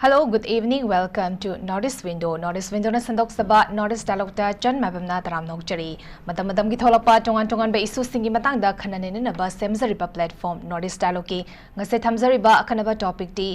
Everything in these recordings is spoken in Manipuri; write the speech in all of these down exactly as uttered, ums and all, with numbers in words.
Hello, good evening. Welcome to North East Window. North East Window ꯅ ꯁꯟꯗꯣꯛꯆꯕ North East Dialogue ꯇ ꯆꯟ ꯃꯥꯏꯕꯝꯅ ꯇꯔꯥꯝꯅ ꯑꯣꯛꯆꯔꯤ꯫ ꯃꯇꯝ ꯃꯇꯝꯒꯤ ꯊꯣꯛꯂꯛꯄ ꯇꯣꯉꯥꯟ ꯇꯣꯉꯥꯟꯕ issue ꯁꯤꯡꯒꯤ ꯃꯇꯥꯡꯗ ꯈꯟꯅ ꯅꯩꯅꯅꯕ ꯁꯦꯝꯖꯔꯤꯕ platform North East Dialogue ꯀꯤ ꯉꯁꯤ ꯊꯝꯖꯔꯤꯕ ꯑꯈꯟꯅꯕ topic T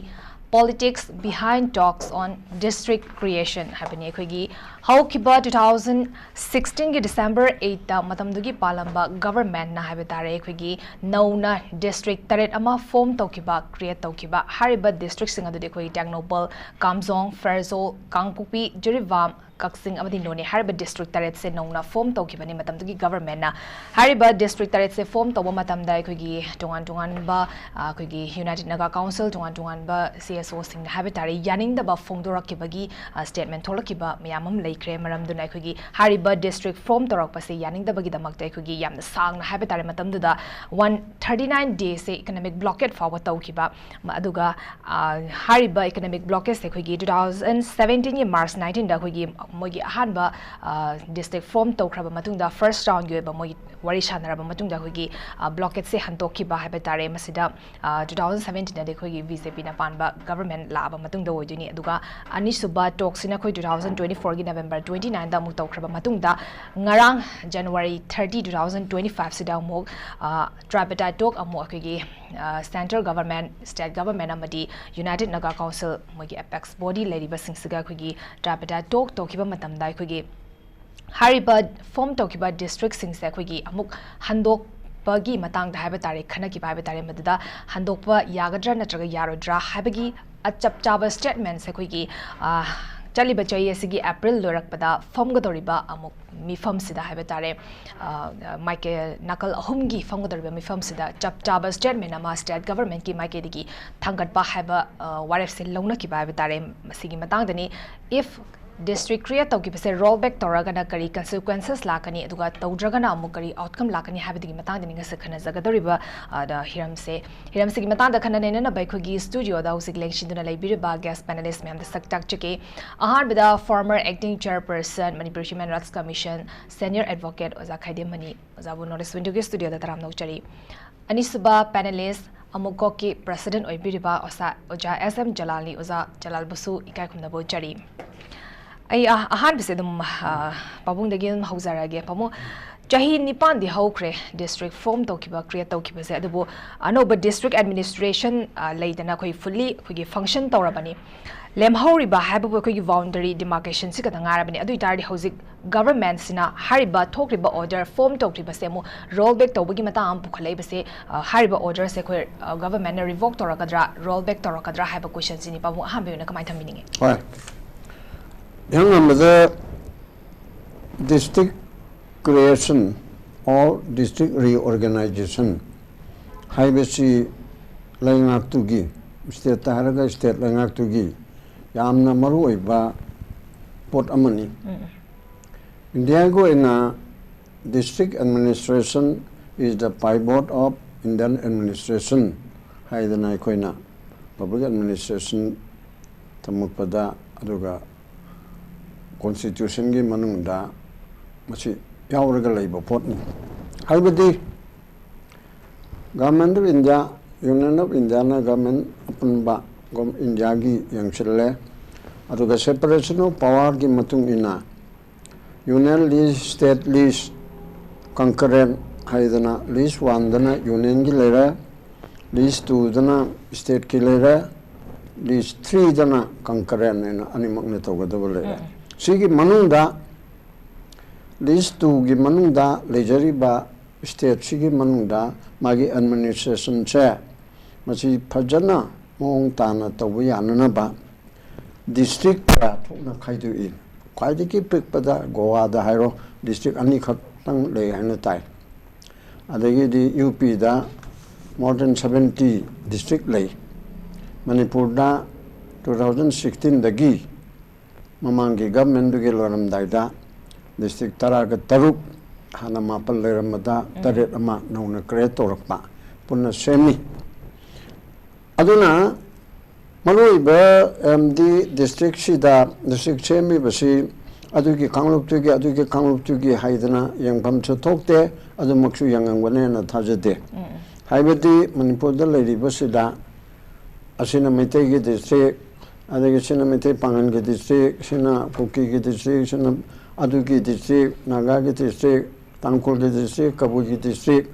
Politics Behind Talks on District Creation ꯍꯥꯏꯕꯅꯤ꯫ ꯑꯩꯈꯣꯏꯒꯤ ꯍꯧꯈꯤꯕ two thousand sixteen ꯒꯤ December eight ꯇ ꯃꯇꯝꯗꯨꯒꯤ ꯄꯥꯜꯂꯝꯕ government ꯅ ꯍꯥꯏꯕ ꯇꯥꯔꯦ, ꯑꯩꯈꯣꯏꯒꯤ ꯅꯧꯅ district ꯇꯔꯦꯠ ꯑꯃ form ꯇꯧꯈꯤꯕ, create ꯇꯧꯈꯤꯕ꯫ ꯍꯥꯏꯔꯤꯕ district ꯁꯤꯡ ꯑꯗꯨꯗꯤ ꯑꯩꯈꯣꯏꯒꯤ ꯇꯦꯡꯅꯧꯄꯜ, ꯀꯥꯝꯖꯣꯡ, ꯐꯦꯔꯖꯣꯜ, ꯀꯥꯡꯄꯣꯛꯄꯤ, ꯖꯤꯔꯤꯕꯥꯝ, ꯀꯛꯆꯤꯡ ꯑꯃꯗꯤ ꯅꯣꯅꯦ ꯍꯥꯏꯔꯤꯕ district ꯇꯔꯦꯠꯁꯦ ꯅꯧꯅ form ꯇꯧꯈꯤꯕꯅꯤ ꯃꯇꯝꯗꯨꯒꯤ government ꯅ꯫ ꯍꯥꯏꯔꯤꯕ district ꯇꯔꯦꯠꯁꯦ form ꯇꯧꯕ ꯃꯇꯝꯗ ꯑꯩꯈꯣꯏꯒꯤ ꯇꯣꯉꯥꯟ ꯇꯣꯉꯥꯟꯕ, ꯑ, ꯑꯩꯈꯣꯏꯒꯤ United Naga Council, ꯇꯣꯉꯥꯟ ꯇꯣꯉꯥꯟꯕ C S O ꯁꯤꯡꯅ ꯍꯥꯏꯕ ꯇꯥꯔꯦ, ꯌꯥꯅꯤꯡꯗꯕ ꯐꯣꯡꯗꯣꯔꯛꯈꯤꯕꯒꯤ, ꯑ, statement ꯊꯣꯛꯂꯛꯈꯤꯕ ꯃꯌꯥꯝ ꯑꯃ ꯂꯩꯈ꯭ꯔꯦ꯫ ꯃꯔꯝꯗꯨꯅ ꯑꯩꯈꯣꯏꯒꯤ ꯍꯥꯏꯔꯤꯕ district form ꯇꯧꯔꯛꯄꯁꯦ ꯌꯥꯅꯤꯡꯗꯕꯒꯤꯗꯃꯛꯇ ꯑꯩꯈꯣꯏꯒꯤ ꯌꯥꯝꯅ ꯁꯥꯡꯅ ꯍꯥꯏꯕ ꯇꯥꯔꯦ, ꯃꯇꯝꯗꯨꯗ one thirty nine days ꯁꯦ economic blockade ꯐꯥꯎꯕ ꯇꯧꯈꯤꯕ꯫ ꯃ-, ꯑꯗꯨꯒ, ꯑ, ꯍꯥꯏꯔꯤꯕ economic blockade ꯁꯦ ꯑꯩꯈꯣꯏꯒꯤ two thousand seventeen ꯒꯤ March nineteen ꯗ ꯑꯩꯈꯣꯏꯒꯤ ꯃꯣꯏꯒꯤ ꯑꯍꯥꯟꯕ, ꯑ, district form ꯇꯧꯈ꯭ꯔꯕ ꯃꯇꯨꯡꯗ, first round ꯒꯤ ꯑꯣꯏꯕ ꯃꯣꯏꯒꯤ ꯋꯥꯔꯤ ꯁꯥꯟꯅꯔꯕ ꯃꯇꯨꯡꯗ ꯑꯩꯈꯣꯏꯒꯤ, ꯑ, blockade ꯁꯦ ꯍꯟꯗꯣꯛꯈꯤꯕ ꯍꯥꯏꯕ ꯇꯥꯔꯦ꯫ ꯃꯁꯤꯗ, ꯑ, two thousand seventeen ꯗꯗꯤ ꯑꯩꯈꯣꯏꯒꯤ B J P ꯅ ꯄꯥꯟꯕ government ꯂꯥꯛꯑꯕ ꯃꯇꯨꯡꯗ ꯑꯣꯏꯗꯣꯏꯅꯤ꯫ ꯑꯗꯨꯒ ꯑꯅꯤꯁꯨꯕ talk ꯁꯤꯅ ꯑꯩꯈꯣꯏ two thousand twenty four ꯒꯤ November twenty nine ꯗ ꯑꯃꯨꯛ ꯇꯧꯈ꯭ꯔꯕ ꯃꯇꯨꯡꯗ, ꯉꯔꯥꯡ January thirty, two thousand twenty five ꯁꯤꯗ ꯑꯃꯨꯛ, ꯑ, tripartite talk ꯑꯃꯨꯛ ꯑꯩꯈꯣꯏꯒꯤ, ꯑ, central government, state government ꯑꯃꯗꯤ United Naga Council, ꯃꯣꯏꯒꯤ apex body ꯂꯩꯔꯤꯕꯁꯤꯡꯁꯤꯒ ꯑꯩꯈꯣꯏꯒꯤ tripartite talk ꯇꯧꯈꯤꯕ ꯃꯇꯝꯗ ꯑꯩꯈꯣꯏꯒꯤ ꯍꯥꯏꯔꯤꯕ form ꯇꯧꯈꯤꯕ district ꯁꯤꯡꯁꯦ ꯑꯩꯈꯣꯏꯒꯤ ꯑꯃꯨꯛ ꯍꯟꯗꯣꯛꯄꯒꯤ ꯃꯇꯥꯡꯗ ꯍꯥꯏꯕ ꯇꯥꯔꯦ, ꯈꯟꯅꯈꯤꯕ ꯍꯥꯏꯕ ꯇꯥꯔꯦ꯫ ꯃꯗꯨꯗ ꯍꯟꯗꯣꯛꯄ ꯌꯥꯒꯗ꯭ꯔꯥ ꯅꯠꯇ꯭ꯔꯒ ꯌꯥꯔꯣꯏꯗ꯭ꯔꯥ ꯍꯥꯏꯕꯒꯤ ꯑ, ꯆꯞ ꯆꯥꯕ statement ꯁꯦ ꯑꯩꯈꯣꯏꯒꯤ, ꯑ, ꯆꯠꯂꯤꯕ ꯆꯍꯤ ꯑꯁꯤꯒꯤ April ꯂꯣꯏꯔꯛꯄꯗ ꯐꯝꯒꯗꯧꯔꯤꯕ ꯑꯃꯨꯛ ꯃꯤꯐꯝꯁꯤꯗ ꯍꯥꯏꯕ ꯇꯥꯔꯦ, ꯑ, ꯃꯥꯏꯀꯩ ꯅꯥꯀꯜ ꯑꯍꯨꯝꯒꯤ ꯐꯝꯒꯗꯧꯔꯤꯕ ꯃꯤꯐꯝꯁꯤꯗ ꯆꯞ ꯆꯥꯕ statement ꯑꯃ state government ꯀꯤ ꯃꯥꯏꯀꯩꯗꯒꯤ ꯊꯥꯡꯒꯠꯄ ꯍꯥꯏꯕ, ꯑ, ꯋꯥꯔꯦꯞꯁꯦ ꯂꯧꯅꯈꯤꯕ ꯍꯥꯏꯕ ꯇꯥꯔꯦ꯫ ꯃꯁꯤꯒꯤ ꯃꯇꯥꯡꯗꯅꯤ, if district create ꯇꯧꯈꯤꯕꯁꯦ roll back ꯇꯧꯔꯒꯅ ꯀꯔꯤ consequences ꯂꯥꯛꯀꯅꯤ, ꯑꯗꯨꯒ ꯇꯧꯗ꯭ꯔꯒꯅ ꯑꯃꯨꯛ ꯀꯔꯤ outcome ꯂꯥꯛꯀꯅꯤ ꯍꯥꯏꯕꯗꯨꯒꯤ ꯃꯇꯥꯡꯗꯅꯤ ꯉꯁꯤ ꯈꯟꯅꯖꯒꯗꯧꯔꯤꯕ, ꯑ, ꯗ ꯍꯤꯔꯝꯁꯦ꯫ ꯍꯤꯔꯝꯁꯤꯒꯤ ꯃꯇꯥꯡꯗ ꯈꯟꯅ ꯅꯩꯅꯅꯕ ꯑꯩꯈꯣꯏꯒꯤ studio ꯗ ꯍꯧꯖꯤꯛ ꯂꯦꯡꯁꯤꯟꯗꯨꯅ ꯂꯩꯕꯤꯔꯤꯕ guest panelist ꯃꯌꯥꯝꯗ ꯁꯛ ꯇꯥꯛꯆꯒꯦ꯫ ꯑꯍꯥꯟꯕꯗ former acting chairperson Manipur Human Rights Commission, senior advocate ꯑꯣꯖꯥ ꯈꯥꯏꯗꯦꯝ ꯃꯅꯤ꯫ ꯑꯣꯖꯥꯕꯨ North East Window ꯒꯤ studio ꯗ ꯇꯔꯥꯝꯅ ꯑꯣꯛꯆꯔꯤ꯫ ꯑꯅꯤꯁꯨꯕ panelist ꯑꯃꯨꯛꯀꯣꯛꯀꯤ ꯄ꯭ꯔꯦꯁꯤꯗꯦꯟꯠ ꯑꯣꯏꯕꯤꯔꯤꯕ ꯑꯣꯖꯥ, ꯑꯣꯖꯥ ꯑꯦꯁ ꯑꯦꯝ ꯖꯂꯥꯜꯅꯤ꯫ ꯑꯣꯖꯥ ꯖꯂꯥꯜꯕꯨꯁꯨ ꯏꯀꯥꯏ ꯈꯨꯝꯅꯕ ꯎꯠꯆꯔꯤ꯫ ꯑꯩ ꯑ-, ꯑꯍꯥꯟꯕꯁꯦ ꯑꯗꯨꯝ, ꯑ, ꯄꯥꯕꯨꯡꯗꯒꯤ ꯑꯗꯨꯝ ꯍꯧꯖꯔꯒꯦ꯫ ꯄꯥꯕꯨꯡ, ꯆꯍꯤ ꯅꯤꯄꯥꯟꯗꯤ ꯍꯧꯈ꯭ꯔꯦ ꯗꯤꯁꯇ꯭ꯔꯤꯛ ꯐꯣꯔꯝ ꯇꯧꯈꯤꯕ, ꯀ꯭ꯔꯤꯌꯦꯠ ꯇꯧꯈꯤꯕꯁꯦ, ꯑꯗꯨꯕꯨ ꯑꯅꯧꯕ ꯗꯤꯁꯇ꯭ꯔꯤꯛ ꯑꯦꯗꯃꯤꯅꯤꯁꯇ꯭ꯔꯦꯁꯟ, ꯑ, ꯂꯩꯗꯅ ꯑꯩꯈꯣꯏ ꯐꯨꯜꯂꯤ ꯑꯩꯈꯣꯏꯒꯤ ꯐꯪꯁꯟ ꯇꯧꯔꯕꯅꯤ꯫ ꯂꯦꯝꯍꯧꯔꯤꯕ ꯍꯥꯏꯕꯕꯨ ꯑꯩꯈꯣꯏꯒꯤ ꯕꯥꯎꯟꯗꯔꯤ ꯗꯤꯃꯥꯔꯀꯦꯁꯟꯁꯤ ꯈꯛꯇ ꯉꯥꯏꯔꯕꯅꯤ꯫ ꯑꯗꯨ ꯑꯣꯏ ꯇꯥꯔꯗꯤ ꯍꯧꯖꯤꯛ ꯒꯚꯔꯟꯃꯦꯟꯠꯁꯤꯅ ꯍꯥꯏꯔꯤꯕ ꯊꯣꯛꯈ꯭ꯔꯤꯕ ꯑꯣꯔꯗꯔ, ꯐꯣꯔꯝ ꯇꯧꯈ꯭ꯔꯤꯕꯁꯦ ꯑꯃꯨꯛ ꯔꯣꯜ ꯕꯦꯛ ꯇꯧꯕꯒꯤ ꯃꯇꯥꯡ ꯑꯃ ꯄꯨꯈꯠꯂꯛꯏꯕꯁꯦ, ꯑ, ꯍꯥꯏꯔꯤꯕ ꯑꯣꯔꯗꯔꯁꯦ ꯑꯩꯈꯣꯏ, ꯑ, ꯒꯚꯔꯟꯃꯦꯟꯠꯅ ꯔꯤꯚꯣꯛ ꯇꯧꯔꯛꯀꯗ꯭ꯔꯥ, ꯔꯣꯜ ꯕꯦꯛ ꯇꯧꯔꯛꯀꯗ꯭ꯔꯥ ꯍꯥꯏꯕ ꯀꯣꯏꯁꯟꯁꯤꯅꯤ꯫ ꯄꯥꯕꯨꯡ, ꯑꯍꯥꯟꯕ ꯑꯣꯏꯅ ꯀꯃꯥꯏꯅ ꯊꯝꯕꯤꯅꯤꯡꯉꯤ? ꯍꯣꯏ, ꯏꯍꯥꯟ ꯍꯥꯟꯕꯗ district creation or district reorganisation ꯍꯥꯏꯕꯁꯤ ꯂꯩꯉꯥꯛꯇꯨꯒꯤ, ꯁ꯭ꯇꯦꯠꯇ ꯍꯥꯏꯔꯒ ꯁ꯭ꯇꯦꯠ ꯂꯩꯉꯥꯛꯇꯨꯒꯤ ꯌꯥꯝꯅ ꯃꯔꯨꯑꯣꯏꯕ ꯄꯣꯠ ꯑꯃꯅꯤ꯫ ꯎꯝ꯫ ꯏꯟꯗꯤꯌꯥꯒꯤ ꯑꯣꯏꯅ district administration is the pivot of Indian administration ꯍꯥꯏꯗꯅ ꯑꯩꯈꯣꯏꯅ ꯄꯕ꯭ꯂꯤꯛ ꯑꯦꯗꯃꯤꯅꯤꯁꯇ꯭ꯔꯦꯁꯟ ꯇꯝꯃꯛꯄꯗ, ꯑꯗꯨꯒ ꯀꯣꯟꯁꯇꯤꯇ꯭ꯌꯨꯁꯟꯒꯤ ꯃꯅꯨꯡꯗ ꯃꯁꯤ ꯌꯥꯎꯔꯒ ꯂꯩꯕ ꯄꯣꯠꯅꯤ꯫ ꯍꯥꯏꯕꯗꯤ Government of India, Union of Indiaꯅ ꯒꯚꯔꯟꯃꯦꯟꯠ ꯑꯄꯨꯟꯕ ꯒꯣꯝ-, ꯏꯟꯗꯤꯌꯥꯒꯤ ꯌꯦꯡꯁꯤꯜꯂꯦ꯫ ꯑꯗꯨꯒ separation of powerꯒꯤ ꯃꯇꯨꯡ ꯏꯟꯅ Union list, state list, concurrent ꯍꯥꯏꯗꯅ list oneꯗꯅ Unionꯒꯤ ꯂꯩꯔꯦ, list twoꯗꯅ stateꯀꯤ ꯂꯩꯔꯦ, list threeꯗꯅ concurrent ꯍꯥꯏꯅ ꯑꯅꯤꯃꯛꯅ ꯇꯧꯒꯗꯕ ꯂꯩꯔꯦ꯫ ꯎꯝ꯫ ꯁꯤꯒꯤ ꯃꯅꯨꯡꯗ list twoꯒꯤ ꯃꯅꯨꯡꯗ ꯂꯩꯖꯔꯤꯕ stateꯁꯤꯒꯤ ꯃꯅꯨꯡꯗ ꯃꯥꯒꯤ administrationꯁꯦ ꯃꯁꯤ ꯐꯖꯅ ꯃꯑꯣꯡ ꯇꯥꯅ ꯇꯧꯕ ꯌꯥꯅꯅꯕ district ꯀꯌꯥ ꯊꯣꯛꯅ ꯈꯥꯏꯗꯣꯛꯏ꯫ ꯈ꯭ꯋꯥꯏꯗꯒꯤ ꯄꯤꯛꯄꯗ ꯒꯣꯋꯥꯗ ꯍꯥꯏꯔꯣ, district ꯑꯅꯤꯈꯛꯇꯪ ꯂꯩ ꯍꯥꯏꯅ ꯇꯥꯏ꯫ ꯑꯗꯒꯤꯗꯤ UPꯗ more than seventy district ꯂꯩ꯫ ꯃꯅꯤꯄꯨꯔꯗ two thousand sixteenꯗꯒꯤ ꯃꯃꯥꯡꯒꯤ ꯒꯚꯔꯟꯃꯦꯟꯠꯇꯨꯒꯤ ꯂꯣꯏꯔꯝꯗꯥꯏꯗ district ꯇꯔꯥꯒ ꯇꯔꯨꯛ, ꯍꯥꯟꯅ ꯃꯥꯄꯜ ꯂꯩꯔꯝꯕꯗ ꯎꯝ꯫ ꯇꯔꯦꯠ ꯑꯃ ꯅꯧꯅ create ꯇꯧꯔꯛꯄ, ꯄꯨꯟꯅ ꯁꯦꯝꯃꯤ꯫ ꯑꯗꯨꯅ ꯃꯔꯨꯑꯣꯏꯕ ꯑꯦꯝꯗꯤ districtꯁꯤꯗ district ꯁꯦꯝꯃꯤꯕꯁꯤ ꯑꯗꯨꯒꯤ ꯀꯥꯡꯂꯨꯞꯇꯨꯒꯤ, ꯑꯗꯨꯒꯤ ꯀꯥꯡꯂꯨꯞꯇꯨꯒꯤ ꯍꯥꯏꯗꯅ ꯌꯦꯡꯐꯝꯁꯨ ꯊꯣꯛꯇꯦ, ꯑꯗꯨꯃꯛꯁꯨ ꯌꯦꯡꯉꯝꯒꯅꯦꯅ ꯊꯥꯖꯗꯦ꯫ ꯎꯝ꯫ ꯍꯥꯏꯕꯗꯤ ꯃꯅꯤꯄꯨꯔꯗ ꯂꯩꯔꯤꯕꯁꯤꯗ ꯑꯁꯤꯅ ꯃꯩꯇꯩꯒꯤ district, ꯑꯗꯒꯤ ꯁꯤꯅ ꯃꯩꯇꯩ ꯄꯥꯉꯜꯒꯤ district, ꯁꯤꯅ ꯀꯨꯀꯤꯒꯤ district, ꯁꯤꯅ ꯑꯗꯨꯒꯤ district, ꯅꯥꯒꯥꯒꯤ district, ꯇꯥꯡꯈꯨꯜꯒꯤ district, ꯀꯕꯨꯏꯒꯤ district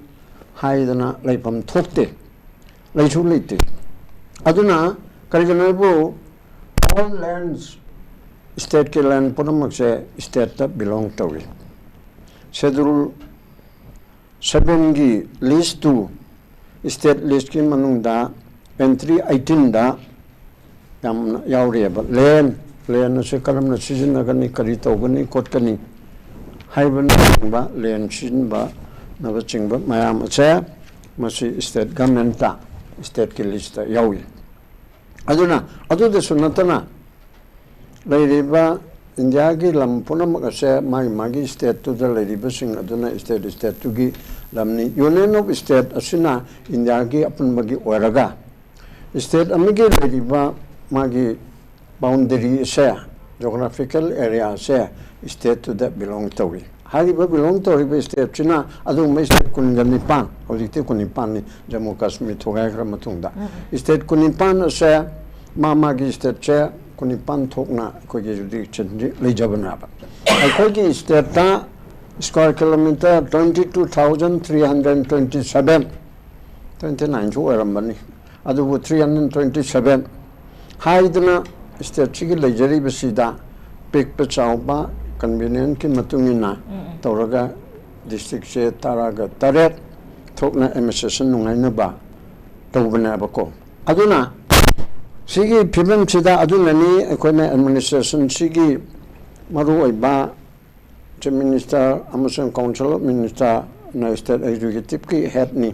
ꯍꯥꯏꯗꯅ ꯂꯩꯐꯝ ꯊꯣꯛꯇꯦ, ꯂꯩꯁꯨ ꯂꯩꯇꯦ꯫ ꯑꯗꯨꯅ ꯀꯔꯤꯒꯤꯅꯣ ꯍꯥꯏꯕꯨ all lands, stateꯀꯤ land ꯄꯨꯝꯅꯃꯛꯁꯦ stateꯇ belong ꯇꯧꯏ꯫ Schedule sevenꯒꯤ list to state listꯀꯤ ꯃꯅꯨꯡꯗ entry eighteenꯗ ꯌꯥꯝꯅ ꯌꯥꯎꯔꯤꯑꯕ land, land ꯑꯁꯤ ꯀꯔꯝꯅ ꯁꯤꯖꯤꯟꯅꯒꯅꯤ, ꯀꯔꯤ ꯇꯧꯒꯅꯤ ꯈꯣꯠꯀꯅꯤ ꯍꯥꯏꯕꯅꯆꯤꯡꯕ, land ꯁꯤꯖꯤꯟꯅꯕꯅꯆꯤꯡꯕ ꯃꯌꯥꯝ ꯑꯁꯦ ꯃꯁꯤ state governmentꯇ, stateꯀꯤ listꯇ ꯌꯥꯎꯏ꯫ ꯑꯗꯨꯅ ꯑꯗꯨꯗꯁꯨ ꯅꯠꯇꯅ ꯂꯩꯔꯤꯕ ꯏꯟꯗꯤꯌꯥꯒꯤ ꯂꯝ ꯄꯨꯝꯅꯃꯛ ꯑꯁꯦ ꯃꯥꯒꯤ ꯃꯥꯒꯤ stateꯇꯨꯗ ꯂꯩꯔꯤꯕꯁꯤꯡ ꯑꯗꯨꯅ state stateꯇꯨꯒꯤ ꯂꯝꯅꯤ꯫ Union of State ꯑꯁꯤꯅ ꯏꯟꯗꯤꯌꯥꯒꯤ ꯑꯄꯨꯟꯕꯒꯤ ꯑꯣꯏꯔꯒ state ꯑꯃꯒꯤ ꯂꯩꯔꯤꯕ ꯃꯥꯒꯤ boundary ꯑꯁꯦ, geographical area ꯑꯁꯦ stateꯇꯨꯗ belong ꯇꯧꯏ꯫ ꯍꯥꯏꯔꯤꯕ belong ꯇꯧꯔꯤꯕ stateꯁꯤꯅ ꯑꯗꯨꯒꯨꯝꯕ state ꯀꯨꯟꯒ ꯅꯤꯄꯥꯟ, ꯍꯧꯖꯤꯛꯇꯤ ꯀꯨꯟꯅꯤꯄꯥꯟꯅꯤ, ꯖꯝꯃꯨ ꯀꯥꯁꯃꯤꯔ ꯊꯨꯒꯥꯏꯈ꯭ꯔ ꯃꯇꯨꯡꯗ꯫ State ꯀꯨꯟꯅꯤꯄꯥꯟ ꯑꯁꯦ ꯃꯥ ꯃꯥꯒꯤ stateꯁꯦ ꯀꯨꯟꯅꯤꯄꯥꯟ ꯊꯣꯛꯅ ꯑꯩꯈꯣꯏꯒꯤ jurisdictionꯗꯤ ꯂꯩꯖꯕꯅꯦꯕ꯫ ꯑꯩꯈꯣꯏꯒꯤ stateꯇ square kilometre twenty two thousand three hundred twenty seven, twenty nineꯁꯨ ꯑꯣꯏꯔꯝꯕꯅꯤ, ꯑꯗꯨꯕꯨ three hundred twenty seven ꯍꯥꯏꯗꯅ stateꯁꯤꯒꯤ ꯂꯩꯖꯔꯤꯕꯁꯤꯗ ꯄꯤꯛꯄ ꯆꯥꯎꯕ convenienceꯀꯤ ꯃꯇꯨꯡ ꯏꯟꯅ ꯇꯧꯔꯒ districtꯁꯦ ꯇꯔꯥꯒ ꯇꯔꯦꯠ ꯊꯣꯛꯅ administration ꯅꯨꯡꯉꯥꯏꯅꯕ ꯇꯧꯕꯅꯦꯕꯀꯣ꯫ ꯑꯗꯨꯅ ꯁꯤꯒꯤ ꯐꯤꯕꯝꯁꯤꯗ ꯑꯗꯨꯅꯅꯤ ꯑꯩꯈꯣꯏꯅ administrationꯁꯤꯒꯤ ꯃꯔꯨꯑꯣꯏꯕ Chief Minister ꯑꯃꯁꯨꯡ Council of Ministerꯅ state executiveꯀꯤ headꯅꯤ꯫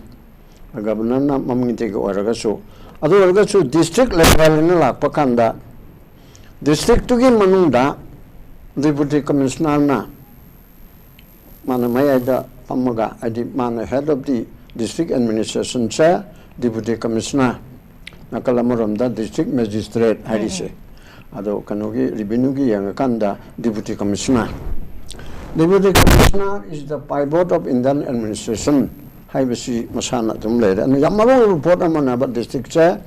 Governorꯅ ꯃꯃꯤꯡꯗꯒꯤ ꯑꯣꯏꯔꯒꯁꯨ, ꯑꯗꯨ ꯑꯣꯏꯔꯒꯁꯨ district levelꯅ ꯂꯥꯛꯄ ꯀꯥꯟꯗ districtꯇꯨꯒꯤ ꯃꯅꯨꯡꯗ Deputy Commissionerꯅ ꯃꯥꯅ ꯃꯌꯥꯏꯗ ꯐꯝꯃꯒ, ꯍꯥꯏꯗꯤ ꯃꯥꯅ head of the district administrationꯁꯦ Deputy Commissioner, ꯅꯥꯀꯜ ꯑꯃꯔꯣꯝꯗ district magistrate ꯍꯥꯏꯔꯤꯁꯦ꯫ ꯑꯗꯣ ꯀꯩꯅꯣꯒꯤ revenueꯒꯤ ꯌꯦꯡꯉꯀꯥꯟꯗ Deputy Commissioner, Deputy Commissioner is the pivot of Indian administration꯫ ꯍꯥꯏꯕꯁꯤ ꯃꯁꯥꯅ ꯑꯗꯨꯝ ꯂꯩꯔꯦ꯫ ꯑꯗꯨꯅ ꯌꯥꯝ ꯃꯔꯨ ꯑꯣꯏꯕ ꯄꯣꯠ ꯑꯃꯅꯦꯕ ꯗꯤꯁꯇ꯭ꯔꯤꯛꯁꯦ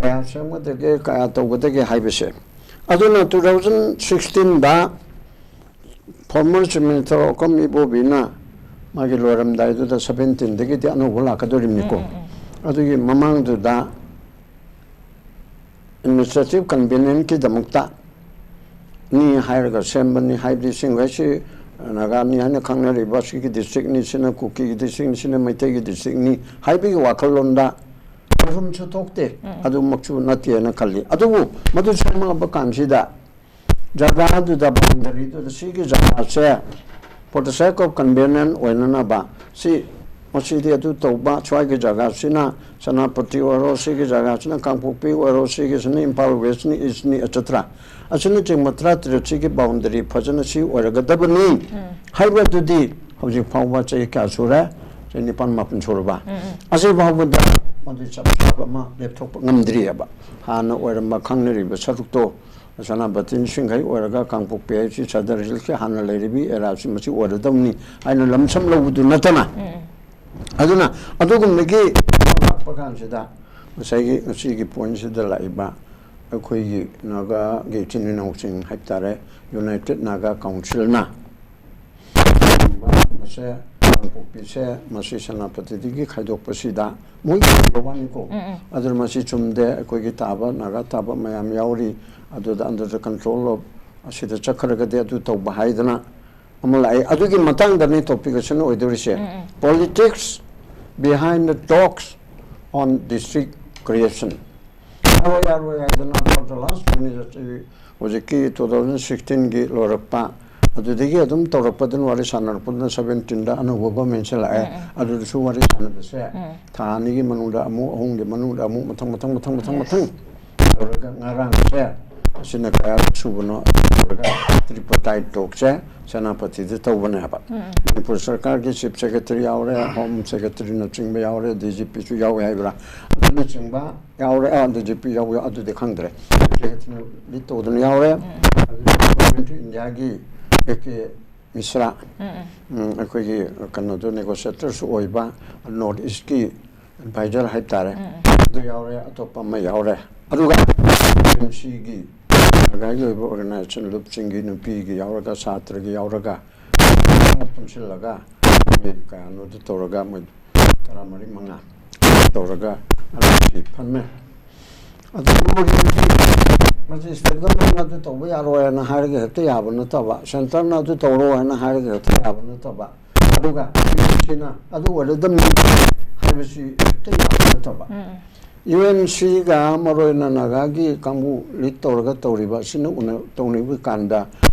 ꯀꯌꯥ ꯁꯦꯝꯒꯗꯒꯦ, ꯀꯌꯥ ꯇꯧꯒꯗꯒꯦ ꯍꯥꯏꯕꯁꯦ꯫ ꯑꯗꯨꯅ two thousand sixteenꯗ former Chief Minister ꯑꯣꯀꯝ ꯏꯕꯣꯕꯤꯅ ꯃꯥꯒꯤ ꯂꯣꯏꯔꯝꯗꯥꯏꯗꯨꯗ seventeenꯗꯒꯤꯗꯤ ꯑꯅꯧꯕ ꯂꯥꯛꯀꯗꯧꯔꯤꯕꯅꯤꯀꯣ꯫ ꯑꯗꯨꯒꯤ ꯃꯃꯥꯡꯗꯨꯗ administrative convenienceꯀꯤꯗꯃꯛꯇ ꯅꯤ ꯍꯥꯏꯔꯒ ꯁꯦꯝꯕꯅꯤ꯫ ꯍꯥꯏꯕꯗꯤ ꯁꯤꯡꯈꯩꯁꯤ ꯅꯥꯒꯥꯅꯤ ꯍꯥꯏꯅ ꯈꯪꯅꯔꯤꯕ ꯁꯤꯒꯤ districtꯅꯤ, ꯁꯤꯅ ꯀꯨꯀꯤꯒꯤ districtꯅꯤ, ꯁꯤꯅ ꯃꯩꯇꯩꯒꯤ districtꯅꯤ ꯍꯥꯏꯕꯒꯤ ꯋꯥꯈꯜꯂꯣꯟꯗ ꯀꯔꯤꯒꯨꯝꯁꯨ ꯊꯣꯛꯇꯦ꯫ ꯑꯗꯨꯃꯛꯁꯨ ꯅꯠꯇꯦꯅ ꯈꯜꯂꯤ꯫ ꯑꯗꯨꯕꯨ ꯃꯗꯨ ꯁꯦꯝꯃꯛꯑꯕ ꯀꯥꯟꯁꯤꯗ ꯖꯒꯥꯗꯨꯗ, boundaryꯗꯨꯗ ꯁꯤꯒꯤ ꯖꯒꯥꯁꯦ for the sake of convenience ꯑꯣꯏꯅꯅꯕ, ꯁꯤ ꯃꯁꯤꯗꯤ ꯑꯗꯨ ꯇꯧꯕ, ꯁ꯭ꯋꯥꯏꯒꯤ ꯖꯒꯥꯁꯤꯅ ꯁꯦꯅꯥꯄꯇꯤ ꯑꯣꯏꯔꯣ, ꯁꯤꯒꯤ ꯖꯒꯥꯁꯤꯅ ꯀꯥꯡꯄꯣꯛꯄꯤ ꯑꯣꯏꯔꯣ, ꯁꯤꯒꯤꯁꯤꯅ ꯏꯝꯐꯥꯜ Westꯅꯤ, Eastꯅꯤ, etcetera ꯑꯁꯤꯅꯆꯤꯡꯕ ꯇꯔꯥꯇꯔꯦꯠꯁꯤꯒꯤ boundaryꯐꯖꯅ ꯁꯤ ꯑꯣꯏꯔꯒꯗꯕꯅꯤ ꯍꯥꯏꯕꯗꯨꯗꯤ ꯍꯧꯖꯤꯛ ꯐꯥꯎꯕ ꯆꯍꯤ ꯀꯌꯥ ꯁꯨꯔꯦ? ꯆꯍꯤ ꯅꯤꯄꯥꯜ ꯃꯥꯄꯜ ꯁꯨꯔꯕ? ꯑꯁꯤ ꯐꯥꯎꯕꯗ ꯃꯗꯨ ꯆꯞ ꯆꯥꯕ ꯑꯃ ꯂꯦꯞꯊꯣꯛꯄ ꯉꯝꯗ꯭ꯔꯤꯑꯕ꯫ ꯍꯥꯟꯅ ꯑꯣꯏꯔꯝꯕ ꯈꯪꯅꯔꯤꯕ ꯁꯔꯨꯛꯇꯣ ꯁꯦꯅꯥꯄꯇꯤꯅ ꯁꯤꯡꯈꯩ ꯑꯣꯏꯔꯒ ꯀꯥꯡꯄꯣꯛꯄꯤ ꯍꯥꯏꯁꯤ Sadar Hillsꯀꯤ ꯍꯥꯟꯅ ꯂꯩꯔꯤꯕ areaꯁꯤ ꯃꯁꯤ ꯑꯣꯏꯔꯗꯧꯅꯤ ꯍꯥꯏꯅ ꯂꯝꯁꯝ ꯂꯧꯕꯗꯨ ꯅꯠꯇꯅ꯫ ꯑꯗꯨꯅ ꯑꯗꯨꯒꯨꯝꯕꯒꯤ ꯂꯥꯛꯄ ꯀꯥꯟꯁꯤꯗ ꯉꯁꯥꯏꯒꯤ ꯉꯁꯤꯒꯤ pointꯁꯤꯗ ꯂꯥꯛꯏꯕ ꯑꯩꯈꯣꯏꯒꯤ ꯅꯥꯒꯥꯒꯤ ꯏꯆꯤꯟ ꯏꯅꯥꯎꯁꯤꯡ ꯍꯥꯏꯕ ꯇꯥꯔꯦ, United Naga Councilꯅ ꯃꯁꯦ, ꯀꯥꯡꯄꯣꯛꯄꯤꯁꯦ ꯃꯁꯤ ꯁꯦꯅꯥꯄꯇꯤꯗꯒꯤ ꯈꯥꯏꯗꯣꯛꯄꯁꯤꯗ ꯃꯣꯏꯒꯤ ꯑꯣꯏꯕ ꯋꯥꯅꯤꯀꯣ꯫ ꯑꯗꯨꯅ ꯃꯁꯤ ꯆꯨꯝꯗꯦ, ꯑꯩꯈꯣꯏꯒꯤ ꯇꯥꯕ, ꯅꯥꯒꯥ ꯇꯥꯕ ꯃꯌꯥꯝ ꯌꯥꯎꯔꯤ, ꯑꯗꯨꯗ under the control of ꯑꯁꯤꯗ ꯆꯠꯈ꯭ꯔꯒꯗꯤ ꯑꯗꯨ ꯇꯧꯕ ꯍꯥꯏꯗꯅ ꯑꯃ ꯂꯥꯛꯑꯦ꯫ ꯑꯗꯨꯒꯤ ꯃꯇꯥꯡꯗꯅꯤ topic ꯑꯁꯤꯅ ꯑꯣꯏꯗꯣꯔꯤꯁꯦ, politics behind the talks on district creation꯫ ꯌꯥꯔꯣꯏ, ꯌꯥꯔꯣꯏ ꯍꯥꯏꯗꯅ for the last twenty years, ꯍꯧꯖꯤꯛꯀꯤ two thousand sixteenꯒꯤ ꯂꯣꯏꯔꯛꯄ, ꯑꯗꯨꯗꯒꯤ ꯑꯗꯨꯝ ꯇꯧꯔꯛꯄꯗꯨꯅ, ꯋꯥꯔꯤ ꯁꯥꯟꯅꯔꯛꯄꯗꯨꯅ seventeenꯗ ꯑꯅꯧꯕ governmentꯁꯦ ꯂꯥꯛꯑꯦ꯫ ꯑꯗꯨꯗꯁꯨ ꯋꯥꯔꯤ ꯁꯥꯟꯅꯕꯁꯦ ꯊꯥ ꯑꯅꯤꯒꯤ ꯃꯅꯨꯡꯗ ꯑꯃꯨꯛ, ꯑꯍꯨꯝꯒꯤ ꯃꯅꯨꯡꯗ ꯑꯃꯨꯛ, ꯃꯊꯪ ꯃꯊꯪ ꯃꯊꯪ ꯃꯊꯪ ꯃꯊꯪ ꯇꯧꯔꯒ ꯉꯔꯥꯡꯁꯦ ꯑꯁꯤꯅ ꯀꯌꯥꯔꯛ ꯁꯨꯕꯅꯣ ꯇꯧꯔꯒ tripartite talkꯁꯦ ꯁꯦꯅꯥꯄꯇꯤꯗ ꯇꯧꯕꯅꯦꯕ꯫ ꯃꯅꯤꯄꯨꯔ ꯁꯔꯀꯥꯔꯒꯤ Chief Secretary ꯌꯥꯎꯔꯦ, Home Secretaryꯅꯆꯤꯡꯕ ꯌꯥꯎꯔꯦ, DGPꯁꯨ ꯌꯥꯎꯋꯦ ꯍꯥꯏꯕ꯭ꯔꯥ, ꯑꯗꯨꯅꯆꯤꯡꯕ ꯌꯥꯎꯔꯦ꯫ ꯑꯥ, DGP ꯌꯥꯎꯕ ꯑꯗꯨꯗꯤ ꯈꯪꯗ꯭ꯔꯦ꯫ Chief Secretaryꯅ lead ꯇꯧꯗꯅ ꯌꯥꯎꯔꯦ꯫ ꯑꯗꯨꯒ Government of Indiaꯒꯤ A K ꯃꯤꯁ꯭ꯔꯥ, ꯎꯝ, ꯑꯩꯈꯣꯏꯒꯤ ꯀꯩꯅꯣꯗꯣ, ꯅꯦꯒꯣꯁꯤꯌꯦꯇꯔꯁꯨ ꯑꯣꯏꯕ, ꯅꯣꯔꯠ ꯏꯁꯀꯤ ꯑꯦꯗꯚꯥꯏꯖꯔ ꯍꯥꯏꯕ ꯇꯥꯔꯦ, ꯑꯗꯨ ꯌꯥꯎꯔꯦ, ꯑꯇꯣꯞꯄ ꯑꯃ ꯌꯥꯎꯔꯦ꯫ ꯑꯗꯨꯒ ꯑꯦꯝ ꯁꯤꯒꯤ ꯅꯥꯒꯥꯒꯤ ꯑꯣꯏꯕ ꯑꯣꯔꯒꯅꯥꯏꯖꯦꯁꯟ, ꯂꯨꯞꯁꯤꯡꯒꯤ, ꯅꯨꯄꯤꯒꯤ ꯌꯥꯎꯔꯒ, ꯁꯥꯇ꯭ꯔꯒꯤ ꯌꯥꯎꯔꯒ, ꯄꯨꯟꯁꯤꯜꯂꯒ ꯃꯣꯏ ꯀꯌꯥꯅꯣꯗꯨ ꯇꯧꯔꯒ, ꯃꯣꯏ ꯇꯔꯥꯃꯔꯤ ꯃꯉꯥ ꯇꯧꯔꯒ ꯑꯗꯨ ꯐꯝꯃꯦ꯫ ꯑꯗꯨ ꯃꯣꯏꯒꯤ ꯃꯁꯤ ꯁꯦꯟꯇꯔꯅ ꯑꯗꯨ ꯇꯧꯕ ꯌꯥꯔꯣꯏ ꯍꯥꯏꯅ ꯍꯥꯏꯔꯒ ꯍꯦꯛꯇ ꯌꯥꯕ ꯅꯠꯇꯕ, ꯁꯦꯟꯇꯔꯅ ꯑꯗꯨ ꯇꯧꯔꯣ ꯍꯥꯏꯅ ꯍꯥꯏꯔꯒ ꯍꯦꯛꯇ ꯌꯥꯕ ꯅꯠꯇꯕ, ꯑꯗꯨꯒ ꯁꯤꯅ ꯑꯗꯨ ꯑꯣꯏꯔꯗꯝꯅꯤ ꯍꯥꯏꯕꯁꯤ ꯍꯦꯛꯇ ꯌꯥꯕ ꯅꯠꯇꯕ꯫ ꯌꯨ ꯑꯦꯟ ꯁꯤꯒ ꯃꯔꯨꯑꯣꯏꯅ ꯅꯥꯒꯥꯒꯤ ꯀꯥꯡꯕꯨ ꯂꯤꯗ ꯇꯧꯔꯒ ꯇꯧꯔꯤꯕ ꯑꯁꯤꯅ ꯎꯅ ꯇꯧꯅꯤꯡꯕ ꯀꯥꯟꯗ,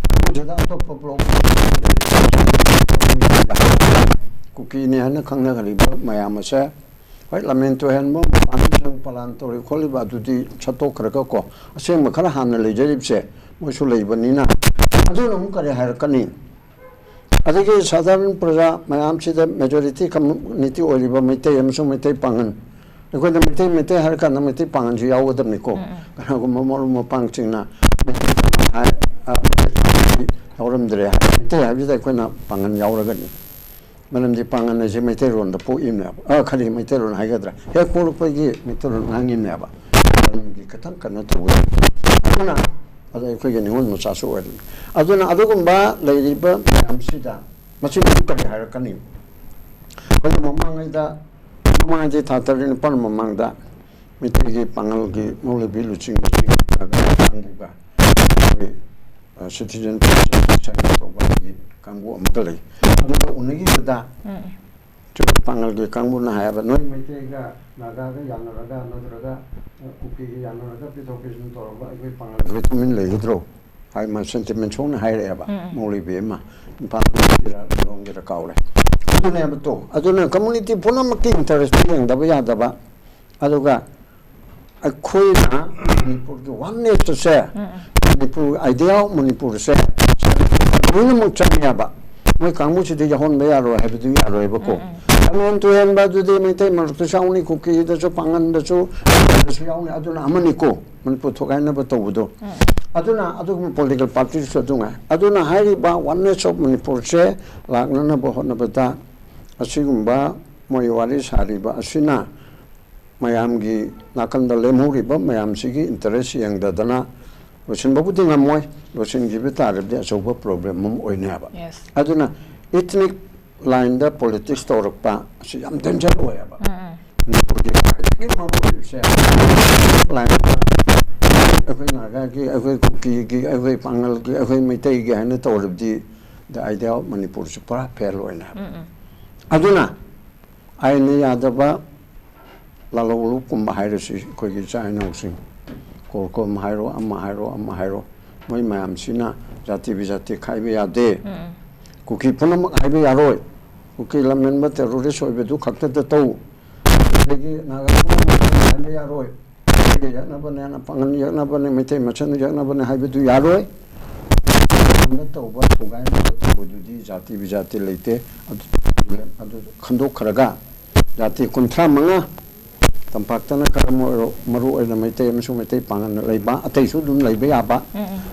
ꯃꯗꯨꯗ ꯑꯇꯣꯞꯄ ꯕ꯭ꯂꯣꯛ ꯀꯨꯀꯤꯅꯤ ꯍꯥꯏꯅ ꯈꯪꯅꯔꯤꯕ ꯃꯌꯥꯝ ꯑꯁꯦ, ꯍꯣꯏ, ꯂꯝꯃꯦꯟ ꯇꯨꯍꯦꯟꯕ, ꯃꯄꯥꯟꯗ ꯄꯂꯥꯟ ꯇꯧꯔꯤ ꯈꯣꯠꯂꯤꯕ ꯑꯗꯨꯗꯤ ꯁꯠꯇꯣꯛꯈ꯭ꯔꯒꯀꯣ, ꯑꯁꯦꯡꯕ ꯈꯔ ꯍꯥꯟꯅ ꯂꯩꯖꯔꯤꯕꯁꯦ ꯃꯣꯏꯁꯨ ꯂꯩꯕꯅꯤꯅ, ꯑꯗꯨꯅ ꯑꯃꯨꯛ ꯀꯔꯤ ꯍꯥꯏꯔꯛꯀꯅꯤ? ꯑꯗꯒꯤ ꯁꯥꯙꯥꯔꯟ ꯄ꯭ꯔꯖꯥ ꯃꯌꯥꯝꯁꯤꯗ ꯃꯦꯖꯣꯔꯤꯇꯤ ꯀꯝꯃꯨꯅꯤꯇꯤ ꯑꯣꯏꯔꯤꯕ ꯃꯩꯇꯩ ꯑꯃꯁꯨꯡ ꯃꯩꯇꯩ ꯄꯥꯉꯟ, ꯑꯩꯈꯣꯏꯅ ꯃꯩꯇꯩ, ꯃꯩꯇꯩ ꯍꯥꯏꯔꯀꯥꯟꯗ ꯃꯩꯇꯩ ꯄꯥꯉꯟꯁꯨ ꯌꯥꯎꯒꯗꯕꯅꯤꯀꯣ꯫ ꯀꯅꯥꯒꯨꯝꯕ ꯃꯔꯨꯞ ꯃꯄꯥꯡꯁꯤꯡꯅ ꯃꯩꯇꯩ ꯍꯥꯏ, ꯑ, ꯃꯩꯇꯩ ꯌꯥꯎꯔꯝꯗ꯭ꯔꯦ ꯍꯥꯏ, ꯃꯩꯇꯩ ꯍꯥꯏꯕꯁꯤꯗ ꯑꯩꯈꯣꯏꯅ ꯄꯥꯉꯟ ꯌꯥꯎꯔꯒꯅꯤ꯫ ꯃꯔꯝꯗꯤ ꯄꯥꯉꯟ ꯍꯥꯏꯁꯦ ꯃꯩꯇꯩꯔꯣꯟꯗ ꯄꯣꯛꯏꯕꯅꯦꯕ, ꯑ, ꯈꯔꯤ, ꯃꯩꯇꯩꯔꯣꯟ ꯍꯥꯏꯒꯗ꯭ꯔꯥ, ꯍꯦꯛ ꯄꯣꯛꯂꯛꯄꯒꯤ ꯃꯩꯇꯩꯔꯣꯟ ꯉꯥꯡꯉꯤꯕꯅꯦꯕ꯫ ꯃꯔꯝꯗꯤ ꯈꯤꯇꯪ ꯀꯩꯅꯣ ꯇꯧꯕ, ꯑꯗꯨꯅ, ꯑꯗ ꯑꯩꯈꯣꯏꯒꯤ ꯅꯤꯉꯣꯜ ꯃꯆꯥꯁꯨ ꯑꯣꯏꯔꯤꯕꯅꯤ꯫ ꯑꯗꯨꯅ ꯑꯗꯨꯒꯨꯝꯕ ꯂꯩꯔꯤꯕ ꯃꯌꯥꯝꯁꯤꯗ ꯃꯁꯤꯕꯨ ꯀꯔꯤ ꯍꯥꯏꯔꯛꯀꯅꯤ? ꯑꯩꯈꯣꯏꯅ ꯃꯃꯥꯡꯉꯩꯗ, ꯃꯃꯥꯡꯉꯩꯗꯤ ꯊꯥ ꯇꯔꯦꯠ ꯅꯤꯄꯥꯜ ꯃꯃꯥꯡꯗ ꯃꯩꯇꯩꯒꯤ ꯄꯥꯉꯜꯒꯤ ꯃꯧꯂꯨꯕꯤ ꯂꯨꯆꯤꯡꯕꯁꯤꯡ ꯀꯥꯡꯕꯨꯒ ꯑꯩꯈꯣꯏ, ꯑ, ꯁꯤꯇꯤꯖꯦꯟ ꯄ꯭ꯔꯣꯇꯦꯁ ꯇꯧꯕꯒꯤ ꯀꯥꯡꯕꯨ ꯑꯃꯒ ꯂꯩ꯫ ꯑꯗꯨꯒ ꯎꯅꯈꯤꯕꯗ ꯆꯨꯔꯨꯞ ꯄꯥꯉꯜꯒꯤ ꯀꯥꯡꯕꯨꯅ ꯍꯥꯏꯌꯦꯕ, "ꯅꯣꯏ ꯃꯩꯇꯩꯒ ꯅꯥꯒꯥꯒ ꯌꯥꯅꯔꯒ ꯅꯠꯇ꯭ꯔꯒ, ꯑ, ꯀꯨꯀꯤꯒ ꯌꯥꯅꯔꯒ ꯄꯤꯊꯣꯛ ꯄꯤꯁꯤꯟ ꯇꯧꯔꯒ ꯑꯩꯈꯣꯏ ꯄꯥꯉꯜ ꯑꯩꯈꯣꯏ ꯇꯨꯃꯤꯟ ꯂꯩꯒꯗ꯭ꯔꯣ?" ꯍꯥꯏ, ꯃꯥ ꯁꯦꯟꯇꯤꯃꯦꯟ ꯁꯣꯛꯅ ꯍꯥꯏꯔꯛꯑꯦꯕ, ꯃꯧꯂꯨꯕꯤ ꯑꯃ, ꯏꯝꯐꯥꯜꯒꯤꯔ ꯂꯤꯂꯣꯡꯒꯤꯔ ꯀꯥꯎꯔꯦ꯫ ꯑꯗꯨꯅꯦꯕ ꯇꯣ꯫ ꯑꯗꯨꯅ ꯀꯝꯃꯨꯅꯤꯇꯤ ꯄꯨꯝꯅꯃꯛꯀꯤ ꯏꯟꯇꯔꯦꯁꯇ ꯌꯦꯡꯗꯕ ꯌꯥꯗꯕ, ꯑꯗꯨꯒ ꯑꯩꯈꯣꯏꯅ ꯃꯅꯤꯄꯨꯔꯒꯤ ꯋꯥꯟꯅꯦꯁꯇꯁꯦ, ꯃꯅꯤꯄꯨꯔ, idea of ꯃꯅꯤꯄꯨꯔꯁꯦ ꯂꯣꯏꯅꯃꯛ ꯆꯪꯉꯦꯕ꯫ ꯃꯣꯏ ꯀꯥꯡꯕꯨꯁꯤꯗꯤ ꯌꯥꯎꯍꯟꯕ ꯌꯥꯔꯣꯏ ꯍꯥꯏꯕꯗꯨ ꯌꯥꯔꯣꯏꯕꯀꯣ꯫ ꯂꯝꯃꯦꯟ ꯇꯨꯍꯦꯟꯕ ꯑꯗꯨꯗꯤ ꯃꯩꯇꯩ ꯃꯔꯛꯇꯁꯨ ꯌꯥꯎꯅꯤ, ꯀꯨꯀꯤꯗꯁꯨ, ꯄꯥꯉꯟꯗꯁꯨ, ꯑꯗꯁꯨ ꯌꯥꯎꯅꯤ꯫ ꯑꯗꯨꯅ ꯑꯃꯅꯤꯀꯣ, ꯃꯅꯤꯄꯨꯔ ꯊꯣꯒꯥꯏꯅꯕ ꯇꯧꯕꯗꯣ꯫ ꯑꯗꯨꯅ ꯑꯗꯨꯒꯨꯝꯕ ꯄꯣꯂꯤꯇꯤꯀꯦꯜ ꯄꯥꯔꯇꯤꯁꯨ ꯑꯗꯨ ꯉꯥꯏ꯫ ꯑꯗꯨꯅ ꯍꯥꯏꯔꯤꯕ ꯋꯥꯟꯅꯦꯁ ꯑꯣꯐ ꯃꯅꯤꯄꯨꯔꯁꯦ ꯂꯥꯛꯅꯅꯕ ꯍꯣꯠꯅꯕꯗ ꯑꯁꯤꯒꯨꯝꯕ ꯃꯣꯏ ꯋꯥꯔꯤ ꯁꯥꯔꯤꯕ ꯑꯁꯤꯅ ꯃꯌꯥꯝꯒꯤ ꯅꯥꯀꯟꯗ ꯂꯦꯝꯍꯧꯔꯤꯕ ꯃꯌꯥꯝꯁꯤꯒꯤ ꯏꯟꯇꯔꯦꯁ ꯌꯦꯡꯗꯗꯅ ꯂꯣꯏꯁꯤꯟꯕꯕꯨꯗꯤ ꯉꯝꯃꯣꯏ꯫ ꯂꯣꯏꯁꯤꯟꯈꯤꯕ ꯇꯥꯔꯕꯗꯤ ꯑꯆꯧꯕ ꯄ꯭ꯔꯣꯕ꯭ꯂꯦꯝ ꯑꯃ ꯑꯣꯏꯅꯤ ꯍꯥꯏꯕ꯫ Yes. ꯑꯗꯨꯅ ꯏꯊꯅꯤꯛ ꯂꯥꯏꯟꯗ ꯄꯣꯂꯤꯇꯤꯛꯁ ꯇꯧꯔꯛꯄ ꯑꯁꯤ ꯌꯥꯝ ꯗꯦꯟꯖꯔ ꯑꯣꯏꯌꯦꯕ꯫ ꯃꯅꯤꯄꯨꯔꯒꯤ ꯈ꯭ꯋꯥꯏꯗꯒꯤ ꯃꯔꯨ ꯑꯣꯏꯕꯁꯦ ꯂꯥꯏꯟꯗ ꯑꯩꯈꯣꯏ ꯅꯥꯒꯥꯒꯤ, ꯑꯩꯈꯣꯏ ꯀꯨꯀꯤꯒꯤ, ꯑꯩꯈꯣꯏ ꯄꯥꯉꯜꯒꯤ, ꯑꯩꯈꯣꯏ ꯃꯩꯇꯩꯒꯤ ꯍꯥꯏꯅ ꯇꯧꯔꯕꯗꯤ the idea of ꯃꯅꯤꯄꯨꯔꯁꯤ ꯄꯨꯔꯥ ꯐꯦꯜ ꯑꯣꯏꯅ ꯍꯥꯏꯕ꯫ ꯑꯗꯨꯅ ꯑꯥꯏꯟꯅ ꯌꯥꯗꯕ, ꯂꯥꯂꯣꯡꯂꯨꯞꯀꯨꯝꯕ ꯍꯥꯏꯔꯁꯤ, ꯑꯩꯈꯣꯏꯒꯤ ꯏꯆꯥ ꯏꯅꯥꯎꯁꯤꯡ ꯀꯣꯔꯀꯣꯝ ꯍꯥꯏꯔꯣ, ꯑꯃ ꯍꯥꯏꯔꯣ, ꯑꯃ ꯍꯥꯏꯔꯣ, ꯃꯣꯏ ꯃꯌꯥꯝꯁꯤꯅ ꯖꯥꯇꯤ ꯕꯤꯖꯥꯇꯤ ꯈꯥꯏꯕ ꯌꯥꯗꯦ꯫ ꯀꯨꯀꯤ ꯄꯨꯝꯅꯃꯛ ꯍꯥꯏꯕ ꯌꯥꯔꯣꯏ꯫ ꯀꯨꯀꯤ ꯂꯝꯍꯦꯟꯕ ꯇꯦꯔꯣꯔꯤꯁ ꯑꯣꯏꯕꯗꯨ ꯈꯛꯇꯗ ꯇꯧ꯫ ꯑꯗꯒꯤ ꯅꯥꯒꯥ ꯄꯨꯝꯅꯃꯛ ꯍꯥꯏꯕ ꯌꯥꯔꯣꯏ꯫ ꯃꯩꯇꯩ ꯌꯦꯛꯅꯕꯅꯦꯅ ꯄꯥꯉꯜ ꯌꯦꯛꯅꯕꯅꯦ, ꯃꯩꯇꯩ ꯃꯁꯦꯟ ꯌꯦꯛꯅꯕꯅꯦ ꯍꯥꯏꯕꯗꯨ ꯌꯥꯔꯣꯏ꯫ ꯇꯧꯕ, ꯊꯨꯒꯥꯏꯅꯕ ꯇꯧꯕꯗꯨꯗꯤ ꯖꯥꯇꯤ ꯕꯤꯖꯥꯇꯤ ꯂꯩꯇꯦ꯫ ꯑꯗꯨ, ꯑꯗꯨ ꯈꯟꯗꯣꯛꯈ꯭ꯔꯒ ꯖꯥꯇꯤ ꯀꯨꯟꯊ꯭ꯔꯥ ꯃꯉꯥ, ꯇꯝꯄꯥꯛꯇꯅ ꯈꯔ ꯃꯔꯨ, ꯃꯔꯨ ꯑꯣꯏꯅ ꯃꯩꯇꯩ ꯑꯃꯁꯨꯡ ꯃꯩꯇꯩ ꯄꯥꯉꯜꯅ ꯂꯩꯕ, ꯑꯇꯩꯁꯨ ꯑꯗꯨꯝ ꯂꯩꯕ ꯌꯥꯕ,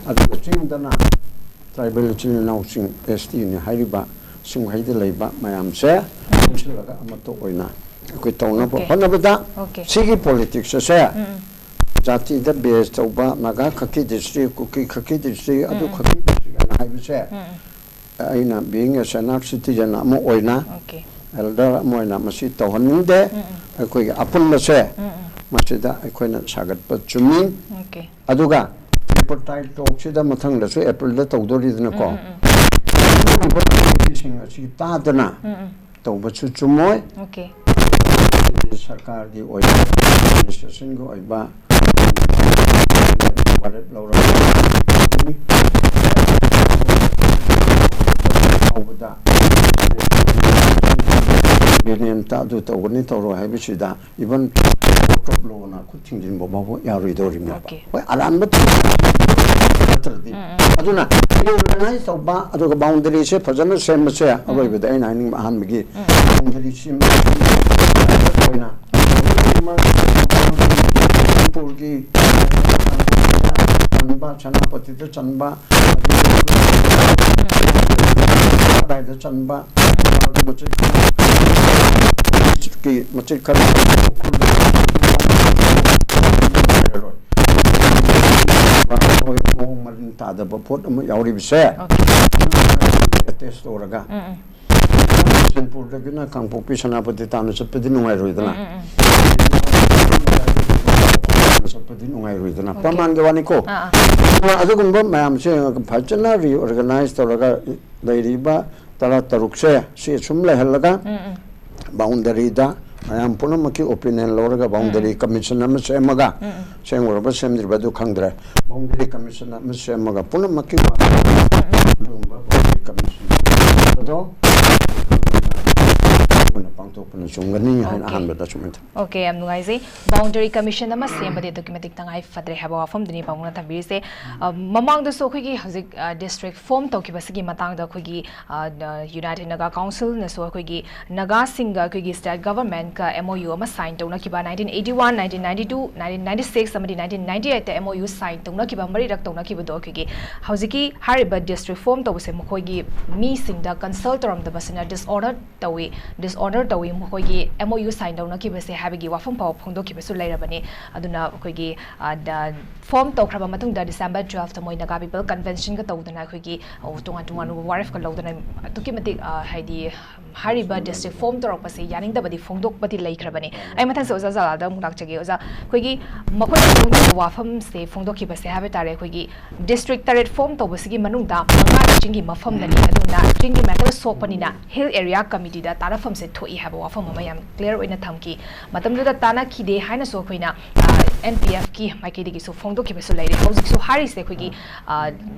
ꯑꯗꯨꯒ ꯆꯤꯡꯗꯅ ꯇ꯭ꯔꯥꯏꯕꯦꯜ ꯏꯆꯤꯜ ꯏꯅꯥꯎꯁꯤꯡ, ꯑꯦꯁ ꯇꯤꯅꯤ ꯍꯥꯏꯔꯤꯕ ꯁꯤꯡꯈꯩꯗ ꯂꯩꯕ ꯃꯌꯥꯝꯁꯦ ꯄꯨꯟꯁꯤꯜꯂꯒ ꯑꯃꯠꯇ ꯑꯣꯏꯅ ꯑꯩꯈꯣꯏ ꯇꯧꯅꯕ Okay. ꯍꯣꯠꯅꯕꯗ Okay. ꯁꯤꯒꯤ ꯄꯣꯂꯤꯇꯤꯛꯁ ꯑꯁꯦ ꯖꯥꯇꯤꯗ ꯕꯦꯁ ꯇꯧꯕ, ꯅꯥꯒꯥ ꯈꯛꯀꯤ ꯗꯤꯁꯇ꯭ꯔꯤꯛ, ꯀꯨꯀꯤ ꯈꯛꯀꯤ ꯗꯤꯁꯇ꯭ꯔꯤꯛ, ꯑꯗꯨ ꯈꯛꯀꯤ ꯗꯤꯁꯇ꯭ꯔꯤꯛ ꯑꯅ ꯍꯥꯏꯕꯁꯦ ꯑꯩꯅ being a senior citizen ꯑꯃ ꯑꯣꯏꯅ, Okay. ꯑꯦꯜꯗꯔ ꯑꯃ ꯑꯣꯏꯅ ꯃꯁꯤ ꯇꯧꯍꯟꯅꯤꯡꯗꯦ꯫ ꯑꯩꯈꯣꯏꯒꯤ ꯑꯄꯨꯟꯕꯁꯦ ꯃꯁꯤꯗ ꯑꯩꯈꯣꯏꯅ ꯁꯥꯒꯠꯄ ꯆꯨꯝꯃꯤ꯫ Okay. ꯑꯗꯨꯒ ꯇ꯭ꯔꯤꯄꯣꯔꯇꯥꯏꯠ ꯇꯣꯛꯁꯤꯗ ꯃꯊꯪꯗꯁꯨ ꯑꯦꯄ꯭ꯔꯤꯜꯗ ꯇꯧꯗꯣꯔꯤꯗꯅꯀꯣ꯫ ꯁꯤꯡ ꯑꯁꯤ ꯇꯥꯗꯅ ꯇꯧꯕꯁꯨ ꯆꯨꯝꯃꯣꯏ꯫ Okay. ꯁꯔꯀꯥꯔꯒꯤ ꯑꯣꯏꯕ, ꯑꯦꯗꯃꯤꯅꯤꯁꯇ꯭ꯔꯦꯁꯟꯒꯤ ꯑꯣꯏꯕ ꯋꯥꯔꯦꯞ ꯂꯧꯔꯒ ꯇꯧꯕꯗ ꯌꯨꯅꯤꯌꯟꯇ ꯑꯗꯨ ꯇꯧꯒꯅꯤ ꯇꯧꯔꯣꯏ ꯍꯥꯏꯕꯁꯤꯗ even court of lawꯅ ꯈꯨꯠ ꯊꯤꯡꯖꯤꯟꯕ ꯐꯥꯎꯕ ꯌꯥꯔꯣꯏꯗꯧꯔꯤꯕꯅꯦꯕ꯫ Okay. ꯍꯣꯏ, ꯑꯔꯥꯟꯕ ꯅꯠꯇ꯭ꯔꯗꯤ꯫ ꯑꯗꯨꯅ reorganize ꯇꯧꯕ, ꯑꯗꯨꯒ ꯕꯥꯎꯟꯗꯔꯤꯁꯦ ꯐꯖꯅ ꯁꯦꯝꯕꯁꯦ ꯑꯔꯣꯏꯕꯗ ꯑꯩꯅ ꯍꯥꯏꯅꯤꯡꯕ ꯑꯍꯥꯟꯕꯒꯤ ꯕꯥꯎꯟꯗꯔꯤ ꯁꯦꯝꯕ ꯑꯣꯏꯅ ꯃꯅꯤꯄꯨꯔꯒꯤ ꯁꯦꯅꯥꯄꯇꯤꯗ ꯆꯟꯕ, ꯑꯗꯥꯏꯗ ꯆꯟꯕ, ꯃꯆꯤꯠ ꯈꯔ, ꯃꯆꯤꯠ ꯈꯔ ꯃꯑꯣꯡ ꯃꯔꯤꯟ ꯇꯥꯗꯕ ꯄꯣꯠ ꯑꯃ ꯌꯥꯎꯔꯤꯕꯁꯦ, ꯑꯦꯇꯦꯁ ꯇꯧꯔꯒ, ꯎꯝ, ꯎꯝ꯫ ꯕꯤꯁꯦꯟꯄꯨꯔꯗꯒꯤꯅ ꯀꯥꯡꯄꯣꯛꯄꯤ ꯁꯦꯅꯥꯄꯇꯤ ꯇꯥꯟꯅ ꯆꯠꯄꯗꯤ ꯅꯨꯡꯉꯥꯏꯔꯣꯏꯗꯅ꯫ ꯎꯝ, ꯎꯝ, ꯎꯝ꯫ ꯆꯠꯄꯗꯤ ꯅꯨꯡꯉꯥꯏꯔꯣꯏꯗꯅ꯫ ꯑꯣꯀꯦ꯫ ꯄ꯭ꯔꯃꯥꯟꯒꯤ ꯋꯥꯅꯤꯀꯣ꯫ ꯑꯥ, ꯑꯥ꯫ ꯑꯗꯨꯅ ꯑꯗꯨꯒꯨꯝꯕ ꯃꯌꯥꯝꯁꯦ ꯐꯖꯅ ꯔꯤꯑꯣꯔꯒꯅꯥꯏꯖ ꯇꯧꯔꯒ ꯂꯩꯔꯤꯕ ꯇꯔꯥ ꯇꯔꯨꯛꯁꯦ ꯁꯤ ꯁꯨꯝ ꯂꯩꯍꯜꯂꯒ, ꯎꯝ, ꯎꯝ꯫ ꯕꯥꯎꯟꯗꯔꯤꯗ ꯃꯌꯥꯝ ꯄꯨꯝꯅꯃꯛꯀꯤ ꯑꯣꯄꯤꯅꯤꯌꯟ ꯂꯧꯔꯒ ꯕꯥꯎꯟꯗꯔꯤ ꯎꯝ, ꯎꯝ꯫ ꯀꯃꯤꯁꯟ ꯑꯃ ꯁꯦꯝꯃꯒ, ꯎꯝ, ꯎꯝ꯫ ꯁꯦꯝꯈ꯭ꯔꯕ ꯁꯦꯝꯗ꯭ꯔꯤꯕ ꯑꯗꯨ ꯈꯪꯗ꯭ꯔꯦ, ꯕꯥꯎꯟꯗꯔꯤ ꯀꯃꯤꯁꯟ ꯑꯃ ꯁꯦꯝꯃꯒ ꯄꯨꯝꯅꯃꯛꯀꯤ ꯋꯥ-, ꯑꯗꯨꯒꯨꯝꯕ ꯕꯥꯎꯟꯗꯔꯤ ꯀꯃꯤꯁꯟ ꯁꯦꯝꯕꯗꯣ ꯑꯩꯈꯣꯏꯅ ꯄꯥꯡꯊꯣꯛꯄꯅ ꯆꯨꯝꯒꯅꯤ ꯍꯥꯏꯅ ꯑꯣꯀꯦ꯫ ꯑꯍꯥꯟꯕꯗ ꯁꯨꯃꯥꯏꯅ ꯊꯝꯃꯤ꯫ ꯑꯣꯀꯦ, ꯌꯥꯝ ꯅꯨꯡꯉꯥꯏꯖꯩ꯫ ꯕꯥꯎꯟꯗꯔꯤ ꯀꯃꯤꯁꯟ ꯑꯃ ꯁꯦꯝꯕꯗꯤ ꯑꯗꯨꯛꯀꯤ ꯃꯇꯤꯛ ꯇꯉꯥꯏ ꯐꯗ꯭ꯔꯦ ꯍꯥꯏꯕ ꯋꯥꯐꯝꯗꯨꯅꯤ ꯄꯥꯕꯨꯡꯅ ꯊꯝꯕꯤꯔꯤꯁꯦ꯫ ꯑ, ꯃꯃꯥꯡꯗꯁꯨ ꯑꯩꯈꯣꯏꯒꯤ ꯍꯧꯖꯤꯛ, ꯑ, ꯗꯤꯁꯇ꯭ꯔꯤꯛ ꯐꯣꯝ ꯇꯧꯈꯤꯕꯁꯤꯒꯤ ꯃꯇꯥꯡꯗ ꯑꯩꯈꯣꯏꯒꯤ, ꯑ, ꯗ-, ꯌꯨꯅꯥꯏꯇꯦꯗ ꯅꯥꯒꯥ ꯀꯥꯎꯟꯁꯤꯜꯅꯁꯨ ꯑꯩꯈꯣꯏꯒꯤ ꯅꯥꯒꯥꯁꯤꯡꯒ ꯑꯩꯈꯣꯏꯒꯤ ꯁ꯭ꯇꯦꯠ ꯒꯚꯔꯟꯃꯦꯟꯠꯀ ꯑꯦꯝ ꯑꯣ ꯌꯨ ꯑꯃ sign ꯇꯧꯅꯈꯤꯕ nineteen eighty one, nineteen ninety two, nineteen ninety six ꯑꯃꯗꯤ nineteen ninety eight M O U sign ꯇꯧꯅꯈꯤꯕ ꯃꯔꯤꯔꯛ ꯇꯧꯅꯈꯤꯕꯗꯣ ꯑꯩꯈꯣꯏꯒꯤ ꯍꯧꯖꯤꯛꯀꯤ ꯍꯥꯏꯔꯤꯕ ꯗꯤꯁꯇ꯭ꯔꯤꯛ ꯐꯣꯝ ꯇꯧꯕꯁꯦ ꯃꯈꯣꯏꯒꯤ ꯃꯤꯁꯤꯡꯗ ꯀꯟꯁꯜ ꯇꯧꯔꯝꯗꯕꯁꯤꯅ ꯗꯤꯁꯑꯣꯅꯔ ꯇꯧꯏ, ꯗꯤꯁꯑꯣꯅꯔ ꯇꯧꯏ, ꯃꯈꯣꯏꯒꯤ ꯑꯦꯝ ꯑꯣ ꯌꯨ ꯁꯥꯏꯟ ꯇꯧꯅꯈꯤꯕꯁꯦ ꯍꯥꯏꯕꯒꯤ ꯋꯥꯐꯝ ꯐꯥꯎꯕ ꯐꯣꯡꯗꯣꯛꯈꯤꯕꯁꯨ ꯂꯩꯔꯕꯅꯤ꯫ ꯑꯗꯨꯅ ꯑꯩꯈꯣꯏꯒꯤ, ꯑ, ꯗ-, ꯐꯣꯝ ꯇꯧꯈ꯭ꯔꯕ ꯃꯇꯨꯡꯗ ꯗꯤꯁꯦꯝꯕꯔ twelfth ꯃꯣꯏ ꯅꯥꯒꯥ ꯄꯤꯄꯜ ꯀꯟꯚꯦꯟꯁꯟꯒ ꯇꯧꯗꯅ ꯑꯩꯈꯣꯏꯒꯤ, ꯑ, ꯇꯣꯉꯥꯟ ꯇꯣꯉꯥꯟꯕ ꯋꯥꯔꯦꯞꯀ ꯂꯧꯗꯅ ꯑꯗꯨꯛꯀꯤ ꯃꯇꯤꯛ, ꯑ, ꯍꯥꯏꯗꯤ ꯍꯥꯏꯔꯤꯕ ꯗꯤꯁꯇ꯭ꯔꯤꯛ ꯐꯣꯝ ꯇꯧꯔꯛꯄꯁꯦ ꯌꯥꯅꯤꯡꯗꯕꯗꯤ ꯐꯣꯡꯗꯣꯛꯄꯗꯤ ꯂꯩꯈ꯭ꯔꯕꯅꯤ꯫ ꯑꯩ ꯃꯊꯪꯁꯦ ꯑꯣꯖꯥ ꯖꯂꯥꯜꯗ ꯑꯃꯨꯛ ꯂꯥꯛꯆꯒꯦ꯫ ꯑꯣꯖꯥ, ꯑꯩꯈꯣꯏꯒꯤ ꯃꯈꯣꯏꯅ ꯐꯣꯡꯗꯣꯛꯄ ꯋꯥꯐꯝꯁꯦ ꯐꯣꯡꯗꯣꯛꯈꯤꯕꯁꯦ ꯍꯥꯏꯕ ꯇꯥꯔꯦ, ꯑꯩꯈꯣꯏꯒꯤ ꯗꯤꯁꯇ꯭ꯔꯤꯛ ꯇꯔꯦꯠ ꯐꯣꯝ ꯇꯧꯕꯁꯤꯒꯤ ꯃꯅꯨꯡꯗ ꯃꯉꯥꯗꯤ ꯆꯤꯡꯒꯤ ꯃꯐꯝꯗꯅꯤ, ꯑꯗꯨꯅ ꯆꯤꯡꯒꯤ ꯃꯦꯇꯔ ꯁꯣꯛꯄꯅꯤꯅ ꯍꯤꯜ ꯑꯦꯔꯤꯌꯥ ꯀꯃꯤꯇꯤꯗ ꯇꯥꯔꯛꯐꯝꯁꯦ ꯊꯣꯛꯏ ꯍꯥꯏꯕ ꯋꯥꯐꯝ ꯑꯃ ꯌꯥꯝ ꯀ꯭ꯂꯤꯌꯥꯔ ꯑꯣꯏꯅ ꯊꯝꯈꯤ꯫ ꯃꯇꯝꯗꯨꯗ ꯇꯥꯟꯅꯈꯤꯗꯦ ꯍꯥꯏꯅꯁꯨ ꯑꯩꯈꯣꯏꯅ, ꯑ, ꯑꯦꯟ ꯄꯤ ꯑꯦꯐꯀꯤ ꯃꯥꯏꯀꯩꯗꯒꯤꯁꯨ ꯐꯣꯡꯗꯣꯛꯈꯤꯕꯁꯨ ꯂꯩꯔꯦ꯫ ꯍꯧꯖꯤꯛꯁꯨ ꯍꯥꯏꯔꯤꯁꯦ ꯑꯩꯈꯣꯏꯒꯤ, ꯑ,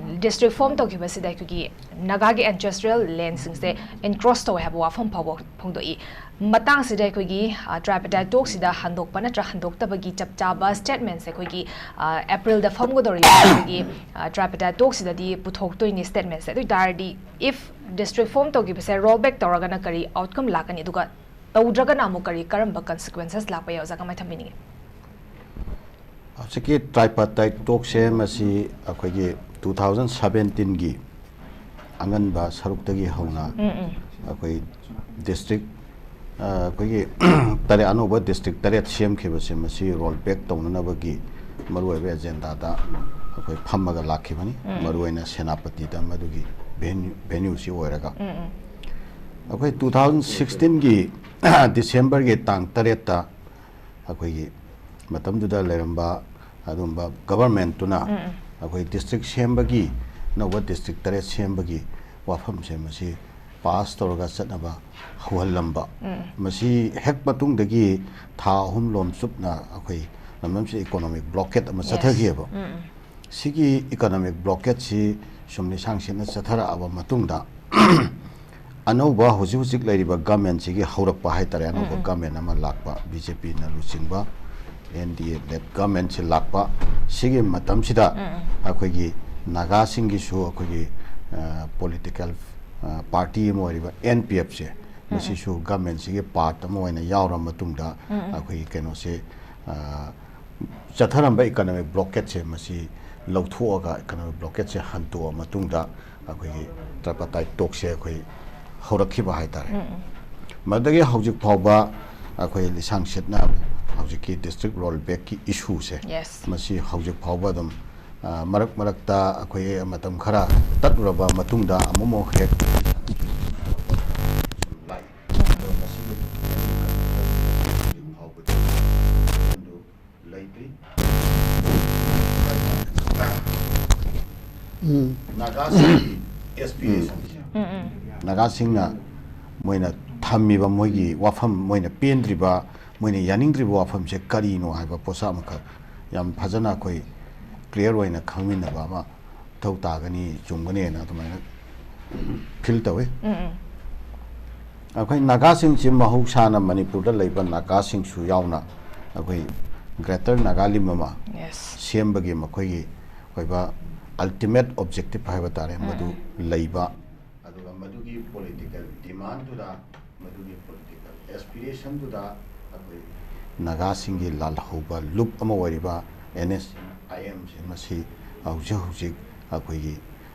ꯗꯤꯁꯇ꯭ꯔꯤꯛ ꯐꯣꯝ ꯇꯧꯈꯤꯕꯁꯤꯗ ꯑꯩꯈꯣꯏꯒꯤ ꯅꯥꯒꯥꯒꯤ ꯑꯦꯟꯁꯦꯁꯇ꯭ꯔꯦꯜ ꯂꯦꯟꯁꯤꯡꯁꯦ ꯏꯟꯀ꯭ꯔꯣꯁ ꯇꯧꯋꯦ ꯍꯥꯏꯕ ꯋꯥꯐꯝ ꯐꯥꯎꯕ ꯐꯣꯡꯗꯣꯛꯏ꯫ ꯃꯇꯥꯡꯁꯤꯗ ꯑꯩꯈꯣꯏꯒꯤ, ꯑ, ꯇ꯭ꯔꯥꯏꯄꯦꯇꯥꯏꯠ ꯇꯣꯛꯁꯤꯗ ꯍꯟꯗꯣꯛꯄ ꯅꯠꯇ꯭ꯔ ꯍꯟꯗꯣꯛꯇꯕꯒꯤ ꯆꯞ ꯆꯥꯕ ꯁ꯭ꯇꯦꯠꯃꯦꯟꯁꯦ ꯑꯩꯈꯣꯏꯒꯤ, ꯑ, ꯑꯦꯄ꯭ꯔꯤꯜꯗ ꯐꯝꯒꯗꯧꯔꯤꯕ ꯑꯩꯈꯣꯏꯒꯤ, ꯑ, ꯇ꯭ꯔꯥꯏꯄꯦꯇꯥꯏꯠ ꯇꯣꯛꯁꯤꯗꯗꯤ ꯄꯨꯊꯣꯛꯇꯣꯏꯅꯤ ꯁ꯭ꯇꯦꯠꯃꯦꯟꯁꯦ꯫ ꯑꯗꯨ ꯑꯣꯏ ꯇꯥꯔꯗꯤ, if ꯗꯤꯁꯇ꯭ꯔꯤꯛ ꯐꯣꯝ ꯇꯧꯈꯤꯕꯁꯦ ꯔꯣꯜ ꯕꯦꯛ ꯇꯧꯔꯒꯅ ꯀꯔꯤ ꯑꯥꯎꯠꯀꯝ ꯂꯥꯛꯀꯅꯤ, ꯑꯗꯨꯒ ꯇꯧꯗ꯭ꯔꯒꯅ ꯑꯃꯨꯛ ꯀꯔꯤ, ꯀꯔꯝꯕ ꯀꯟꯁꯤꯀ꯭ꯋꯦꯟꯁꯦꯁ ꯂꯥꯛꯄ ꯌꯥꯏ, ꯑꯣꯖꯥ, ꯀꯃꯥꯏꯅ ꯊꯝꯕꯤꯅꯤꯡꯉꯤ? ꯑ, ꯍꯧꯖꯤꯛꯀꯤ ꯇ꯭ꯔꯥꯏꯄꯥꯇꯥꯏꯠ ꯇꯣꯛꯁꯦ ꯃꯁꯤ ꯑꯩꯈꯣꯏꯒꯤ ꯇꯨ ꯊꯥꯎꯖꯟ ꯁꯕꯦꯟꯇꯤꯟꯒꯤ ꯑꯉꯟꯕ ꯁꯔꯨꯛꯇꯒꯤ ꯍꯧꯅ ꯑꯩꯈꯣꯏ ꯗꯤꯁꯇ꯭ꯔꯤꯛ ꯑꯩꯈꯣꯏꯒꯤ ꯇꯔꯦꯠ, ꯑꯅꯧꯕ ꯗꯤꯁꯇ꯭ꯔꯤꯛ ꯇꯔꯦꯠ ꯁꯦꯝꯈꯤꯕꯁꯦ ꯃꯁꯤ ꯔꯣꯜ ꯕꯦꯛ ꯇꯧꯅꯅꯕꯒꯤ ꯃꯔꯨꯑꯣꯏꯕ ꯑꯦꯖꯦꯟꯗꯥꯗ ꯑꯩꯈꯣꯏ ꯐꯝꯃꯒ ꯂꯥꯛꯈꯤꯕꯅꯤ꯫ ꯃꯔꯨꯑꯣꯏꯅ ꯁꯦꯅꯥꯄꯇꯤꯗ ꯃꯗꯨꯒꯤ ꯚꯦꯅ꯭ꯌꯨ ꯚꯦꯅ꯭ꯌꯨꯁꯤ ꯑꯣꯏꯔꯒ ꯑꯩꯈꯣꯏ ꯇꯨ ꯊꯥꯎꯖꯟ ꯁꯤꯛꯁꯇꯤꯟꯒꯤ ꯗꯤꯁꯦꯝꯕꯔꯒꯤ ꯇꯥꯡ ꯇꯔꯦꯠꯇ ꯑꯩꯈꯣꯏꯒꯤ ꯃꯇꯝꯗꯨꯗ ꯂꯩꯔꯝꯕ ꯑꯗꯨꯝꯕ ꯒꯕꯔꯃꯦꯟꯠꯇꯨꯅ ꯑꯩꯈꯣꯏ ꯗꯤꯁꯇ꯭ꯔꯤꯛ ꯁꯦꯝꯕꯒꯤ, ꯑꯅꯧꯕ ꯗꯤꯁꯇ꯭ꯔꯤꯛ ꯇꯔꯦꯠ ꯁꯦꯝꯕꯒꯤ ꯋꯥꯐꯝꯁꯦ ꯃꯁꯤ ꯄꯥꯁ ꯇꯧꯔꯒ ꯆꯠꯅꯕ ꯍꯧꯍꯜꯂꯝꯕ꯫ ꯃꯁꯤ ꯍꯦꯛ ꯃꯇꯨꯡꯗꯒꯤ ꯊꯥ ꯑꯍꯨꯝ ꯂꯣꯝ ꯆꯨꯞꯅ ꯑꯩꯈꯣꯏ ꯂꯝꯗꯝꯁꯤꯗ ꯏꯀꯣꯅꯣꯃꯤꯛ ꯕ꯭ꯂꯣꯀꯦꯠ ꯑꯃ ꯆꯠꯊꯈꯤꯑꯕ꯫ ꯁꯤꯒꯤ ꯏꯀꯣꯅꯣꯃꯤꯛ ꯕ꯭ꯂꯣꯀꯦꯠꯁꯤ ꯁꯨꯝ ꯂꯤꯁꯥꯡ ꯁꯤꯠꯅ ꯆꯠꯊꯔꯛꯑꯕ ꯃꯇꯨꯡꯗ ꯑꯅꯧꯕ ꯍꯧꯖꯤꯛ ꯍꯧꯖꯤꯛ ꯂꯩꯔꯤꯕ ꯒꯃꯦꯟꯁꯤꯒꯤ ꯍꯧꯔꯛꯄ ꯍꯥꯏꯇꯥꯔꯦ, ꯑꯅꯧꯕ ꯒꯃꯦꯟ ꯑꯃ ꯂꯥꯛꯄ, ꯕꯤ ꯖꯦ ꯄꯤꯅ ꯂꯨꯆꯤꯡꯕ ꯑꯦꯟ ꯗꯤ ꯑꯦ ꯂꯦꯗ ꯒꯃꯦꯟꯁꯤ ꯂꯥꯛꯄ ꯁꯤꯒꯤ ꯃꯇꯝꯁꯤꯗ ꯑꯩꯈꯣꯏꯒꯤ ꯅꯥꯒꯥꯁꯤꯡꯒꯤꯁꯨ ꯑꯩꯈꯣꯏꯒꯤ ꯄꯣꯂꯤꯇꯤꯀꯦꯜ ꯄꯥꯔꯇꯤ ꯑꯃ ꯑꯣꯏꯔꯤꯕ ꯑꯦꯟ ꯄꯤ ꯑꯦꯐꯁꯦ, ꯃꯁꯤꯁꯨ ꯒꯃꯦꯟꯁꯤꯒꯤ ꯄꯥꯔꯠ ꯑꯃ ꯑꯣꯏꯅ ꯌꯥꯎꯔ ꯃꯇꯨꯡꯗ ꯑꯩꯈꯣꯏꯒꯤ ꯀꯩꯅꯣꯁꯦ, ꯆꯠꯊꯔꯝꯕ ꯏꯀꯣꯅꯣꯃꯤꯛ ꯕ꯭ꯂꯣꯀꯦꯠꯁꯦ ꯃꯁꯤ ꯂꯧꯊꯣꯛꯑꯒ ꯏꯀꯣꯅꯣꯃꯤꯛ ꯕ꯭ꯂꯣꯀꯦꯠꯁꯦ ꯍꯟꯇꯣꯛꯑ ꯃꯇꯨꯡꯗ ꯑꯩꯈꯣꯏꯒꯤ ꯇ꯭ꯔꯥꯏꯄꯥꯇꯥꯏꯠ ꯇꯣꯛꯁꯦ ꯑꯩꯈꯣꯏ ꯍꯧꯔꯛꯈꯤꯕ ꯍꯥꯏꯇꯥꯔꯦ꯫ ꯃꯗꯨꯗꯒꯤ ꯍꯧꯖꯤꯛ ꯐꯥꯎꯕ ꯑꯩꯈꯣꯏ ꯂꯤꯁꯥꯡ ꯁꯤꯠꯅ ꯍꯧꯖꯤꯛꯀꯤ ꯗꯤꯁꯇ꯭ꯔꯤꯛ ꯔꯣꯜ ꯕꯦꯛꯀꯤ ꯏꯁꯨꯁꯦ ꯃꯁꯤ ꯍꯧꯖꯤꯛ ꯐꯥꯎꯕ ꯑꯗꯨꯝ ꯃꯔꯛ ꯃꯔꯛꯇ ꯑꯩꯈꯣꯏ ꯃꯇꯝ ꯈꯔ ꯇꯠꯂꯨꯔꯕ ꯃꯇꯨꯡꯗ ꯑꯃꯨꯛ ꯑꯃꯨꯛ ꯍꯦꯛ ꯂꯥꯛꯏ꯫ ꯑꯗꯣ ꯃꯁꯤꯒꯤ ꯍꯧꯖꯤꯛ ꯐꯥꯎꯕꯗꯤ ꯑꯗꯨ ꯂꯩꯇ꯭ꯔꯤ꯫ ꯅꯥꯒꯥꯁꯤꯡꯒꯤ ꯑꯦꯁꯄꯤꯔꯦꯁꯟꯁꯦ, ꯅꯥꯒꯥꯁꯤꯡꯅ ꯃꯣꯏꯅ ꯊꯝꯃꯤꯕ ꯃꯣꯏꯒꯤ ꯋꯥꯐꯝ, ꯃꯣꯏꯅ ꯄꯦꯟꯗ꯭ꯔꯤꯕ, ꯃꯣꯏꯅ ꯌꯥꯅꯤꯡꯗ꯭ꯔꯤꯕ ꯋꯥꯐꯝꯁꯦ ꯀꯔꯤꯅꯣ ꯍꯥꯏꯕ ꯄꯣꯠꯁꯛ ꯑꯃꯈꯛ ꯌꯥꯝ ꯐꯖꯅ ꯑꯩꯈꯣꯏ ꯀ꯭ꯂꯤꯌꯥꯔ ꯑꯣꯏꯅ ꯈꯪꯃꯤꯟꯅꯕ ꯑꯃ ꯃꯊꯧ ꯇꯥꯒꯅꯤ, ꯆꯨꯝꯒꯅꯤꯅ ꯑꯗꯨꯃꯥꯏꯅ ꯐꯤꯜ ꯇꯧꯋꯤ꯫ ꯑꯩꯈꯣꯏ ꯅꯥꯒꯥꯁꯤꯡꯁꯤ ꯃꯍꯧꯁꯥꯅ ꯃꯅꯤꯄꯨꯔꯗ ꯂꯩꯕ ꯅꯥꯒꯥꯁꯤꯡꯁꯨ ꯌꯥꯎꯅ ꯑꯩꯈꯣꯏ ꯒ꯭ꯔꯦꯇꯔ ꯅꯥꯒꯥꯂꯤꯝ ꯑꯃ ꯁꯦꯝꯕꯒꯤ ꯃꯈꯣꯏꯒꯤ ꯑꯣꯏꯕ ꯑꯜꯇꯤꯃꯦꯠ ꯑꯣꯕꯖꯦꯛꯇꯤꯞ ꯍꯥꯏꯕ ꯇꯥꯔꯦ, ꯃꯗꯨ ꯂꯩꯕ꯫ ꯑꯗꯨꯒ ꯃꯗꯨꯒꯤ ꯄꯣꯂꯤꯇꯤꯀꯦꯜ ꯗꯤꯃꯥꯟꯗꯨꯗ, ꯃꯗꯨꯒꯤ ꯄꯣꯂꯤꯇꯤꯀꯦꯜ ꯑꯦꯁꯄꯤꯔꯦꯁꯟꯗꯨꯗ ꯑꯩꯈꯣꯏ ꯅꯥꯒꯥꯁꯤꯡꯒꯤ ꯂꯥꯜꯍꯧꯕ ꯂꯨꯞ ꯑꯃ ꯑꯣꯏꯔꯤꯕ ꯑꯦꯟ ꯑꯦꯁ ꯑꯥꯏ ꯑꯦꯝꯁꯦ ꯃꯁꯤ ꯍꯧꯖꯤꯛ ꯍꯧꯖꯤꯛ ꯑꯩꯈꯣꯏꯒꯤ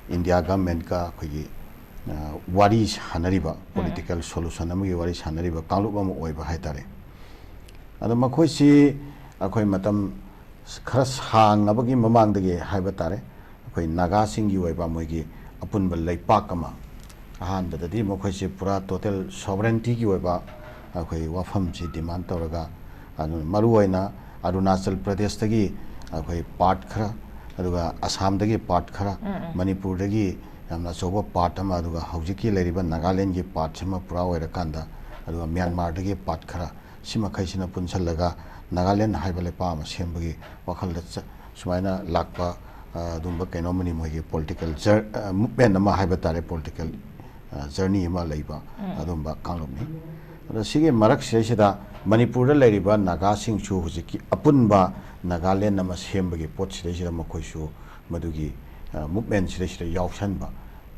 ꯏꯟꯗꯤꯌꯥ ꯒꯚꯔꯟꯃꯦꯟꯠꯀ ꯑꯩꯈꯣꯏꯒꯤ, ꯑ, ꯋꯥꯔꯤ ꯁꯥꯟꯅꯔꯤꯕ, ꯄꯣꯂꯤꯇꯤꯀꯦꯜ ꯁꯣꯂꯨꯁꯟ ꯑꯃꯒꯤ ꯋꯥꯔꯤ ꯁꯥꯟꯅꯔꯤꯕ ꯀꯥꯡꯂꯨꯞ ꯑꯃ ꯑꯣꯏꯕ ꯍꯥꯏꯇꯥꯔꯦ꯫ ꯑꯗꯣ ꯃꯈꯣꯏꯁꯤ ꯑꯩꯈꯣꯏ ꯃꯇꯝ ꯈꯔ ꯁꯥꯡꯉꯕꯒꯤ ꯃꯃꯥꯡꯗꯒꯤ ꯍꯥꯏꯕ ꯇꯥꯔꯦ, ꯑꯩꯈꯣꯏ ꯅꯥꯒꯥꯁꯤꯡꯒꯤ ꯑꯣꯏꯕ ꯃꯣꯏꯒꯤ ꯑꯄꯨꯟꯕ ꯂꯩꯄꯥꯛ ꯑꯃ, ꯑꯍꯥꯟꯕꯗꯗꯤ ꯃꯈꯣꯏꯁꯦ ꯄꯨꯔꯥ ꯇꯣꯇꯦꯜ ꯁꯣꯚꯔꯦꯟꯇꯤꯒꯤ ꯑꯣꯏꯕ ꯑꯩꯈꯣꯏ ꯋꯥꯐꯝꯁꯤ ꯗꯤꯃꯥꯟ ꯇꯧꯔꯒ, ꯑꯗꯨꯅ ꯃꯔꯨꯑꯣꯏꯅ ꯑꯔꯨꯅꯥꯆꯜ ꯄ꯭ꯔꯗꯦꯁꯇꯒꯤ ꯑꯩꯈꯣꯏ ꯄꯥꯔꯠ ꯈꯔ, ꯑꯗꯨꯒ ꯑꯁꯥꯝꯗꯒꯤ ꯄꯥꯔꯠ ꯈꯔ, ꯎꯝ, ꯎꯝ꯫ ꯃꯅꯤꯄꯨꯔꯗꯒꯤ ꯌꯥꯝꯅ ꯑꯆꯧꯕ ꯄꯥꯔꯠ ꯑꯃ, ꯑꯗꯨꯒ ꯍꯧꯖꯤꯛꯀꯤ ꯂꯩꯔꯤꯕ ꯅꯥꯒꯥꯂꯦꯟꯒꯤ ꯄꯥꯔꯠꯁꯤꯃ ꯄꯨꯔꯥ ꯑꯣꯏꯔꯀꯥꯟꯗ, ꯑꯗꯨꯒ ꯃ꯭ꯌꯥꯟꯃꯥꯔꯗꯒꯤ ꯄꯥꯔꯠ ꯈꯔ, ꯁꯤ ꯃꯈꯩꯁꯤꯅ ꯄꯨꯟꯁꯤꯜꯂꯒ ꯅꯥꯒꯥꯂꯦꯟ ꯍꯥꯏꯕ ꯂꯩꯄꯥꯛ ꯑꯃ ꯁꯦꯝꯕꯒꯤ ꯋꯥꯈꯜꯗ ꯆ-, ꯁꯨꯃꯥꯏꯅ ꯂꯥꯛꯄ, ꯑ, ꯑꯗꯨꯝꯕ ꯀꯩꯅꯣꯝꯃꯅꯤ, ꯃꯣꯏꯒꯤ ꯄꯣꯂꯤꯇꯤꯀꯦꯜ ꯖꯔ-, ꯑ, ꯃꯨꯚꯃꯦꯟ ꯑꯃ ꯍꯥꯏꯕ ꯇꯥꯔꯦ, ꯄꯣꯂꯤꯇꯤꯀꯦꯜ, ꯑ, ꯖꯔꯅꯤ ꯑꯃ ꯂꯩꯕ ꯑꯗꯨꯝꯕ ꯀꯥꯡꯂꯨꯞꯅꯤ꯫ ꯑꯗꯣ ꯁꯤꯒꯤ ꯃꯔꯛꯁꯤꯗꯩꯁꯤꯗ ꯃꯅꯤꯄꯨꯔꯗ ꯂꯩꯔꯤꯕ ꯅꯥꯒꯥꯁꯤꯡꯁꯨ ꯍꯧꯖꯤꯛꯀꯤ ꯑꯄꯨꯟꯕ ꯅꯥꯒꯥꯂꯦꯟ ꯑꯃ ꯁꯦꯝꯕꯒꯤ ꯄꯣꯠꯁꯤꯗꯩꯁꯤꯗ ꯃꯈꯣꯏꯁꯨ ꯃꯗꯨꯒꯤ, ꯑ, ꯃꯨꯚꯃꯦꯟꯁꯤꯗꯩꯁꯤꯗ ꯌꯥꯎꯁꯟꯕ꯫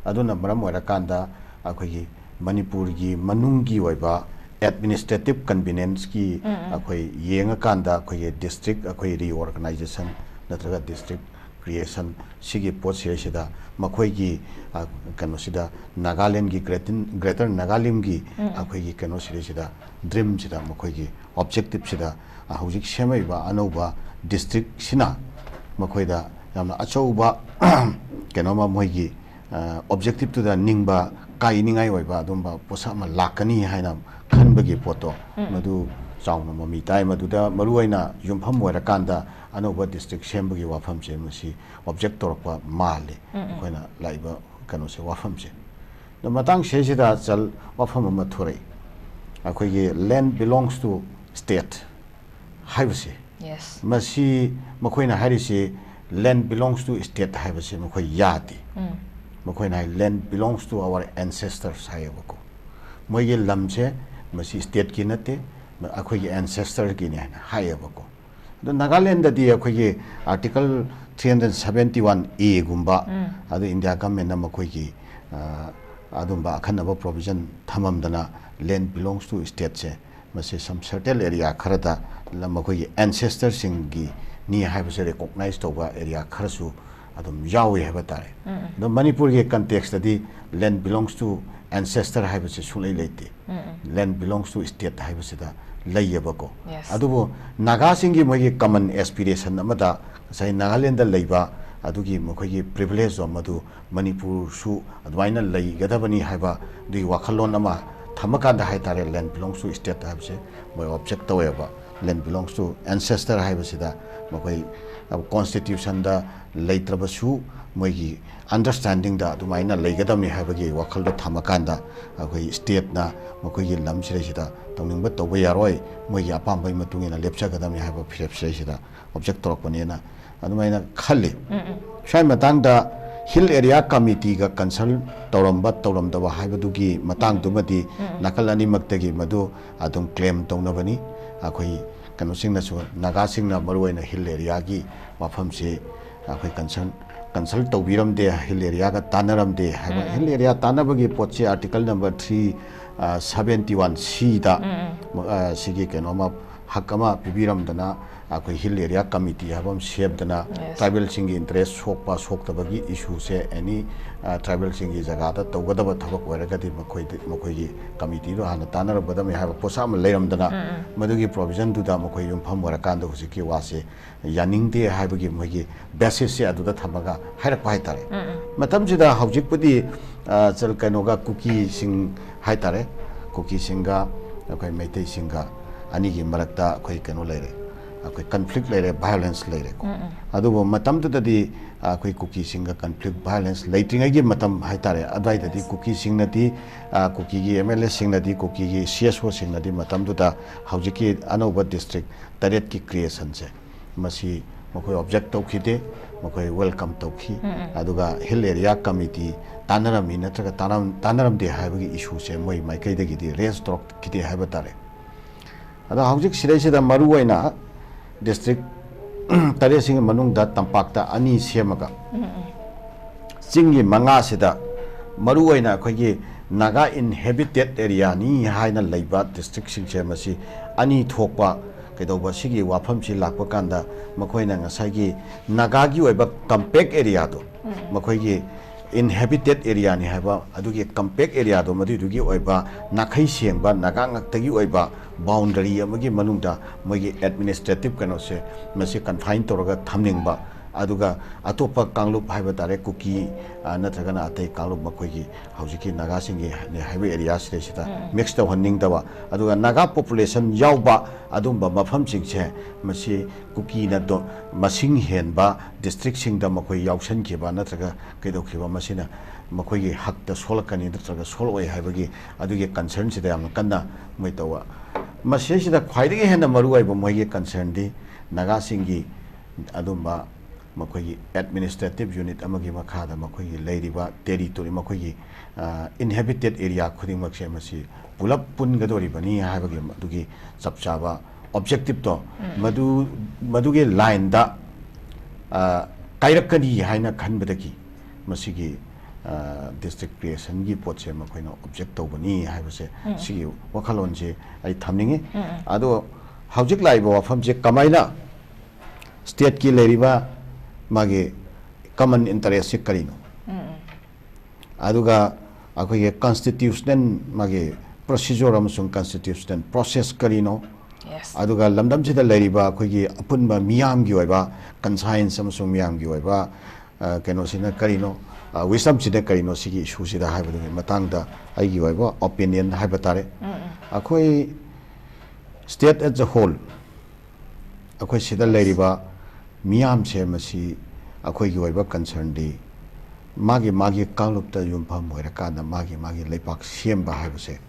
ꯑꯗꯨꯅ ꯃꯔꯝ ꯑꯣꯏꯔꯀꯥꯟꯗ ꯑꯩꯈꯣꯏꯒꯤ ꯃꯅꯤꯄꯨꯔꯒꯤ ꯃꯅꯨꯡꯒꯤ ꯑꯣꯏꯕ ꯑꯦꯗꯃꯤꯅꯤꯁꯇ꯭ꯔꯦꯇꯤꯞ ꯀꯟꯚꯤꯅꯦꯟꯁꯀꯤ ꯎꯝ, ꯎꯝ꯫ ꯑꯩꯈꯣꯏ ꯌꯦꯡꯉꯀꯥꯟꯗ ꯑꯩꯈꯣꯏꯒꯤ ꯗꯤꯁꯇ꯭ꯔꯤꯛ ꯑꯩꯈꯣꯏ ꯔꯤꯑꯣꯔꯒꯅꯥꯏꯖꯦꯁꯟ ꯅꯠꯇ꯭ꯔꯒ ꯗꯤꯁꯇ꯭ꯔꯤꯛ ꯀ꯭ꯔꯤꯌꯦꯁꯟ ꯁꯤꯒꯤ ꯄꯣꯠꯁꯤꯗꯩꯁꯤꯗ ꯃꯈꯣꯏꯒꯤ, ꯑ, ꯀꯩꯅꯣꯁꯤꯗ ꯅꯥꯒꯥꯂꯦꯟꯒꯤ ꯒ꯭ꯔꯦꯇꯤꯟ-, ꯒ꯭ꯔꯦꯇꯔ ꯅꯥꯒꯥꯂꯦꯟꯒꯤ ꯎꯝ, ꯎꯝ꯫ ꯑꯩꯈꯣꯏꯒꯤ ꯀꯩꯅꯣꯁꯤꯗꯩꯁꯤꯗ ꯗ꯭ꯔꯤꯝꯁꯤꯗ ꯃꯈꯣꯏꯒꯤ ꯑꯣꯕꯖꯦꯛꯇꯤꯞꯁꯤꯗ, ꯑ, ꯍꯧꯖꯤꯛ ꯁꯦꯝꯃꯛꯏꯕ ꯑꯅꯧꯕ ꯗꯤꯁꯇ꯭ꯔꯤꯛꯁꯤꯅ ꯃꯈꯣꯏꯗ ꯌꯥꯝꯅ ꯑꯆꯧꯕ ꯀꯩꯅꯣꯝꯃ ꯃꯣꯏꯒꯤ, ꯑ, ꯑꯣꯕꯖꯦꯛꯇꯤꯞꯇꯨꯗ ꯅꯤꯡꯕ ꯀꯥꯏꯅꯤꯡꯉꯥꯏ ꯑꯣꯏꯕ ꯑꯗꯨꯝꯕ ꯄꯣꯠꯁꯛ ꯑꯃ ꯂꯥꯛꯀꯅꯤ ꯍꯥꯏꯅ ꯈꯟꯕꯒꯤ ꯄꯣꯠꯇꯣ ꯎꯝ, ꯎꯝ꯫ ꯃꯗꯨ ꯆꯥꯎꯅ ꯃꯃꯤ ꯇꯥꯏ꯫ ꯃꯗꯨꯗ ꯃꯔꯨꯑꯣꯏꯅ ꯌꯨꯝꯐꯝ ꯑꯣꯏꯔꯀꯥꯟꯗ ꯑꯅꯧꯕ ꯗꯤꯁꯇ꯭ꯔꯤꯛ ꯁꯦꯝꯕꯒꯤ ꯋꯥꯐꯝꯁꯦ ꯃꯁꯤ ꯑꯣꯕꯖꯦꯛ ꯇꯧꯔꯛꯄ ꯃꯥꯜꯂꯤ꯫ ꯎꯝ, ꯎꯝ꯫ ꯑꯩꯈꯣꯏꯅ ꯂꯥꯛꯏꯕ ꯀꯩꯅꯣꯁꯦ, ꯋꯥꯐꯝꯁꯦ꯫ ꯑꯗꯣ ꯃꯇꯥꯡ ꯁꯤꯗꯩꯁꯤꯗ ꯆꯜ-, ꯋꯥꯐꯝ ꯑꯃ ꯊꯣꯔꯛꯏ꯫ ꯑꯩꯈꯣꯏꯒꯤ land belongs to state ꯍꯥꯏꯕꯁꯦ, Yes. ꯃꯁꯤ ꯃꯈꯣꯏꯅ ꯍꯥꯏꯔꯤꯁꯤ land belongs to state ꯍꯥꯏꯕꯁꯤ ꯃꯈꯣꯏ ꯌꯥꯗꯦ꯫ ꯎꯝ꯫ ꯃꯈꯣꯏꯅ ꯍꯥꯏ land belongs to our ancestors ꯍꯥꯏꯌꯦꯕꯀꯣ꯫ ꯃꯣꯏꯒꯤ ꯂꯝꯁꯦ ꯃꯁꯤ ꯁ꯭ꯇꯦꯠꯀꯤ ꯅꯠꯇꯦ, ꯑꯩꯈꯣꯏꯒꯤ ꯑꯦꯟꯁꯦꯁꯇꯔꯒꯤꯅꯤ ꯍꯥꯏꯅ ꯍꯥꯏꯌꯦꯕꯀꯣ꯫ ꯑꯗꯣ ꯅꯥꯒꯥꯂꯦꯟꯗꯗꯤ ꯑꯩꯈꯣꯏꯒꯤ Article three hundred seventy one A ꯒꯨꯝꯕ, ꯎꯝ꯫ ꯑꯗꯨ ꯏꯟꯗꯤꯌꯥ ꯒꯚꯔꯟꯃꯦꯟꯠꯅ ꯃꯈꯣꯏꯒꯤ, ꯑ, ꯑꯗꯨꯝꯕ ꯑꯈꯟꯅꯕ ꯄ꯭ꯔꯣꯚꯤꯖꯟ ꯊꯝꯃꯝꯗꯅ land belongs to stateꯁꯦ ꯃꯁꯤ some certain area ꯈꯔꯗ ꯂꯝ, ꯃꯈꯣꯏꯒꯤ ancestor ꯁꯤꯡꯒꯤꯅꯤ ꯍꯥꯏꯕꯁꯦ recognize ꯇꯧꯕ area ꯈꯔꯁꯨ ꯑꯗꯨꯝ ꯌꯥꯎꯏ ꯍꯥꯏꯕ ꯇꯥꯔꯦ꯫ ꯑꯗꯣ ꯃꯅꯤꯄꯨꯔꯒꯤ context ꯇꯗꯤ land belongs to ancestor ꯍꯥꯏꯕꯁꯤ ꯁꯨꯡꯂꯩ ꯂꯩꯇꯦ꯫ Land belongs to state ꯍꯥꯏꯕꯁꯤꯗ ꯂꯩꯌꯦꯕꯀꯣ꯫ Yes. ꯑꯗꯨꯕꯨ ꯅꯥꯒꯥꯁꯤꯡꯒꯤ ꯃꯣꯏꯒꯤ common aspiration ꯑꯃꯗ ꯉꯁꯥꯏ ꯅꯥꯒꯥꯂꯦꯟꯗ ꯂꯩꯕ ꯑꯗꯨꯒꯤ ꯃꯈꯣꯏꯒꯤ privilege ꯗꯣ ꯃꯗꯨ ꯃꯅꯤꯄꯨꯔꯁꯨ ꯑꯗꯨꯃꯥꯏꯅ ꯂꯩꯒꯗꯕꯅꯤ ꯍꯥꯏꯕ ꯑꯗꯨꯒꯤ ꯋꯥꯈꯜꯂꯣꯟ ꯑꯃ ꯊꯝꯃꯀꯥꯟꯗ ꯍꯥꯏꯇꯥꯔꯦ, land belongs to state ꯍꯥꯏꯕꯁꯦ ꯃꯣꯏ object ꯇꯧꯋꯦꯕ꯫ Land belongs to ancestor ꯍꯥꯏꯕꯁꯤꯗ ꯃꯈꯣꯏ constitution ꯗ ꯂꯩꯇ꯭ꯔꯕꯁꯨ ꯃꯣꯏꯒꯤ understanding ꯗ ꯑꯗꯨꯃꯥꯏꯅ ꯂꯩꯒꯗꯕꯅꯤ ꯍꯥꯏꯕꯒꯤ ꯋꯥꯈꯜꯗꯣ ꯊꯝꯃꯀꯥꯟꯗ ꯑꯩꯈꯣꯏ state ꯅ ꯃꯈꯣꯏꯒꯤ ꯂꯝ ꯁꯤꯗꯩꯁꯤꯗ ꯇꯧꯅꯤꯡꯕ ꯇꯧꯕ ꯌꯥꯔꯣꯏ, ꯃꯣꯏꯒꯤ ꯑꯄꯥꯝꯕꯒꯤ ꯃꯇꯨꯡ ꯏꯟꯅ ꯂꯦꯞꯆꯒꯗꯕꯅꯤ ꯍꯥꯏꯕ ꯐꯤꯔꯦꯞ ꯁꯤꯗꯩꯁꯤꯗ object ꯇꯧꯔꯛꯄꯅꯦꯅ ꯑꯗꯨꯃꯥꯏꯅ ꯈꯜꯂꯤ꯫ ꯁ꯭ꯋꯥꯏ ꯃꯇꯥꯡꯗ hill area committee ꯒ consult ꯇꯧꯔꯝꯕ ꯇꯧꯔꯝꯗꯕ ꯍꯥꯏꯕꯗꯨꯒꯤ ꯃꯇꯥꯡꯗꯨꯃꯗꯤ ꯅꯥꯀꯜ ꯑꯅꯤꯃꯛꯇꯒꯤ ꯃꯗꯨ ꯑꯗꯨꯝ claim ꯇꯧꯅꯕꯅꯤ꯫ ꯑꯩꯈꯣꯏ ꯀꯩꯅꯣꯁꯤꯡꯅꯁꯨ, ꯅꯥꯒꯥꯁꯤꯡꯅ ꯃꯔꯨꯑꯣꯏꯅ hill area ꯒꯤ ꯋꯥꯐꯝꯁꯤ ꯑꯩꯈꯣꯏ consult consult ꯇꯧꯕꯤꯔꯝꯗꯦ, hill area ꯒ ꯇꯥꯟꯅꯔꯝꯗꯦ ꯍꯥꯏꯕ꯫ Hill area ꯇꯥꯟꯅꯕꯒꯤ ꯄꯣꯠꯁꯤ article number three seventy one C ꯗ, ꯑ, ꯁꯤꯒꯤ ꯀꯩꯅꯣꯃ ꯍꯛ ꯑꯃ ꯄꯤꯕꯤꯔꯝꯗꯅ ꯑꯩꯈꯣꯏ hill area committee ꯍꯥꯏꯕ ꯑꯃ ꯁꯦꯝꯗꯅ, Yes. tribal ꯁꯤꯡꯒꯤ interest ꯁꯣꯛꯄ ꯁꯣꯛꯇꯕꯒꯤ issue ꯁꯦ any, ꯑ, tribal ꯁꯤꯡꯒꯤ ꯖꯒꯥꯗ ꯇꯧꯒꯗꯕ ꯊꯕꯛ ꯑꯣꯏꯔꯒꯗꯤ ꯃꯈꯣꯏꯗ, ꯃꯈꯣꯏꯒꯤ committee ꯗꯣ ꯍꯥꯟꯅ ꯇꯥꯟꯅꯔꯝꯒꯗꯕꯅꯤ ꯍꯥꯏꯕ ꯄꯣꯠꯁꯛ ꯑꯃ ꯂꯩꯔꯝꯗꯅ, ꯃꯗꯨꯒꯤ provision ꯗꯨꯗ ꯃꯈꯣꯏ ꯌꯨꯝꯐꯝ ꯑꯣꯏꯔꯀꯥꯟꯗ ꯍꯧꯖꯤꯛꯀꯤ ꯋꯥꯁꯦ ꯌꯥꯅꯤꯡꯗꯦ ꯍꯥꯏꯕꯒꯤ ꯃꯣꯏꯒꯤ basis ꯁꯦ ꯑꯗꯨꯗ ꯊꯝꯃꯒ ꯍꯥꯏꯔꯛꯄ ꯍꯥꯏꯇꯥꯔꯦ꯫ ꯃꯇꯝꯁꯤꯗ ꯍꯧꯖꯤꯛꯄꯨꯗꯤ, ꯑ, ꯆ-, ꯀꯩꯅꯣꯒ ꯀꯨꯀꯤꯁꯤꯡ ꯍꯥꯏꯇꯥꯔꯦ, ꯀꯨꯀꯤꯁꯤꯡꯒ ꯑꯩꯈꯣꯏ ꯃꯩꯇꯩꯁꯤꯡꯒ ꯑꯅꯤꯒꯤ ꯃꯔꯛꯇ ꯑꯩꯈꯣꯏ ꯀꯩꯅꯣ ꯂꯩꯔꯦ, ꯑꯩꯈꯣꯏ conflict ꯂꯩꯔꯦ, violence ꯂꯩꯔꯦꯀꯣ꯫ ꯑꯗꯨꯕꯨ ꯃꯇꯝꯗꯨꯗꯗꯤ ꯑꯩꯈꯣꯏ ꯀꯨꯀꯤꯁꯤꯡꯒ conflict violence ꯂꯩꯇ꯭ꯔꯤꯉꯩꯒꯤ ꯃꯇꯝ ꯍꯥꯏꯇꯥꯔꯦ, ꯑꯗꯨꯋꯥꯏꯗꯗꯤ ꯀꯨꯀꯤꯁꯤꯡꯅꯗꯤ, ꯑ, ꯀꯨꯀꯤꯒꯤ M L A ꯁꯤꯡꯅꯗꯤ, ꯀꯨꯀꯤꯒꯤ C S O ꯁꯤꯡꯅꯗꯤ ꯃꯇꯝꯗꯨꯗ ꯍꯧꯖꯤꯛꯀꯤ ꯑꯅꯧꯕ district ꯇꯔꯦꯠꯀꯤ creation ꯁꯦ ꯃꯁꯤ ꯃꯈꯣꯏ object ꯇꯧꯈꯤꯗꯦ, ꯃꯈꯣꯏ welcome ꯇꯧꯈꯤ꯫ ꯑꯗꯨꯒ hill area committee ꯇꯥꯟꯅꯔꯝꯃꯤ ꯅꯠꯇ꯭ꯔꯒ ꯇꯥꯟꯅꯔꯝ-, ꯇꯥꯟꯅꯔꯝꯗꯦ ꯍꯥꯏꯕꯒꯤ issue ꯁꯦ ꯃꯣꯏ ꯃꯥꯏꯀꯩꯗꯒꯤꯗꯤ raise ꯇꯧꯔꯛꯈꯤꯗꯦ ꯍꯥꯏꯕ ꯇꯥꯔꯦ꯫ ꯑꯗꯣ ꯍꯧꯖꯤꯛ ꯁꯤꯗꯩꯁꯤꯗ ꯃꯔꯨꯑꯣꯏꯅ district ꯇꯔꯦꯠꯁꯤꯒꯤ ꯃꯅꯨꯡꯗ ꯇꯝꯄꯥꯛꯇ ꯑꯅꯤ ꯁꯦꯝꯃꯒ, ꯆꯤꯡꯒꯤ ꯃꯉꯥꯁꯤꯗ ꯃꯔꯨꯑꯣꯏꯅ ꯑꯩꯈꯣꯏꯒꯤ ꯅꯥꯒꯥ ꯏꯟꯍꯦꯕꯤꯇꯦꯠ ꯑꯦꯔꯤꯌꯥꯅꯤ ꯍꯥꯏꯅ ꯂꯩꯕ ꯗꯤꯁꯇ꯭ꯔꯤꯛꯁꯤꯡꯁꯦ ꯃꯁꯤ ꯑꯅꯤ ꯊꯣꯛꯄ ꯀꯩꯗꯧꯕ ꯁꯤꯒꯤ ꯋꯥꯐꯝꯁꯤ ꯂꯥꯛꯄ ꯀꯥꯟꯗ ꯃꯈꯣꯏꯅ ꯉꯁꯥꯏꯒꯤ ꯅꯥꯒꯥꯒꯤ ꯑꯣꯏꯕ ꯀꯝꯄꯦꯛ ꯑꯦꯔꯤꯌꯥꯗꯣ ꯃꯈꯣꯏꯒꯤ ꯏꯟꯍꯦꯕꯤꯇꯦꯠ ꯑꯦꯔꯤꯌꯥꯅꯤ ꯍꯥꯏꯕ ꯑꯗꯨꯒꯤ ꯀꯝꯄꯦꯛ ꯑꯦꯔꯤꯌꯥꯗꯣ ꯃꯗꯨꯏꯗꯨꯒꯤ ꯑꯣꯏꯕ ꯅꯥꯈꯩ ꯁꯦꯡꯕ ꯅꯥꯒꯥ ꯉꯥꯛꯇꯒꯤ ꯑꯣꯏꯕ ꯕꯥꯎꯟꯗꯔꯤ ꯑꯃꯒꯤ ꯃꯅꯨꯡꯗ ꯃꯣꯏꯒꯤ ꯑꯦꯗꯃꯤꯅꯤꯁꯇ꯭ꯔꯦꯇꯤꯞ ꯀꯩꯅꯣꯁꯦ ꯃꯁꯤ ꯀꯟꯐꯥꯏꯟ ꯇꯧꯔꯒ ꯊꯝꯅꯤꯡꯕ, ꯑꯗꯨꯒ ꯑꯇꯣꯞꯄ ꯀꯥꯡꯂꯨꯞ ꯍꯥꯏꯕ ꯇꯥꯔꯦ, ꯀꯨꯀꯤ, ꯑ, ꯅꯠꯇ꯭ꯔꯒꯅ ꯑꯇꯩ ꯀꯥꯡꯂꯨꯞ ꯃꯈꯣꯏꯒꯤ ꯍꯧꯖꯤꯛꯀꯤ ꯅꯥꯒꯥꯁꯤꯡꯒꯤ ꯍꯥꯏꯕ ꯑꯦꯔꯤꯌꯥꯁꯤꯗꯩꯁꯤꯗ ꯃꯤꯛꯁ ꯇꯧꯍꯟꯅꯤꯡꯗꯕ, ꯑꯗꯨꯒ ꯅꯥꯒꯥ ꯄꯣꯄꯨꯂꯦꯁꯟ ꯌꯥꯎꯕ ꯑꯗꯨꯝꯕ ꯃꯐꯝꯁꯤꯡꯁꯦ ꯃꯁꯤ ꯀꯨꯀꯤꯅ ꯗꯣ-, ꯃꯁꯤꯡ ꯍꯦꯟꯕ ꯗꯤꯁꯇ꯭ꯔꯤꯛꯁꯤꯡꯗ ꯃꯈꯣꯏ ꯌꯥꯎꯁꯟꯈꯤꯕ ꯅꯠꯇ꯭ꯔꯒ ꯀꯩꯗꯧꯈꯤꯕ ꯃꯁꯤꯅ ꯃꯈꯣꯏꯒꯤ ꯍꯛꯇ ꯁꯣꯛꯂꯛꯀꯅꯤ ꯅꯠꯇ꯭ꯔꯒ ꯁꯣꯛꯂꯛꯑꯣꯏ ꯍꯥꯏꯕꯒꯤ ꯑꯗꯨꯒꯤ ꯀꯟꯁꯔꯟꯁꯤꯗ ꯌꯥꯝꯅ ꯀꯟꯅ ꯃꯣꯏ ꯇꯧꯕ꯫ ꯃꯁꯤꯁꯤꯗ ꯈ꯭ꯋꯥꯏꯗꯒꯤ ꯍꯦꯟꯅ ꯃꯔꯨꯑꯣꯏꯕ ꯃꯣꯏꯒꯤ ꯀꯟꯁꯔꯟꯗꯤ ꯅꯥꯒꯥꯁꯤꯡꯒꯤ ꯑꯗꯨꯝꯕ ꯃꯈꯣꯏꯒꯤ ꯑꯦꯗꯃꯤꯅꯤꯁꯇ꯭ꯔꯦꯇꯤꯞ ꯌꯨꯅꯤꯠ ꯑꯃꯒꯤ ꯃꯈꯥꯗ ꯃꯈꯣꯏꯒꯤ ꯂꯩꯔꯤꯕ ꯇꯦꯔꯤꯇꯣꯔꯤ, ꯃꯈꯣꯏꯒꯤ, ꯑ, ꯏꯟꯍꯦꯕꯤꯇꯦꯠ ꯑꯦꯔꯤꯌꯥ ꯈꯨꯗꯤꯡꯃꯛꯁꯦ ꯃꯁꯤ ꯄꯨꯂꯞ ꯄꯨꯟꯒꯗꯧꯔꯤꯕꯅꯤ ꯍꯥꯏꯕꯒꯤ ꯑꯗꯨꯒꯤ ꯆꯞ ꯆꯥꯕ ꯑꯣꯕꯖꯦꯛꯇꯤꯞꯇꯣ ꯃꯗꯨ, ꯃꯗꯨꯒꯤ ꯂꯥꯏꯟꯗ, ꯑ, ꯀꯥꯏꯔꯛꯀꯅꯤ ꯍꯥꯏꯅ ꯈꯟꯕꯗꯒꯤ ꯃꯁꯤꯒꯤ, ꯑ, ꯗꯤꯁꯇ꯭ꯔꯤꯛ ꯀ꯭ꯔꯤꯌꯦꯁꯟꯒꯤ ꯄꯣꯠꯁꯦ ꯃꯈꯣꯏꯅ ꯑꯣꯕꯖꯦꯛ ꯇꯧꯕꯅꯤ ꯍꯥꯏꯕꯁꯦ ꯁꯤꯒꯤ ꯋꯥꯈꯜꯂꯣꯟꯁꯦ ꯑꯩ ꯊꯝꯅꯤꯡꯉꯤ꯫ ꯑꯗꯣ ꯍꯧꯖꯤꯛ ꯂꯥꯛꯏꯕ ꯋꯥꯐꯝꯁꯦ ꯀꯃꯥꯏꯅ ꯁ꯭ꯇꯦꯠꯀꯤ ꯂꯩꯔꯤꯕ ꯃꯥꯒꯤ ꯀꯃꯟ ꯏꯟꯇꯔꯦꯁꯁꯤ ꯀꯔꯤꯅꯣ? ꯑꯗꯨꯒ ꯑꯩꯈꯣꯏꯒꯤ ꯀꯟꯁꯇꯤꯇ꯭ꯌꯨꯁꯅꯦꯜ ꯃꯥꯒꯤ ꯄ꯭ꯔꯣꯁꯤꯖꯔ ꯑꯃꯁꯨꯡ ꯀꯟꯁꯇꯤꯇ꯭ꯌꯨꯁꯅꯦꯜ ꯄ꯭ꯔꯣꯁꯦꯁ ꯀꯔꯤꯅꯣ? Yes. ꯑꯗꯨꯒ ꯂꯝꯗꯝꯁꯤꯗ ꯂꯩꯔꯤꯕ ꯑꯩꯈꯣꯏꯒꯤ ꯑꯄꯨꯟꯕ ꯃꯤꯌꯥꯝꯒꯤ ꯑꯣꯏꯕ ꯀꯟꯁꯥꯏꯟꯁ ꯑꯃꯁꯨꯡ ꯃꯤꯌꯥꯝꯒꯤ ꯑꯣꯏꯕ, ꯑ, ꯀꯩꯅꯣꯁꯤꯅ ꯀꯔꯤꯅꯣ, ꯑ, ꯋꯤꯁꯗꯝꯁꯤꯅ ꯀꯔꯤꯅꯣ ꯁꯤꯒꯤ ꯏꯁꯨꯁꯤꯗ ꯍꯥꯏꯕꯗꯨꯒꯤ ꯃꯇꯥꯡꯗ ꯑꯩꯒꯤ ꯑꯣꯏꯕ ꯑꯣꯄꯤꯅꯤꯌꯟ ꯍꯥꯏꯕ ꯇꯥꯔꯦ꯫ ꯑꯩꯈꯣꯏ ꯁ꯭ꯇꯦꯠ ꯑꯦꯖ ꯑ ꯍꯣꯜ ꯑꯩꯈꯣꯏ ꯁꯤꯗ ꯂꯩꯔꯤꯕ ꯃꯤꯌꯥꯝꯁꯦ ꯃꯁꯤ ꯑꯩꯈꯣꯏꯒꯤ ꯑꯣꯏꯕ ꯀꯟꯁꯔꯟꯗꯤ ꯃꯥꯒꯤ ꯃꯥꯒꯤ ꯀꯥꯡꯂꯨꯞꯇ ꯌꯨꯝꯐꯝ ꯑꯣꯏꯔꯀꯥꯟꯗ ꯃꯥꯒꯤ ꯃꯥꯒꯤ ꯂꯩꯄꯥꯛ ꯁꯦꯝꯕ ꯍꯥꯏꯕꯁꯦ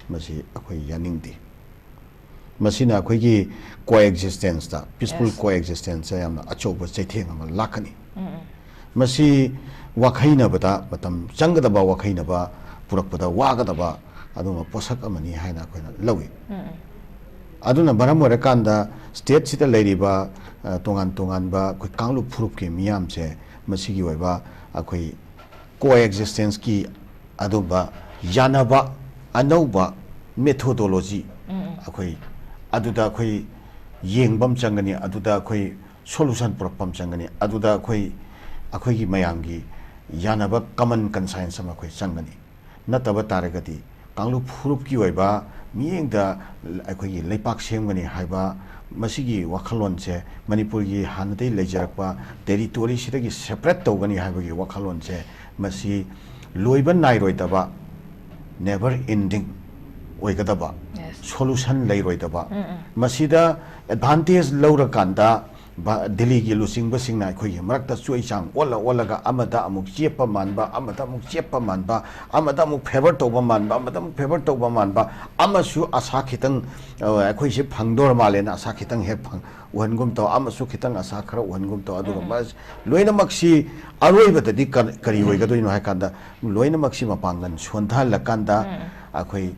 ꯃꯁꯤ ꯑꯩꯈꯣꯏ ꯌꯥꯅꯤꯡꯗꯦ꯫ ꯃꯁꯤꯅ ꯑꯩꯈꯣꯏꯒꯤ ꯀꯣ ꯑꯦꯛꯖꯤꯁꯇꯦꯟꯁꯇ, ꯄꯤꯁꯐꯨꯜ Yes. ꯀꯣ ꯑꯦꯛꯖꯤꯁꯇꯦꯟꯁꯇ ꯌꯥꯝꯅ ꯑꯆꯧꯕ ꯆꯩꯊꯦꯡ ꯑꯃ ꯂꯥꯛꯀꯅꯤ꯫ ꯃꯁꯤ ꯋꯥꯈꯩꯅꯕꯗ ꯃꯇꯝ ꯆꯪꯒꯗꯕ, ꯋꯥꯈꯩꯅꯕ ꯄꯨꯔꯛꯄꯗ ꯋꯥꯒꯗꯕ ꯑꯗꯨꯒꯨꯝꯕ ꯄꯣꯠꯁꯛ ꯑꯃꯅꯤ ꯍꯥꯏꯅ ꯑꯩꯈꯣꯏꯅ ꯂꯧꯏ꯫ ꯑꯗꯨꯅ ꯃꯔꯝ ꯑꯣꯏꯔꯀꯥꯟꯗ ꯁ꯭ꯇꯦꯠꯁꯤꯗ ꯂꯩꯔꯤꯕ, ꯑ, ꯇꯣꯉꯥꯟ ꯇꯣꯉꯥꯟꯕ ꯑꯩꯈꯣꯏ ꯀꯥꯡꯂꯨꯞ ꯐꯨꯔꯨꯞꯀꯤ ꯃꯤꯌꯥꯝꯁꯦ ꯃꯁꯤꯒꯤ ꯑꯣꯏꯕ ꯑꯩꯈꯣꯏ ꯀꯣ ꯑꯦꯛꯖꯤꯁꯇꯦꯟꯁꯀꯤ ꯑꯗꯨꯝꯕ ꯌꯥꯅꯕ ꯑꯅꯧꯕ methodology ꯑꯩꯈꯣꯏ ꯑꯗꯨꯗ ꯑꯩꯈꯣꯏ ꯌꯦꯡꯕ ꯑꯃ ꯆꯪꯒꯅꯤ, ꯑꯗꯨꯗ ꯑꯩꯈꯣꯏ solution ꯄꯨꯔꯛꯄ ꯑꯃ ꯆꯪꯒꯅꯤ, ꯑꯗꯨꯗ ꯑꯩꯈꯣꯏ ꯑꯩꯈꯣꯏꯒꯤ ꯃꯌꯥꯝꯒꯤ ꯌꯥꯅꯕ common conscience ꯑꯃ ꯑꯩꯈꯣꯏ ꯆꯪꯒꯅꯤ꯫ ꯅꯠꯇꯕ ꯇꯥꯔꯒꯗꯤ ꯀꯥꯡꯂꯨꯞ ꯐꯨꯔꯨꯞꯀꯤ ꯑꯣꯏꯕ ꯃꯤꯠꯌꯦꯡꯗ ꯑꯩꯈꯣꯏꯒꯤ ꯂꯩꯄꯥꯛ ꯁꯦꯝꯒꯅꯤ ꯍꯥꯏꯕ ꯃꯁꯤꯒꯤ ꯋꯥꯈꯜꯂꯣꯟꯁꯦ, ꯃꯅꯤꯄꯨꯔꯒꯤ ꯍꯥꯟꯅꯗꯒꯤ ꯂꯩꯖꯔꯛꯄ territory ꯁꯤꯗꯒꯤ separate ꯇꯧꯒꯅꯤ ꯍꯥꯏꯕꯒꯤ ꯋꯥꯈꯜꯂꯣꯟꯁꯦ, ꯃꯁꯤ ꯂꯣꯏꯕ ꯅꯥꯏꯔꯣꯏꯗꯕ, never ending ꯑꯣꯏꯒꯗꯕ, Yes. solution ꯂꯩꯔꯣꯏꯗꯕ, ꯃꯁꯤꯗ advantage ꯂꯧꯔꯀꯥꯟꯗ ꯚ-, ꯗꯤꯜꯂꯤꯒꯤ ꯂꯨꯆꯤꯡꯕꯁꯤꯡꯅ ꯑꯩꯈꯣꯏꯒꯤ ꯃꯔꯛꯇ ꯆꯨ ꯆꯥꯡ ꯑꯣꯜꯂ ꯑꯣꯜꯂꯒ ꯑꯃꯗ ꯑꯃꯨꯛ ꯆꯦꯞꯄ ꯃꯥꯟꯕ, ꯑꯃꯗ ꯑꯃꯨꯛ ꯆꯦꯞꯄ ꯃꯥꯟꯕ, ꯑꯃꯗ ꯑꯃꯨꯛ favour ꯇꯧꯕ ꯃꯥꯟꯕ, ꯑꯃꯗ ꯑꯃꯨꯛ favour ꯇꯧꯕ ꯃꯥꯟꯕ, ꯑꯃꯁꯨ ꯑꯁꯥ ꯈꯤꯇꯪ, ꯑ, ꯑꯩꯈꯣꯏꯁꯦ ꯐꯪꯗꯣꯔ ꯃꯥꯜꯂꯦꯅ ꯑꯁꯥ ꯈꯤꯇꯪ ꯍꯦꯛ ꯐꯪ-, ꯎꯍꯟꯒꯨꯝ ꯇꯧ, ꯑꯃꯁꯨ ꯈꯤꯇꯪ ꯑꯁꯥ ꯈꯔ ꯎꯍꯟꯒꯨꯝ ꯇꯧ, ꯑꯗꯨꯒ ꯃꯁ-, ꯂꯣꯏꯅꯃꯛꯁꯤ ꯑꯔꯣꯏꯕꯗꯗꯤ ꯀ-, ꯀꯔꯤ ꯑꯣꯏꯒꯗꯣꯏꯅꯣ ꯍꯥꯏ ꯀꯥꯟꯗ, ꯂꯣꯏꯅꯃꯛꯁꯤ ꯃꯄꯥꯡꯒꯜ ꯁꯣꯟꯊꯍꯜꯂꯀꯥꯟꯗ ꯑꯩꯈꯣꯏ,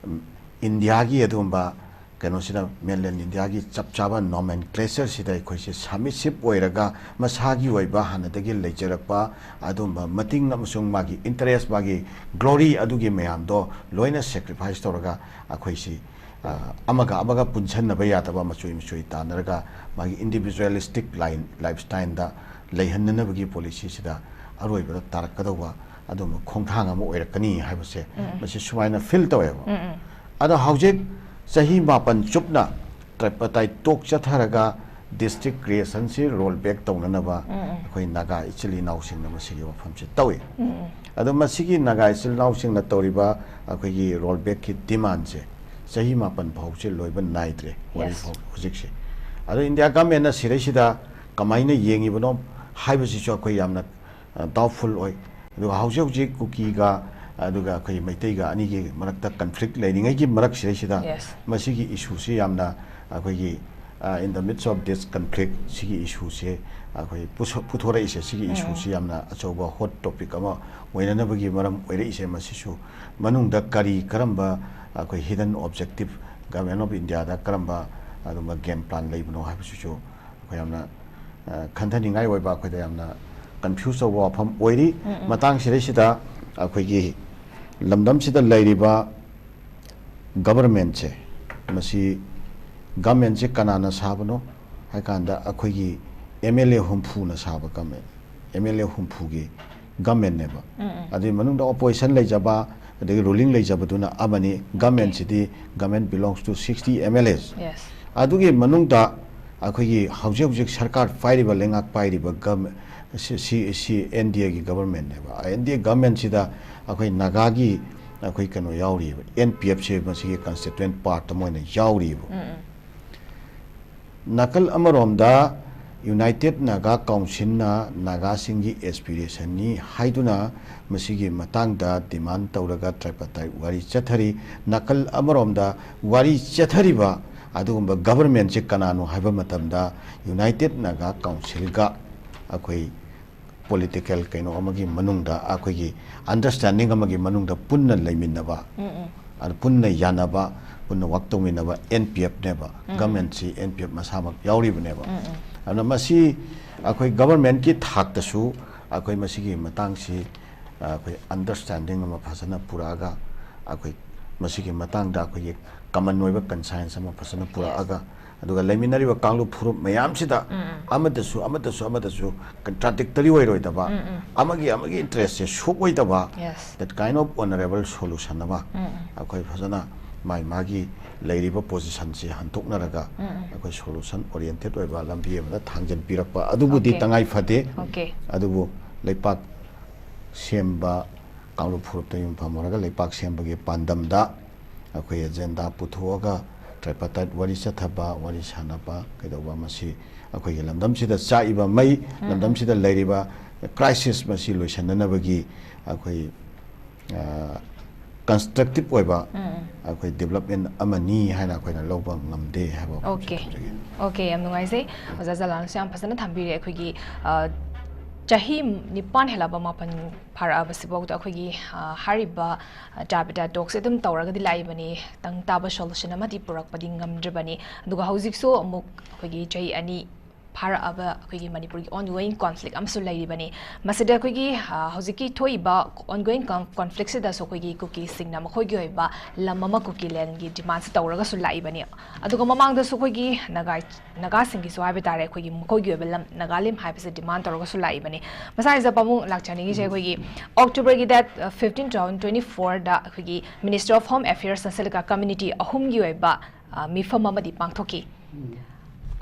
ꯎꯝ, ꯏꯟꯗꯤꯌꯥꯒꯤ ꯑꯗꯨꯒꯨꯝꯕ ꯀꯩꯅꯣꯁꯤꯗ, mainland ꯏꯟꯗꯤꯌꯥꯒꯤ ꯆꯞ ꯆꯥꯕ nomenclature ꯁꯤꯗ ꯑꯩꯈꯣꯏꯁꯦ submissive ꯑꯣꯏꯔꯒ ꯃꯁꯥꯒꯤ ꯑꯣꯏꯕ ꯍꯥꯟꯅꯗꯒꯤ ꯂꯩꯖꯔꯛꯄ ꯑꯗꯨꯒꯨꯝꯕ ꯃꯇꯤꯡ ꯑꯃꯁꯨꯡ ꯃꯥꯒꯤ interest, ꯃꯥꯒꯤ glory ꯑꯗꯨꯒꯤ ꯃꯌꯥꯝꯗꯣ ꯂꯣꯏꯅ sacrifice ꯇꯧꯔꯒ ꯑꯩꯈꯣꯏꯁꯤ, ꯑ, ꯑꯃꯒ ꯑꯃꯒ ꯄꯨꯟꯁꯟꯅꯕ ꯌꯥꯗꯕ, ꯃꯆꯣꯏ ꯃꯆꯣꯏ ꯇꯥꯟꯅꯔꯒ ꯃꯥꯒꯤ individualistic line, lifestyle ꯗ ꯂꯩꯍꯟꯅꯅꯕꯒꯤ policy ꯁꯤꯗ ꯑꯔꯣꯏꯕꯗ ꯇꯥꯔꯛꯀꯗꯧꯕ ꯑꯗꯨꯒꯨꯝꯕ ꯈꯣꯡꯊꯥꯡ ꯑꯃ ꯑꯣꯏꯔꯛꯀꯅꯤ ꯍꯥꯏꯕꯁꯦ ꯃꯁꯤ ꯁꯨꯃꯥꯏꯅ feel ꯇꯧꯋꯦꯕ꯫ ꯑꯗꯣ ꯍꯧꯖꯤꯛ ꯆꯍꯤ ꯃꯥꯄꯟ ꯆꯨꯞꯅ tripartite talk ꯆꯠꯊꯔꯒ district creation ꯁꯤ roll back ꯇꯧꯅꯅꯕ ꯑꯩꯈꯣꯏ ꯅꯥꯒꯥ ꯏꯆꯤꯜ ꯏꯅꯥꯎꯁꯤꯡꯅ ꯃꯁꯤꯒꯤ ꯋꯥꯐꯝꯁꯦ ꯇꯧꯏ꯫ ꯑꯗꯣ ꯃꯁꯤꯒꯤ ꯅꯥꯒꯥ ꯏꯆꯤꯜ ꯏꯅꯥꯎꯁꯤꯡꯅ ꯇꯧꯔꯤꯕ ꯑꯩꯈꯣꯏꯒꯤ roll back ꯀꯤ demand ꯁꯦ ꯆꯍꯤ ꯃꯥꯄꯟ ꯐꯥꯎꯁꯦ ꯂꯣꯏꯕ ꯅꯥꯏꯗ꯭ꯔꯦ ꯋꯥꯔꯤ Yes. ꯐꯥꯎ ꯍꯧꯖꯤꯛꯁꯦ꯫ ꯑꯗꯣ ꯏꯟꯗꯤꯌꯥ government ꯅ ꯁꯤꯗꯩꯁꯤꯗ ꯀꯃꯥꯏꯅ ꯌꯦꯡꯉꯤꯕꯅꯣ ꯍꯥꯏꯕꯁꯤꯁꯨ ꯑꯩꯈꯣꯏ ꯌꯥꯝꯅ, ꯑ, doubtful ꯑꯣꯏ꯫ ꯑꯗꯨꯒ ꯍꯧꯖꯤꯛ ꯍꯧꯖꯤꯛ ꯀꯨꯀꯤꯒ ꯑꯗꯨꯒ ꯑꯩꯈꯣꯏ ꯃꯩꯇꯩꯒ ꯑꯅꯤꯒꯤ ꯃꯔꯛꯇ conflict ꯂꯩꯔꯤꯉꯩꯒꯤ ꯃꯔꯛꯁꯤꯗꯩꯁꯤꯗ Yes. ꯃꯁꯤꯒꯤ issue ꯁꯤ ꯌꯥꯝꯅ ꯑꯩꯈꯣꯏꯒꯤ, ꯑ, in the midst of this conflict ꯁꯤꯒꯤ issue ꯁꯦ ꯑꯩꯈꯣꯏ ꯄꯨꯊꯣ-, ꯄꯨꯊꯣꯔꯛꯏꯁꯦ, ꯁꯤꯒꯤ issue ꯁꯤ ꯌꯥꯝꯅ ꯑꯆꯧꯕ hot topic ꯑꯃ ꯑꯣꯏꯅꯅꯕꯒꯤ ꯃꯔꯝ ꯑꯣꯏꯔꯛꯏꯁꯦ꯫ ꯃꯁꯤꯁꯨ ꯃꯅꯨꯡꯗ ꯀꯔꯤ ꯀꯔꯝꯕ ꯑꯩꯈꯣꯏ hidden objective Government of India ꯗ ꯀꯔꯝꯕ ꯑꯗꯨꯝꯕ game plan ꯂꯩꯕꯅꯣ ꯍꯥꯏꯕꯁꯤꯁꯨ ꯑꯩꯈꯣꯏ ꯌꯥꯝꯅ, ꯑ, ꯈꯟꯊꯅꯤꯡꯉꯥꯏ ꯑꯣꯏꯕ, ꯑꯩꯈꯣꯏꯗ ꯌꯥꯝꯅ confuse ꯇꯧꯕ ꯋꯥꯐꯝ ꯑꯣꯏꯔꯤ꯫ ꯃꯇꯥꯡꯁꯤꯗꯩꯁꯤꯗ ꯑꯩꯈꯣꯏꯒꯤ ꯂꯝꯗꯝꯁꯤꯗ ꯂꯩꯔꯤꯕ ꯒꯕꯔꯃꯦꯟꯁꯦ, ꯃꯁꯤ ꯒꯃꯦꯟꯁꯦ ꯀꯅꯥꯅ ꯁꯥꯕꯅꯣ ꯍꯥꯏ ꯀꯥꯟꯗ, ꯑꯩꯈꯣꯏꯒꯤ ꯑꯦꯝ ꯑꯦꯜ ꯑꯦ ꯍꯨꯝꯐꯨꯅ ꯁꯥꯕ ꯒꯃꯦꯟ, ꯑꯦꯝ ꯑꯦꯜ ꯑꯦ ꯍꯨꯝꯐꯨꯒꯤ ꯒꯃꯦꯟꯅꯦꯕ꯫ ꯑꯗꯨꯒꯤ ꯃꯅꯨꯡꯗ ꯑꯣꯄꯣꯖꯤꯁꯟ ꯂꯩꯖꯕ, ꯑꯗꯒꯤ ꯔꯨꯂꯤꯡ ꯂꯩꯖꯕꯗꯨꯅ ꯑꯃꯅꯤ꯫ ꯒꯃꯦꯟꯁꯤꯗꯤ, government belongs to sixty M L As꯫ ꯑꯗꯨꯒꯤ ꯃꯅꯨꯡꯗ ꯑꯩꯈꯣꯏꯒꯤ ꯍꯧꯖꯤꯛ ꯍꯧꯖꯤꯛ ꯁꯔꯀꯥꯔ ꯄꯥꯏꯔꯤꯕ, ꯂꯩꯉꯥꯛ ꯄꯥꯏꯔꯤꯕ ꯒꯝ-, ꯁꯤ, ꯁꯤ, ꯁꯤ ꯑꯦꯟ ꯗꯤ ꯑꯦꯒꯤ ꯒꯕꯔꯃꯦꯟꯅꯦꯕ꯫ ꯑꯦꯟ ꯗꯤ ꯑꯦ ꯒꯕꯔꯃꯦꯟꯁꯤꯗ ꯑꯩꯈꯣꯏ ꯅꯥꯒꯥꯒꯤ, ꯑꯩꯈꯣꯏ ꯀꯩꯅꯣ ꯌꯥꯎꯔꯤꯕ, ꯑꯦꯟ ꯄꯤ ꯑꯦꯐꯁꯦ ꯃꯁꯤꯒꯤ constituent part ꯑꯃ ꯑꯣꯏꯅ ꯌꯥꯎꯔꯤꯕ꯫ ꯅꯥꯀꯜ ꯑꯃꯔꯣꯝꯗ United Naga Councilꯅ ꯅꯥꯒꯥꯁꯤꯡꯒꯤ aspirationꯅꯤ ꯍꯥꯏꯗꯨꯅ ꯃꯁꯤꯒꯤ ꯃꯇꯥꯡꯗ demand ꯇꯧꯔꯒ tripartite ꯋꯥꯔꯤ ꯆꯠꯊꯔꯤ꯫ ꯅꯥꯀꯜ ꯑꯃꯔꯣꯝꯗ ꯋꯥꯔꯤ ꯆꯠꯊꯔꯤꯕ ꯑꯗꯨꯒꯨꯝꯕ ꯒꯕꯔꯃꯦꯟꯁꯦ ꯀꯅꯥꯅꯣ ꯍꯥꯏꯕ ꯃꯇꯝꯗ, United Naga Councilꯒ ꯑꯩꯈꯣꯏ political ꯀꯩꯅꯣ ꯑꯃꯒꯤ ꯃꯅꯨꯡꯗ, ꯑꯩꯈꯣꯏꯒꯤ understanding ꯑꯃꯒꯤ ꯃꯅꯨꯡꯗ ꯄꯨꯟꯅ ꯂꯩꯃꯤꯟꯅꯕ, ꯑꯗꯨ ꯄꯨꯟꯅ ꯌꯥꯅꯕ, ꯄꯨꯟꯅ work ꯇꯧꯃꯤꯟꯅꯕ ꯑꯦꯟ ꯄꯤ ꯑꯦꯐꯅꯦꯕ꯫ ꯒꯃꯦꯟꯁꯤ ꯑꯦꯟ ꯄꯤ ꯑꯦꯐ ꯃꯁꯥꯃꯛ ꯌꯥꯎꯔꯤꯕꯅꯦꯕ꯫ ꯑꯗꯨꯅ ꯃꯁꯤ ꯑꯩꯈꯣꯏ ꯒꯕꯔꯃꯦꯟꯒꯤ ꯊꯥꯛꯇꯁꯨ ꯑꯩꯈꯣꯏ ꯃꯁꯤꯒꯤ ꯃꯇꯥꯡꯁꯤ, ꯑꯩꯈꯣꯏ understanding ꯑꯃ ꯐꯖꯅ ꯄꯨꯔꯛꯑꯒ, ꯑꯩꯈꯣꯏ ꯃꯁꯤꯒꯤ ꯃꯇꯥꯡꯗ ꯑꯩꯈꯣꯏꯒꯤ common ꯑꯣꯏꯕ conscience ꯑꯃ ꯐꯖꯅ ꯄꯨꯔꯛꯑꯒ, ꯑꯗꯨꯒ ꯂꯩꯃꯤꯟꯅꯔꯤꯕ ꯀꯥꯡꯂꯨꯞ ꯐꯨꯔꯨꯞ ꯃꯌꯥꯝꯁꯤꯗ ꯑꯃꯗꯁꯨ, ꯑꯃꯗꯁꯨ, ꯑꯃꯗꯁꯨ contradictory ꯑꯣꯏꯔꯣꯏꯗꯕ, ꯑꯃꯒꯤ, ꯑꯃꯒꯤ interestꯁꯦ ꯁꯣꯛꯑꯣꯏꯗꯕ, that kind of honourable solution ꯑꯃ ꯑꯩꯈꯣꯏ ꯐꯖꯅ ꯃꯥꯒꯤ, ꯃꯥꯒꯤ ꯂꯩꯔꯤꯕ positionꯁꯦ ꯍꯟꯗꯣꯛꯅꯔꯒ ꯑꯩꯈꯣꯏ solution oriented ꯑꯣꯏꯕ ꯂꯝꯕꯤ ꯑꯃꯗ ꯊꯥꯡꯖꯤꯟꯕꯤꯔꯛꯄ ꯑꯗꯨꯕꯨꯗꯤ Okay. ꯇꯉꯥꯏ ꯐꯗꯦ꯫ Okay. ꯑꯗꯨꯕꯨ ꯂꯩꯄꯥꯛ ꯁꯦꯝꯕ, ꯀꯥꯡꯂꯨꯞ ꯐꯨꯔꯨꯞꯇ ꯌꯨꯝꯐꯝ ꯑꯣꯏꯔꯒ ꯂꯩꯄꯥꯛ ꯁꯦꯝꯕꯒꯤ ꯄꯥꯟꯗꯝꯗ ꯑꯩꯈꯣꯏ agenda ꯄꯨꯊꯣꯛꯑꯒ tripartite ꯋꯥꯔꯤ ꯆꯠꯊꯕ, ꯋꯥꯔꯤ ꯁꯥꯟꯅꯕ, ꯀꯩꯗꯧꯕ, ꯃꯁꯤ ꯑꯩꯈꯣꯏꯒꯤ ꯂꯝꯗꯝꯁꯤꯗ ꯆꯥꯛꯏꯕ ꯃꯩ, ꯂꯝꯗꯝꯁꯤꯗ ꯂꯩꯔꯤꯕ crisis ꯃꯁꯤ ꯂꯣꯏꯁꯤꯟꯅꯅꯕꯒꯤ ꯑꯩꯈꯣꯏ, ꯑ, constructive ꯑꯣꯏꯕ ꯑꯩꯈꯣꯏ development ꯑꯃꯅꯤ ꯍꯥꯏꯅ ꯑꯩꯈꯣꯏꯅ ꯂꯧꯕ ꯉꯝꯗꯦ ꯍꯥꯏꯕ ꯋꯥꯐꯝꯁꯤ Okay. ꯊꯝꯖꯒꯦ꯫ Okay, ꯌꯥꯝ ꯅꯨꯡꯉꯥꯏꯖꯩ꯫ ꯑꯣꯖꯥ ꯖꯂꯥꯜꯅꯁꯨ ꯌꯥꯝ ꯐꯖꯅ ꯊꯝꯕꯤꯔꯦ꯫ ꯑꯩꯈꯣꯏꯒꯤ, ꯑ, ꯆꯍꯤ ꯅꯤꯄꯥꯟ ꯍꯦꯜꯂꯕ, ꯃꯥꯄꯟ ꯐꯥꯔꯛꯑꯕꯁꯤꯐꯥꯎꯗ ꯑꯩꯈꯣꯏꯒꯤ, ꯑ, ꯍꯥꯏꯔꯤꯕ, ꯑ, tripartite talkꯁꯦ ꯑꯗꯨꯝ ꯇꯧꯔꯒꯗꯤ ꯂꯥꯛꯏꯕꯅꯤ, ꯇꯪ ꯇꯥꯕ solution ꯑꯃꯗꯤ ꯄꯨꯔꯛꯄꯗꯤ ꯉꯝꯗ꯭ꯔꯤꯕꯅꯤ꯫ ꯑꯗꯨꯒ ꯍꯧꯖꯤꯛꯁꯨ ꯑꯃꯨꯛ ꯑꯩꯈꯣꯏꯒꯤ ꯆꯍꯤ ꯑꯅꯤ ꯐꯥꯔꯛꯑꯕ ꯑꯩꯈꯣꯏꯒꯤ ꯃꯅꯤꯄꯨꯔꯒꯤ ongoing conflict ꯑꯃꯁꯨ ꯂꯩꯔꯤꯕꯅꯤ꯫ ꯃꯁꯤꯗ ꯑꯩꯈꯣꯏꯒꯤ, ꯑ, ꯍꯧꯖꯤꯛꯀꯤ ꯊꯣꯛꯏꯕ ongoing con-, conflictꯁꯤꯗꯁꯨ ꯑꯩꯈꯣꯏꯒꯤ ꯀꯨꯀꯤꯁꯤꯡꯅ ꯃꯈꯣꯏꯒꯤ ꯑꯣꯏꯕ ꯂꯝ ꯑꯃ ꯀꯨꯀꯤ ꯂꯦꯟꯒꯤ demandꯁꯤ ꯇꯧꯔꯒꯁꯨ ꯂꯥꯛꯏꯕꯅꯤ꯫ ꯑꯗꯨꯒ ꯃꯃꯥꯡꯗꯁꯨ ꯑꯩꯈꯣꯏꯒꯤ ꯅꯥꯒꯥ, ꯅꯥꯒꯥꯁꯤꯡꯒꯤꯁꯨ ꯍꯥꯏꯕ ꯇꯥꯔꯦ, ꯑꯩꯈꯣꯏꯒꯤ ꯃꯈꯣꯏꯒꯤ ꯑꯣꯏꯕ ꯂꯝ ꯅꯥꯒꯥꯂꯦꯟ ꯍꯥꯏꯕꯁꯦ demand ꯇꯧꯔꯒꯁꯨ ꯂꯥꯛꯏꯕꯅꯤ꯫ ꯃꯁꯥꯁꯤꯗ ꯄꯥꯕꯨꯡ ꯂꯥꯛꯆꯅꯤꯡꯉꯤꯁꯦ, ꯑꯩꯈꯣꯏꯒꯤ Octoberꯒꯤ date fifteen, two thousand twenty fourꯗ ꯑꯩꯈꯣꯏꯒꯤ Ministry of Home Affairsꯅ ꯁꯦꯂꯦꯀꯥ community ꯑꯍꯨꯝꯒꯤ ꯑꯣꯏꯕ, ꯑ, ꯃꯤꯐꯝ ꯑꯃꯗꯤ ꯄꯥꯡꯊꯣꯛꯈꯤ꯫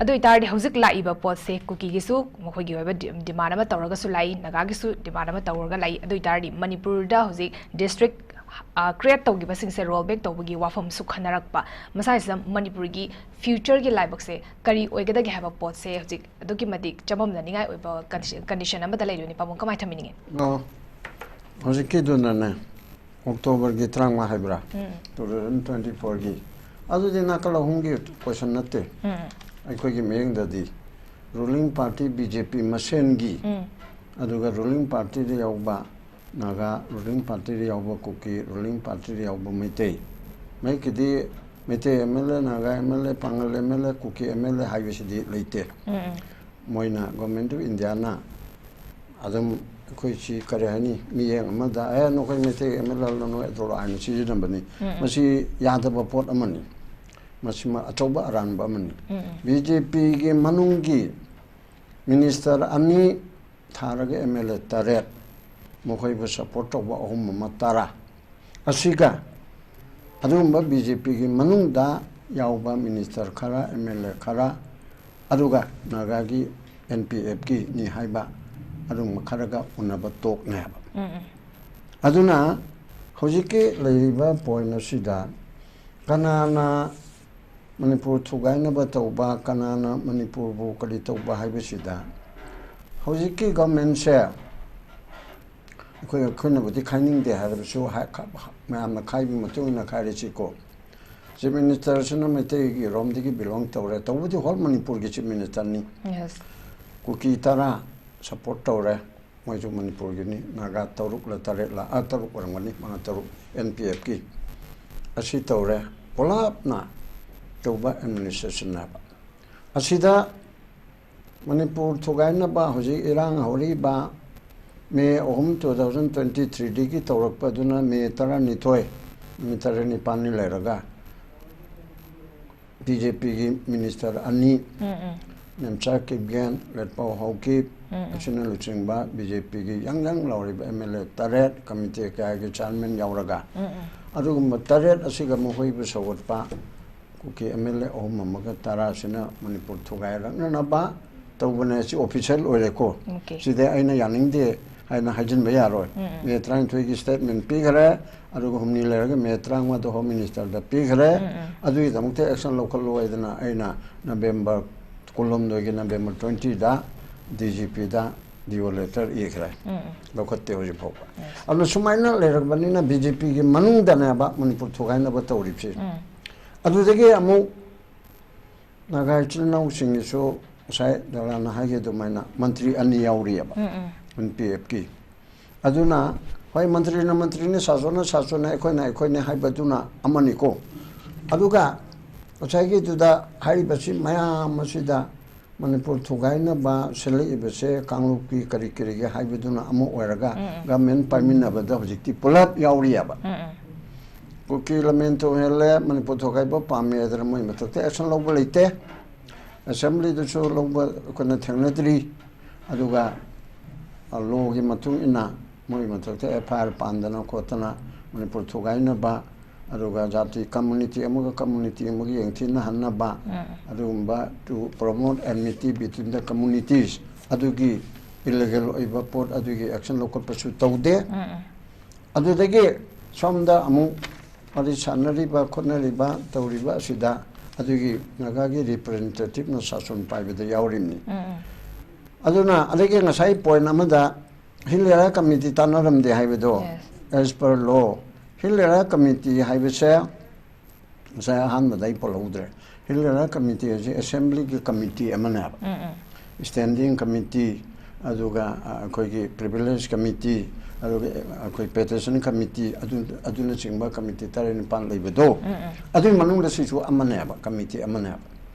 ꯑꯗꯨ ꯑꯣꯏꯇꯥꯔꯗꯤ ꯍꯧꯖꯤꯛ ꯂꯥꯛꯏꯕ ꯄꯣꯠꯁꯦ ꯀꯨꯀꯤꯒꯤꯁꯨ ꯃꯈꯣꯏꯒꯤ ꯑꯣꯏꯕ ꯗꯤ-, demand ꯑꯃ ꯇꯧꯔꯒꯁꯨ ꯂꯥꯛꯏ, ꯅꯥꯒꯥꯒꯤꯁꯨ demand ꯑꯃ ꯇꯧꯔꯒ ꯂꯥꯛꯏ꯫ ꯑꯗꯨ ꯑꯣꯏꯇꯥꯔꯗꯤ ꯃꯅꯤꯄꯨꯔꯗ ꯍꯧꯖꯤꯛ district, ꯑ, create ꯇꯧꯈꯤꯕꯁꯤꯡꯁꯦ roll back ꯇꯧꯕꯒꯤ ꯋꯥꯐꯝꯁꯨ ꯈꯟꯅꯔꯛꯄ꯫ ꯃꯁꯥꯁꯤꯗ ꯃꯅꯤꯄꯨꯔꯒꯤ futureꯒꯤ ꯂꯥꯏꯕꯛꯁꯦ ꯀꯔꯤ ꯑꯣꯏꯒꯗꯒꯦ ꯍꯥꯏꯕ ꯄꯣꯠꯁꯦ ꯍꯧꯖꯤꯛ ꯑꯗꯨꯛꯀꯤ ꯃꯇꯤꯛ ꯆꯃꯝꯅꯅꯤꯡꯉꯥꯏ ꯑꯣꯏꯕ condition, condition ꯑꯃꯗ ꯂꯩꯔꯤꯕꯅꯤ꯫ ꯄꯥꯕꯨꯡ ꯀꯃꯥꯏꯅ ꯊꯝꯕꯤꯅꯤꯡꯉꯤ? ꯑꯣ, ꯍꯧꯖꯤꯛꯀꯤꯗꯨꯅꯅꯦ, Octoberꯒꯤ ꯇꯔꯥꯃꯉꯥ ꯍꯥꯏꯕ꯭ꯔꯥ? ꯎꯝ꯫ Two thousand twenty fourꯒꯤ꯫ ꯑꯗꯨꯗꯤ ꯅꯥꯀꯜ ꯑꯍꯨꯝꯒꯤ question ꯅꯠꯇꯦ꯫ ꯎꯝ꯫ ꯑꯩꯈꯣꯏꯒꯤ ꯃꯤꯠꯌꯦꯡꯗꯗꯤ ruling party BJP ꯃꯁꯦꯟꯒꯤ, ꯎꯝ꯫ ꯑꯗꯨꯒ ruling partyꯗ ꯌꯥꯎꯕ ꯅꯥꯒꯥ, ruling partyꯗ ꯌꯥꯎꯕ ꯀꯨꯀꯤ, ruling partyꯗ ꯌꯥꯎꯕ ꯃꯩꯇꯩ꯫ ꯃꯩꯇꯩ MLA, ꯅꯥꯒꯥ MLA, ꯄꯥꯡꯒꯜ MLA, ꯀꯨꯀꯤ MLA ꯍꯥꯏꯕꯁꯤꯗꯤ ꯂꯩꯇꯦ꯫ ꯎꯝ, ꯎꯝ꯫ ꯃꯣꯏꯅ, Government of Indiaꯅ ꯑꯗꯨꯝ ꯑꯩꯈꯣꯏꯁꯤ ꯀꯔꯤ ꯍꯥꯏꯅꯤ, ꯃꯤꯠꯌꯦꯡ ꯑꯃꯗ, "ꯑꯦ, ꯅꯈꯣꯏ ꯃꯩꯇꯩ MLA ꯂꯣ, ꯅꯣꯏ ꯑꯗꯨ ꯂꯣ" ꯍꯥꯏꯅ ꯁꯤꯖꯤꯟꯅꯕꯅꯤ꯫ ꯎꯝ, ꯎꯝ꯫ ꯃꯁꯤ ꯌꯥꯗꯕ ꯄꯣꯠ ꯑꯃꯅꯤ꯫ ꯃꯁꯤꯃ ꯑꯆꯧꯕ ꯑꯔꯥꯟꯕ ꯑꯃꯅꯤ꯫ ꯎꯝ, ꯎꯝ꯫ BJPꯒꯤ ꯃꯅꯨꯡꯒꯤ minister ꯑꯅꯤ ꯊꯥꯔꯒ MLA ꯇꯔꯦꯠ, ꯃꯈꯣꯏꯕꯨ support ꯇꯧꯕ ꯑꯍꯨꯝ ꯑꯃ ꯇꯔꯥ꯫ ꯑꯁꯤꯒ ꯑꯗꯨꯒꯨꯝꯕ BJPꯒꯤ ꯃꯅꯨꯡꯗ ꯌꯥꯎꯕ minister ꯈꯔ, MLA ꯈꯔ, ꯑꯗꯨꯒ ꯅꯥꯒꯥꯒꯤ NPFꯀꯤꯅꯤ ꯍꯥꯏꯕ ꯑꯗꯨꯒꯨꯝꯕ ꯈꯔꯒ ꯎꯅꯕ talkꯅꯦꯕ꯫ ꯎꯝ, ꯎꯝ꯫ ꯑꯗꯨꯅ ꯍꯧꯖꯤꯛꯀꯤ ꯂꯩꯔꯤꯕ point ꯑꯁꯤꯗ ꯀꯅꯥꯅ ꯃꯅꯤꯄꯨꯔ ꯊꯨꯒꯥꯏꯅꯕ ꯇꯧꯕ, ꯀꯅꯥꯅ ꯃꯅꯤꯄꯨꯔꯕꯨ ꯀꯔꯤ ꯇꯧꯕ ꯍꯥꯏꯕꯁꯤꯗ, ꯍꯧꯖꯤꯛꯀꯤ governmentꯁꯦ ꯑꯩꯈꯣꯏ, ꯑꯩꯈꯣꯏꯅꯕꯨꯗꯤ ꯈꯥꯏꯅꯤꯡꯗꯦ ꯍꯥꯏꯔꯕꯁꯨ, ꯍꯥꯏ-, ꯈ-, ꯃꯌꯥꯝꯅ ꯈꯥꯏꯕꯒꯤ ꯃꯇꯨꯡ ꯏꯟꯅ ꯈꯥꯏꯔꯁꯤꯀꯣ, Chief Ministerꯁꯤꯅ ꯃꯩꯇꯩꯒꯤ ꯔꯣꯝꯗꯒꯤ belong ꯇꯧꯔꯦ, ꯇꯧꯕꯗꯤ whole ꯃꯅꯤꯄꯨꯔꯒꯤ Chief Ministerꯅꯤ꯫ Yes꯫ ꯀꯨꯀꯤ ꯇꯔꯥ support ꯇꯧꯔꯦ, ꯃꯣꯏꯁꯨ ꯃꯅꯤꯄꯨꯔꯒꯤꯅꯤ, ꯅꯥꯒꯥ ꯇꯔꯨꯛꯂ ꯇꯔꯦꯠꯂ, ꯑ, ꯇꯔꯨꯛ ꯑꯣꯏꯔꯝꯒꯅꯤ, ꯃꯉꯥ ꯇꯔꯨꯛ, NPFꯀꯤ꯫ ꯑꯁꯤ ꯇꯧꯔꯦ, ꯄꯨꯂꯞꯅ ꯇꯧꯕ administrationꯅꯦꯕ꯫ ꯑꯁꯤꯗ ꯃꯅꯤꯄꯨꯔ ꯊꯨꯒꯥꯏꯅꯕ ꯍꯧꯖꯤꯛ ꯏꯔꯥꯡ ꯍꯧꯔꯤꯕ ꯃꯦ ꯑꯍꯨꯝ, two thousand twenty three ꯗꯒꯤ ꯇꯧꯔꯛꯄꯗꯨꯅ ꯃꯦ ꯇꯔꯥꯅꯤꯊꯣꯏ, ꯅꯨꯃꯤꯠ ꯇꯔꯦꯠ ꯅꯤꯄꯥꯜꯅꯤ ꯂꯩꯔꯒ ꯕꯤ ꯖꯦ ꯄꯤꯒꯤ ꯃꯤꯅꯤꯁꯇꯔ ꯑꯅꯤ, ꯎꯝ, ꯎꯝ꯫ ꯅꯦꯝꯆꯥ ꯀꯤꯞꯒꯦꯟ, ꯂꯦꯠꯄꯥꯎ ꯍꯥꯎꯀꯤꯞ, ꯎꯝ, ꯎꯝ꯫ ꯑꯁꯤꯅ ꯂꯨꯆꯤꯡꯕ ꯕꯤ ꯖꯦ ꯄꯤꯒꯤ ꯌꯥꯡ ꯌꯥꯡ ꯂꯥꯎꯔꯤꯕ ꯑꯦꯝ ꯑꯦꯜ ꯑꯦ ꯇꯔꯦꯠ, ꯀꯃꯤꯇꯤ ꯀꯌꯥꯒꯤ ꯆꯤꯌꯥꯔꯃꯦꯟ ꯌꯥꯎꯔꯒ, ꯎꯝ, ꯎꯝ꯫ ꯑꯗꯨꯒꯨꯝꯕ ꯇꯔꯦꯠ ꯑꯁꯤꯒ ꯃꯈꯣꯏꯕꯨ ꯁꯧꯒꯠꯄ ꯀꯨꯀꯤ ꯑꯦꯝ ꯑꯦꯜ ꯑꯦ ꯑꯍꯨꯝ ꯑꯃꯒ ꯇꯔꯥꯁꯤꯅ ꯃꯅꯤꯄꯨꯔ ꯊꯨꯒꯥꯏꯔꯛꯅꯅꯕ ꯇꯧꯕꯅꯦ꯫ ꯁꯤ ꯑꯣꯐꯤꯁꯤꯌꯦꯜ ꯑꯣꯏꯔꯦꯀꯣ꯫ ꯑꯣꯀꯦ꯫ ꯁꯤꯗ ꯑꯩꯅ ꯌꯥꯅꯤꯡꯗꯦ ꯍꯥꯏꯅ ꯍꯥꯏꯖꯤꯟꯕ ꯌꯥꯔꯣꯏ꯫ ꯎꯝ, ꯎꯝ꯫ ꯃꯦ ꯇꯔꯥꯅꯤꯊꯣꯏꯒꯤ ꯁ꯭ꯇꯦꯠꯃꯦꯟ ꯄꯤꯈ꯭ꯔꯦ, ꯑꯗꯨꯒ ꯍꯨꯝꯅꯤ ꯂꯩꯔꯒ ꯃꯦ ꯇꯔꯥꯃꯉꯥꯗ ꯍꯣꯝ ꯃꯤꯅꯤꯁꯇꯔꯗ ꯄꯤꯈ꯭ꯔꯦ꯫ ꯎꯝ, ꯎꯝ꯫ ꯑꯗꯨꯒꯤꯗꯃꯛꯇ ꯑꯦꯛꯁꯟ ꯂꯧꯈꯠꯂꯨ ꯍꯥꯏꯗꯅ ꯑꯩꯅ ꯅꯕꯦꯝꯕꯔ ꯀꯨꯟꯍꯨꯝꯗꯣꯏꯒꯤ ꯅꯕꯦꯝꯕꯔ twenty ꯗ ꯗꯤ ꯖꯤ ꯄꯤꯗ ꯗꯤ ꯑꯣ ꯂꯦꯇꯔ ꯏꯈ꯭ꯔꯦ꯫ ꯎꯝ, ꯎꯝ꯫ ꯂꯧꯈꯠꯇꯦ ꯍꯧꯖꯤꯛ ꯐꯥꯎꯕ꯫ ꯌꯦꯁ꯫ ꯑꯗꯨꯅ ꯁꯨꯃꯥꯏꯅ ꯂꯩꯔꯛꯄꯅꯤꯅ ꯕꯤ ꯖꯦ ꯄꯤꯒꯤ ꯃꯅꯨꯡꯗꯅꯦꯕ ꯃꯅꯤꯄꯨꯔ ꯊꯨꯒꯥꯏꯅꯕ ꯇꯧꯔꯤꯕꯁꯤ꯫ ꯎꯝ꯫ ꯑꯗꯨꯗꯒꯤ ꯑꯃꯨꯛ ꯅꯥꯒꯥ ꯏꯆꯤꯜ ꯏꯅꯥꯎꯁꯤꯡꯒꯤꯁꯨ ꯉꯁꯥꯏ ꯗꯂꯥꯅ ꯍꯥꯏꯈꯤ ꯑꯗꯨꯃꯥꯏꯅ ꯃꯟꯇ꯭ꯔꯤ ꯑꯅꯤ ꯌꯥꯎꯔꯤꯑꯕ, ꯎꯝ, ꯎꯝ꯫ N P ꯑꯦꯐꯀꯤ꯫ ꯑꯗꯨꯅ ꯍꯣꯏ, ꯃꯟꯇ꯭ꯔꯤꯅ ꯃꯟꯇ꯭ꯔꯤꯅꯤ, ꯁꯥꯁꯣꯅ ꯁꯥꯁꯣꯅ, ꯑꯩꯈꯣꯏꯅ ꯑꯩꯈꯣꯏꯅꯤ ꯍꯥꯏꯕꯗꯨꯅ ꯑꯃꯅꯤꯀꯣ꯫ ꯑꯗꯨꯒ ꯉꯁꯥꯏꯒꯤꯗꯨꯗ ꯍꯥꯏꯔꯤꯕꯁꯤ ꯃꯌꯥꯝ ꯑꯁꯤꯗ ꯃꯅꯤꯄꯨꯔ ꯊꯨꯒꯥꯏꯅꯕ ꯁꯤꯜꯂꯛꯏꯕꯁꯦ ꯀꯥꯡꯂꯨꯞꯀꯤ ꯀꯔꯤ ꯀꯔꯤꯒꯤ ꯍꯥꯏꯕꯗꯨꯅ ꯑꯃ ꯑꯣꯏꯔꯒ, ꯎꯝ, ꯎꯝ꯫ ꯒꯚꯔꯟꯃꯦꯟ ꯄꯥꯏꯃꯤꯟꯅꯕꯗ ꯍꯧꯖꯤꯛꯇꯤ ꯄꯨꯂꯞ ꯌꯥꯎꯔꯤꯑꯕ꯫ ꯎꯝ, ꯎꯝ꯫ ꯀꯨꯀꯤ ꯂꯝꯃꯦꯟ ꯇꯣꯡꯍꯦꯜꯂꯦ, ꯃꯅꯤꯄꯨꯔ ꯊꯨꯒꯥꯏꯕ ꯄꯥꯝꯃꯦ ꯍꯥꯏꯗꯅ ꯃꯣꯏ ꯃꯊꯛꯇ ꯑꯦꯛꯁꯟ ꯂꯧꯕ ꯂꯩꯇꯦ꯫ ꯑꯦꯁꯦꯝꯕ꯭ꯂꯤꯗꯁꯨ ꯂꯧꯕ ꯑꯩꯈꯣꯏꯅ ꯊꯦꯡꯅꯗ꯭ꯔꯤ꯫ ꯑꯗꯨꯒ, ꯑ, ꯂꯣꯒꯤ ꯃꯇꯨꯡ ꯏꯟꯅ ꯃꯣꯏ ꯃꯊꯛꯇ ꯑꯦꯐ ꯑꯥꯏ ꯑꯥꯔ ꯄꯥꯟꯗꯅ ꯈꯣꯠꯇꯅ ꯃꯅꯤꯄꯨꯔ ꯊꯨꯒꯥꯏꯅꯕ, ꯑꯗꯨꯒ ꯖꯥꯇꯤ ꯀꯝꯃꯨꯅꯤꯇꯤ ꯑꯃꯒ ꯀꯝꯃꯨꯅꯤꯇꯤ ꯑꯃꯒ ꯌꯦꯡꯊꯤꯅꯍꯟꯅꯕ, ꯎꯝ꯫ ꯑꯗꯨꯒꯨꯝꯕ to promote enmity between the communities, ꯑꯗꯨꯒꯤ ꯏꯂꯤꯒꯦꯜ ꯑꯣꯏꯕ ꯄꯣꯠ ꯑꯗꯨꯒꯤ ꯑꯦꯛꯁꯟ ꯂꯧꯈꯠꯄꯁꯨ ꯇꯧꯗꯦ꯫ ꯎꯝ, ꯎꯝ꯫ ꯑꯗꯨꯗꯒꯤ ꯁꯣꯝꯗ ꯑꯃꯨꯛ ꯋꯥꯔꯤ ꯁꯥꯟꯅꯔꯤꯕ, ꯈꯣꯠꯅꯔꯤꯕ, ꯇꯧꯔꯤꯕ ꯑꯁꯤꯗ ꯑꯗꯨꯒꯤ ꯅꯥꯒꯥꯒꯤ ꯔꯤꯄ꯭ꯔꯖꯦꯟꯇꯦꯇꯤꯞꯅ ꯁꯥꯁꯟ ꯄꯥꯏꯕꯗ ꯌꯥꯎꯔꯤꯕꯅꯤ꯫ ꯎꯝ, ꯎꯝ꯫ ꯑꯗꯨꯅ ꯑꯗꯒꯤ ꯉꯁꯥꯏ ꯄꯣꯏꯟ ꯑꯃꯗ ꯍꯤꯜ ꯑꯦꯔꯤꯌꯥ ꯀꯃꯤꯇꯤ ꯇꯥꯟꯅꯔꯝꯗꯦ ꯍꯥꯏꯕꯗꯣ, yes. As per law, hill area committee ꯍꯥꯏꯕꯁꯦ ꯉꯁꯥꯏ ꯑꯍꯥꯟꯕꯗ ꯑꯩ ꯄꯜꯍꯧꯗ꯭ꯔꯦ꯫ ꯍꯤꯜ ꯑꯦꯔꯤꯌꯥ ꯀꯃꯤꯇꯤ ꯍꯥꯏꯁꯦ ꯑꯦꯁꯦꯝꯕ꯭ꯂꯤꯒꯤ ꯀꯃꯤꯇꯤ ꯑꯃꯅꯦꯕ꯫ ꯎꯝ, ꯎꯝ꯫ ꯁ꯭ꯇꯦꯟꯗꯤꯡ ꯀꯃꯤꯇꯤ, ꯑꯗꯨꯒ, ꯑ, ꯑꯩꯈꯣꯏꯒꯤ ꯄ꯭ꯔꯤꯚꯤꯂꯦꯖ ꯀꯃꯤꯇꯤ, ꯑꯗꯨꯒ ꯑꯩꯈꯣꯏ ꯄꯦꯇꯤꯁꯟ ꯀꯃꯤꯇꯤ, ꯑꯗꯨ, ꯑꯗꯨꯅꯆꯤꯡꯕ ꯀꯃꯤꯇꯤ ꯇꯔꯦꯠ ꯅꯤꯄꯥꯜ ꯂꯩꯕꯗꯣ, ꯎꯝ, ꯎꯝ꯫ ꯑꯗꯨꯒꯤ ꯃꯅꯨꯡꯗ ꯁꯤꯁꯨ ꯑꯃꯅꯦꯕ, ꯀꯃꯤꯇꯤ ꯑꯃꯅꯦꯕ꯫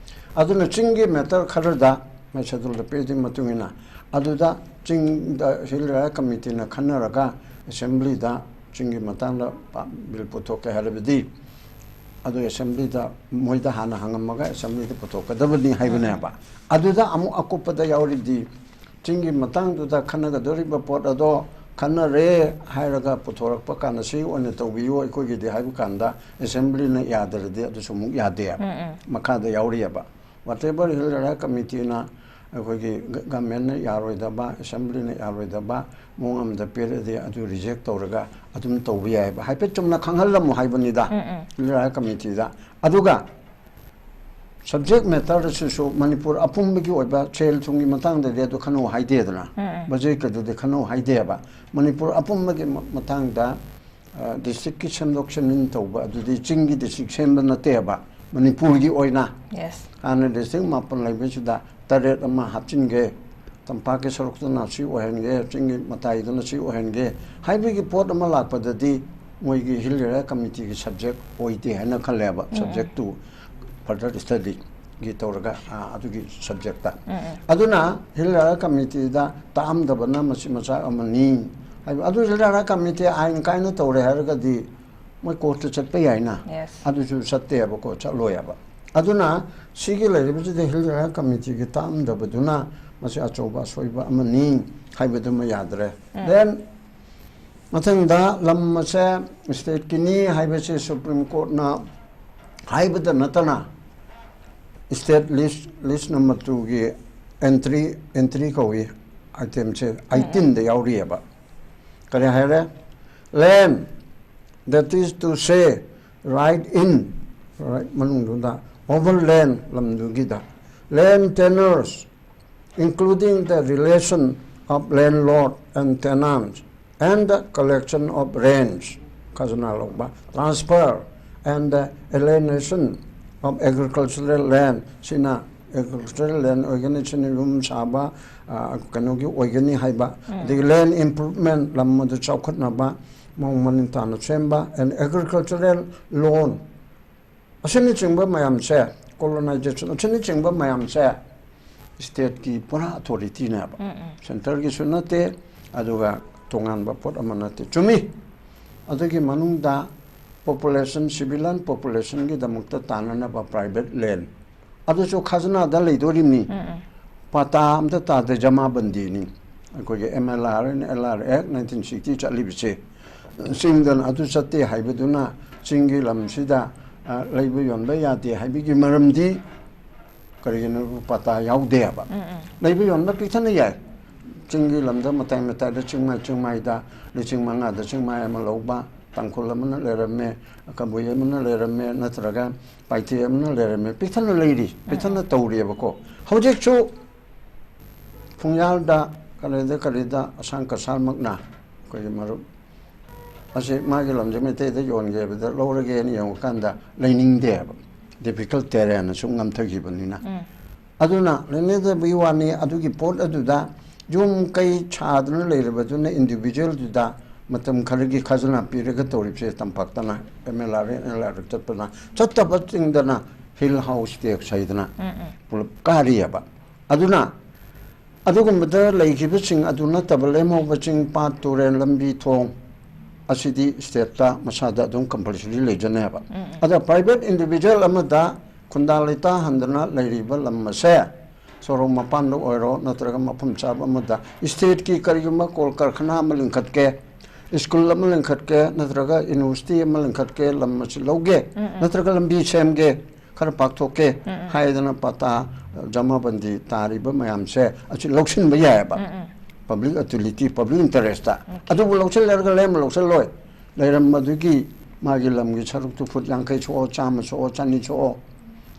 ꯑꯗꯨꯅ ꯆꯤꯡꯒꯤ ꯃꯦꯇꯔ ꯈꯔꯗ ꯁꯦꯗꯨꯜꯗ ꯄꯤꯔꯤꯗꯨꯒꯤ ꯃꯇꯨꯡ ꯏꯟꯅ꯫ ꯑꯗꯨꯗ ꯆꯤꯡꯗ ꯍꯤꯜ ꯑꯦꯔꯤꯌꯥ ꯀꯃꯤꯇꯤꯅ ꯈꯟꯅꯔꯒ ꯑꯦꯁꯦꯝꯕ꯭ꯂꯤꯗ ꯆꯤꯡꯒꯤ ꯃꯇꯥꯡꯗ ꯄ-, ꯕꯤꯜ ꯄꯨꯊꯣꯛꯀꯦ ꯍꯥꯏꯔꯕꯗꯤ, ꯑꯗꯨ ꯑꯦꯁꯦꯝꯕ꯭ꯂꯤꯗ ꯃꯣꯏꯗ ꯍꯥꯟꯅ ꯍꯪꯉꯝꯃꯒ ꯑꯦꯁꯦꯝꯕ꯭ꯂꯤꯗ ꯄꯨꯊꯣꯛꯀꯗꯕꯅꯤ ꯍꯥꯏꯕꯅꯦꯕ꯫ ꯑꯗꯨꯗ ꯑꯃꯨꯛ ꯑꯀꯨꯞꯄꯗ ꯌꯥꯎꯔꯤꯗꯤ, ꯆꯤꯡꯒꯤ ꯃꯇꯥꯡꯗꯨꯗ ꯈꯟꯅꯒꯗꯧꯔꯤꯕ ꯄꯣꯠ ꯑꯗꯣ ꯈꯟꯅꯔꯦ ꯍꯥꯏꯔꯒ ꯄꯨꯊꯣꯔꯛꯄ ꯀꯥꯟꯗ, "ꯁꯤ ꯑꯣꯏꯅ ꯇꯧꯕꯤꯌꯨ ꯑꯩꯈꯣꯏꯒꯤꯗꯤ" ꯍꯥꯏꯕ ꯀꯥꯟꯗ, ꯑꯦꯁꯦꯝꯕ꯭ꯂꯤꯅ ꯌꯥꯗ꯭ꯔꯗꯤ ꯑꯗꯨꯁꯨ ꯑꯃꯨꯛ ꯌꯥꯗꯦꯕ꯫ ꯎꯝ, ꯎꯝ꯫ ꯃꯈꯥꯗ ꯌꯥꯎꯔꯤꯑꯕ꯫ Whatever ꯍꯤꯜ ꯑꯦꯔꯤꯌꯥ ꯀꯃꯤꯇꯤꯅ, ꯑꯩꯈꯣꯏꯒꯤ ꯒ-, ꯒꯃꯦꯟꯅ ꯌꯥꯔꯣꯏꯗꯕ, ꯑꯦꯁꯦꯝꯕ꯭ꯂꯤꯅ ꯌꯥꯔꯣꯏꯗꯕ ꯃꯑꯣꯡ ꯑꯃꯗ ꯄꯤꯔꯛꯑꯗꯤ, ꯑꯗꯨ ꯔꯤꯖꯦꯛ ꯇꯧꯔꯒ ꯑꯗꯨꯝ ꯇꯧꯕ ꯌꯥꯏꯑꯕ꯫ ꯍꯥꯏꯐꯦꯠ ꯆꯨꯝꯅ ꯈꯪꯍꯜꯂꯝꯃꯨ ꯍꯥꯏꯕꯅꯤꯗ, ꯎꯝ, ꯎꯝ꯫ Hill area ꯀꯃꯤꯇꯤꯗ꯫ ꯑꯗꯨꯒ ꯁꯕꯖꯦꯛ ꯃꯦꯇꯔꯁꯤꯁꯨ ꯃꯅꯤꯄꯨꯔ ꯑꯄꯨꯝꯕꯒꯤ ꯑꯣꯏꯕ ꯁꯦꯜ ꯊꯨꯝꯒꯤ ꯃꯇꯥꯡꯗꯗꯤ ꯑꯗꯨ ꯈꯟꯅꯧ ꯍꯥꯏꯗꯦꯗꯅ, ꯎꯝ, ꯎꯝ꯫ ꯕꯖꯦꯠꯀꯗꯨꯗꯤ ꯈꯟꯅꯧ ꯍꯥꯏꯗꯦꯕ꯫ ꯃꯅꯤꯄꯨꯔ ꯑꯄꯨꯝꯕꯒꯤ ꯃ-, ꯃꯇꯥꯡꯗ, ꯑ, ꯗꯤꯁꯇ꯭ꯔꯤꯛꯀꯤ ꯁꯦꯝꯗꯣꯛ ꯁꯦꯝꯖꯤꯟ ꯇꯧꯕ ꯑꯗꯨꯗꯤ ꯆꯤꯡꯒꯤ ꯗꯤꯁꯇ꯭ꯔꯤꯛ ꯁꯦꯝꯕ ꯅꯠꯇꯦꯕ, ꯃꯅꯤꯄꯨꯔꯒꯤ ꯑꯣꯏꯅ꯫ Yes꯫ ꯍꯥꯟꯅ ꯗꯤꯁꯇ꯭ꯔꯤꯛ ꯃꯥꯄꯟ ꯂꯩꯕꯁꯤꯗ ꯇꯔꯦꯠ ꯑꯃ ꯍꯥꯞꯆꯤꯟꯒꯦ, ꯇꯝꯄꯥꯛꯀꯤ ꯁꯔꯨꯛꯇꯅ ꯁꯤ ꯑꯣꯏꯍꯟꯒꯦ, ꯆꯤꯡꯒꯤ ꯃꯇꯥꯏꯗꯅ ꯁꯤ ꯑꯣꯏꯍꯟꯒꯦ ꯍꯥꯏꯕꯒꯤ ꯄꯣꯠ ꯑꯃ ꯂꯥꯛꯄꯗꯗꯤ, ꯃꯣꯏꯒꯤ ꯍꯤꯜ ꯑꯦꯔꯤꯌꯥ ꯀꯃꯤꯇꯤꯒꯤ ꯁꯕꯖꯦꯛ ꯑꯣꯏꯗꯦ ꯍꯥꯏꯅ ꯈꯜꯂꯦꯕ, ꯎꯝ, ꯎꯝ꯫ Subject to further study ꯒꯤ ꯇꯧꯔꯒ, ꯑ, ꯑꯗꯨꯒꯤ ꯁꯕꯖꯦꯛꯇ꯫ ꯎꯝ, ꯎꯝ꯫ ꯑꯗꯨꯅ ꯍꯤꯜ ꯑꯦꯔꯤꯌꯥ ꯀꯃꯤꯇꯤꯗ ꯇꯥꯛꯑꯝꯗꯕꯅ ꯃꯁꯤ ꯃꯆꯥꯛ ꯑꯃꯅꯤ ꯍꯥꯏꯕ꯫ ꯑꯗꯨ ꯍꯤꯜ ꯑꯦꯔꯤꯌꯥ ꯀꯃꯤꯇꯤ ꯑꯥꯏꯟ ꯀꯥꯏꯅ ꯇꯧꯔꯦ ꯍꯥꯏꯔꯒꯗꯤ, ꯃꯣꯏ ꯀꯣꯔꯠꯇ ꯆꯠꯄ ꯌꯥꯏꯅ꯫ Yes꯫ ꯑꯗꯨꯁꯨ ꯆꯠꯇꯦꯕꯀꯣ, ꯆꯠꯂꯣꯏꯕ꯫ ꯑꯗꯨꯅ ꯁꯤꯒꯤ ꯂꯩꯔꯤꯕꯁꯤꯗ ꯍꯤꯜ ꯑꯦꯔꯤꯌꯥ ꯀꯃꯤꯇꯤꯒꯤ ꯇꯥꯛꯑꯝꯗꯕꯗꯨꯅ ꯃꯁꯤ ꯑꯆꯧꯕ ꯑꯁꯣꯏꯕ ꯑꯃꯅꯤ ꯍꯥꯏꯕꯗꯨꯃ ꯌꯥꯗ꯭ꯔꯦ꯫ ꯎꯝ꯫ Then ꯃꯊꯪꯗ ꯂꯝ ꯑꯁꯦ ꯁ꯭ꯇꯦꯠꯀꯤꯅꯤ ꯍꯥꯏꯕꯁꯦ ꯁꯨꯄ꯭ꯔꯤꯝ ꯀꯣꯔꯠꯅ ꯍꯥꯏꯕꯗ ꯅꯠꯇꯅ, ꯁ꯭ꯇꯦꯠ ꯂꯤꯁ, ꯂꯤꯁ ꯅꯝꯕꯔ ꯇꯨꯒꯤ ꯑꯦꯟꯇ꯭ꯔꯤ, ꯑꯦꯟꯇ꯭ꯔꯤ ꯀꯧꯏ, ꯑꯥꯏꯇꯦꯝꯁꯦ ꯑꯩꯇꯤꯟꯗ ꯌꯥꯎꯔꯤꯑꯕ꯫ ꯀꯔꯤ ꯍꯥꯏꯔꯦ? Land, that is to say, right in, right ꯃꯅꯨꯡꯗꯨꯗ, over land ꯂꯝꯗꯨꯒꯤꯗ, land tenures, including the relation of landlord and tenants, and the collection of rents, ꯈꯖꯅꯥ ꯂꯧꯕ, transfer and the alienation of agricultural land, ꯁꯤꯅ agricultural land ꯑꯣꯏꯒꯅꯤ, ꯁꯤꯅ ꯌꯨꯝ ꯁꯥꯕ, ꯑ, ꯀꯩꯅꯣꯒꯤ ꯑꯣꯏꯒꯅꯤ ꯍꯥꯏꯕ, ꯎꯝ꯫ ꯑꯗꯒꯤ land improvement, ꯂꯝ ꯑꯗꯨ ꯆꯥꯎꯈꯠꯅꯕ, ꯃꯑꯣꯡ ꯃꯔꯤꯟ ꯇꯥꯅ ꯁꯦꯝꯕ, and agricultural loan, ꯑꯁꯤꯅꯆꯤꯡꯕ ꯃꯌꯥꯝꯁꯦ, colonization, ꯑꯁꯤꯅꯆꯤꯡꯕ ꯃꯌꯥꯝꯁꯦ ꯁ꯭ꯇꯦꯠꯀꯤ ꯄꯨꯔꯥ ꯑꯣꯊꯣꯔꯤꯇꯤꯅꯦꯕ꯫ ꯁꯦꯟꯇꯔꯒꯤꯁꯨ ꯅꯠꯇꯦ, ꯑꯗꯨꯒ ꯇꯣꯉꯥꯟꯕ ꯄꯣꯠ ꯑꯃ ꯅꯠꯇꯦ꯫ ꯆꯨꯝꯃꯤ꯫ ꯑꯗꯨꯒꯤ ꯃꯅꯨꯡꯗ ꯄꯣꯄꯨꯂꯦꯁꯟ, ꯁꯤꯚꯤꯂꯤꯌꯟ ꯄꯣꯄꯨꯂꯦꯁꯟꯒꯤꯗꯃꯛꯇ ꯇꯥꯟꯅꯅꯕ ꯄ꯭ꯔꯥꯏꯚꯦꯠ ꯂꯦꯟ, ꯑꯗꯨꯁꯨ ꯈꯖꯅꯥꯗ ꯂꯩꯗꯣꯔꯤꯕꯅꯤ꯫ ꯄꯥꯇꯥ ꯑꯝꯇ ꯇꯥꯗꯦ, ꯖꯃꯥꯕꯟꯗꯤꯅꯤ꯫ ꯑꯩꯈꯣꯏꯒꯤ M L R and L R Act nineteen sixty ꯆꯠꯂꯤꯕꯁꯦ, ꯆꯤꯡꯗꯅ ꯑꯗꯨ ꯆꯠꯇꯦ ꯍꯥꯏꯕꯗꯨꯅ ꯆꯤꯡꯒꯤ ꯂꯝꯁꯤꯗ, ꯑ, ꯂꯩꯕ ꯌꯣꯟꯕ ꯌꯥꯗꯦ ꯍꯥꯏꯕꯒꯤ ꯃꯔꯝꯗꯤ ꯀꯔꯤꯒꯤꯅꯣ? ꯄꯥꯇꯥ ꯌꯥꯎꯗꯦꯕ꯫ ꯂꯩꯕ ꯌꯣꯟꯕ ꯄꯤꯛꯊꯅ ꯌꯥꯏ꯫ ꯆꯤꯡꯒꯤ ꯂꯝꯗ ꯃꯇꯥꯏ ꯃꯇꯥꯏꯗ ꯆꯤꯡꯃꯥꯏ, ꯆꯤꯡꯃꯥꯏꯗ ꯂꯤꯁꯤꯡ ꯃꯉꯥꯗ ꯆꯤꯡꯃꯥꯏ ꯑꯃ ꯂꯧꯕ, ꯇꯥꯡꯈꯨꯜ ꯑꯃꯅ ꯂꯩꯔꯝꯃꯦ, ꯀꯕꯨꯏ ꯑꯃꯅ ꯂꯩꯔꯝꯃꯦ, ꯅꯠꯇ꯭ꯔꯒ ꯄꯥꯏꯊꯦ ꯑꯃꯅ ꯂꯩꯔꯝꯃꯦ, ꯄꯤꯛꯊꯅ ꯂꯩꯔꯤ, ꯄꯤꯛꯊꯅ ꯇꯧꯔꯤꯑꯕꯀꯣ꯫ ꯍꯧꯖꯤꯛꯁꯨ ꯈꯣꯡꯌꯥꯜꯗ, ꯀꯔꯤꯗ ꯀꯔꯤꯗ ꯑꯁꯥꯡ ꯀꯁꯥꯔꯃꯛꯅ ꯑꯩꯈꯣꯏꯒꯤ ꯃꯔꯨꯞ ꯑꯁꯤ ꯃꯥꯒꯤ ꯂꯝꯁꯦ ꯃꯩꯇꯩꯗ ꯌꯣꯟꯒꯦ ꯍꯥꯏꯕꯗ ꯂꯧꯔꯒꯦꯅ ꯌꯦꯡꯉꯀꯥꯟꯗ ꯂꯩꯅꯤꯡꯗꯦꯕ, ꯗꯤꯐꯤꯀꯜꯠ ꯇꯦꯔꯦꯟꯅ ꯁꯨꯝ ꯉꯝꯊꯈꯤꯕꯅꯤꯅ꯫ ꯑꯗꯨꯅ ꯂꯩꯅꯗꯕꯒꯤ ꯋꯥꯅꯤ꯫ ꯑꯗꯨꯒꯤ ꯄꯣꯠ ꯑꯗꯨꯗ ꯌꯨꯝ ꯀꯩ ꯁꯥꯗꯨꯅ ꯂꯩꯔꯕꯗꯨꯅ ꯏꯟꯗꯤꯕꯤꯖꯨꯋꯦꯜꯗꯨꯗ ꯃꯇꯝ ꯈꯔꯒꯤ ꯈꯖꯅꯥ ꯄꯤꯔꯒ ꯇꯧꯔꯤꯕꯁꯦ, ꯇꯝꯄꯥꯛꯇꯅ M L R, L R ꯆꯠꯄꯅ, ꯆꯠꯇꯕꯁꯤꯡꯗꯅ ꯍꯤꯜ ꯍꯥꯎꯁ ꯇꯦꯛꯁ ꯍꯥꯏꯗꯅ ꯄꯨꯂꯞ ꯀꯥꯔꯤꯑꯕ꯫ ꯑꯗꯨꯅ ꯑꯗꯨꯒꯨꯝꯕꯗ ꯂꯩꯈꯤꯕꯁꯤꯡ ꯑꯗꯨ ꯅꯠꯇꯕ ꯂꯦꯝꯍꯧꯕ ꯆꯤꯡ, ꯄꯥꯠ, ꯇꯨꯔꯦꯜ, ꯂꯝꯕꯤ, ꯊꯣꯡ ꯑꯁꯤꯗꯤ ꯁ꯭ꯇꯦꯠꯇ ꯃꯁꯥꯗ ꯑꯗꯨꯝ ꯀꯝꯄꯜꯁꯔꯤ ꯂꯩꯖꯅꯦꯕ꯫ ꯑꯗ ꯄ꯭ꯔꯥꯏꯚꯦꯠ ꯏꯟꯗꯤꯕꯤꯖꯨꯋꯦꯜ ꯑꯃꯗ ꯈꯨꯟꯗꯥ ꯂꯩꯇꯥ ꯍꯟꯗꯅ ꯂꯩꯔꯤꯕ ꯂꯝ ꯑꯁꯦ, ꯁꯣꯔꯣꯛ ꯃꯄꯥꯟꯗ ꯑꯣꯏꯔꯣ ꯅꯠꯇ꯭ꯔꯒ ꯃꯐꯝ ꯆꯥꯕ ꯑꯃꯗ, ꯁ꯭ꯇꯦꯠꯀꯤ ꯀꯔꯤꯒꯨꯝꯕ ꯀꯣꯜ ꯀꯔꯈꯅꯥ ꯑꯃ ꯂꯤꯡꯈꯠꯀꯦ, ꯁ꯭ꯀꯨꯜ ꯑꯃ ꯂꯤꯡꯈꯠꯀꯦ, ꯅꯠꯇ꯭ꯔꯒ ꯌꯨꯅꯤꯚꯔꯁꯤꯇꯤ ꯑꯃ ꯂꯤꯡꯈꯠꯀꯦ, ꯂꯝ ꯑꯁꯤ ꯂꯧꯒꯦ, ꯅꯠꯇ꯭ꯔꯒ ꯂꯝꯕꯤ ꯁꯦꯝꯒꯦ, ꯈꯔ ꯄꯥꯛꯊꯣꯛꯀꯦ ꯍꯥꯏꯗꯅ ꯄꯇꯥ, ꯖꯃꯥꯕꯟꯗꯤ ꯇꯥꯔꯤꯕ ꯃꯌꯥꯝꯁꯦ ꯑꯁꯤ ꯂꯧꯁꯤꯟꯕ ꯌꯥꯏꯑꯕ꯫ Public utility, public interest. ꯑꯗꯨꯕꯨ ꯂꯧꯁꯤꯜꯂꯔꯒ ꯂꯦꯝꯅ ꯂꯧꯁꯤꯜꯂꯣꯏ꯫ ꯂꯩꯔꯝꯕꯗꯨꯒꯤ ꯃꯥꯒꯤ ꯂꯝꯒꯤ ꯁꯔꯨꯛꯇꯨ ꯐꯨꯠ ꯌꯥꯡꯈꯩ ꯁꯣꯛꯑꯣ, ꯆꯥꯝꯃ ꯁꯣꯛꯑꯣ, ꯆꯅꯤ ꯁꯣꯛꯑꯣ,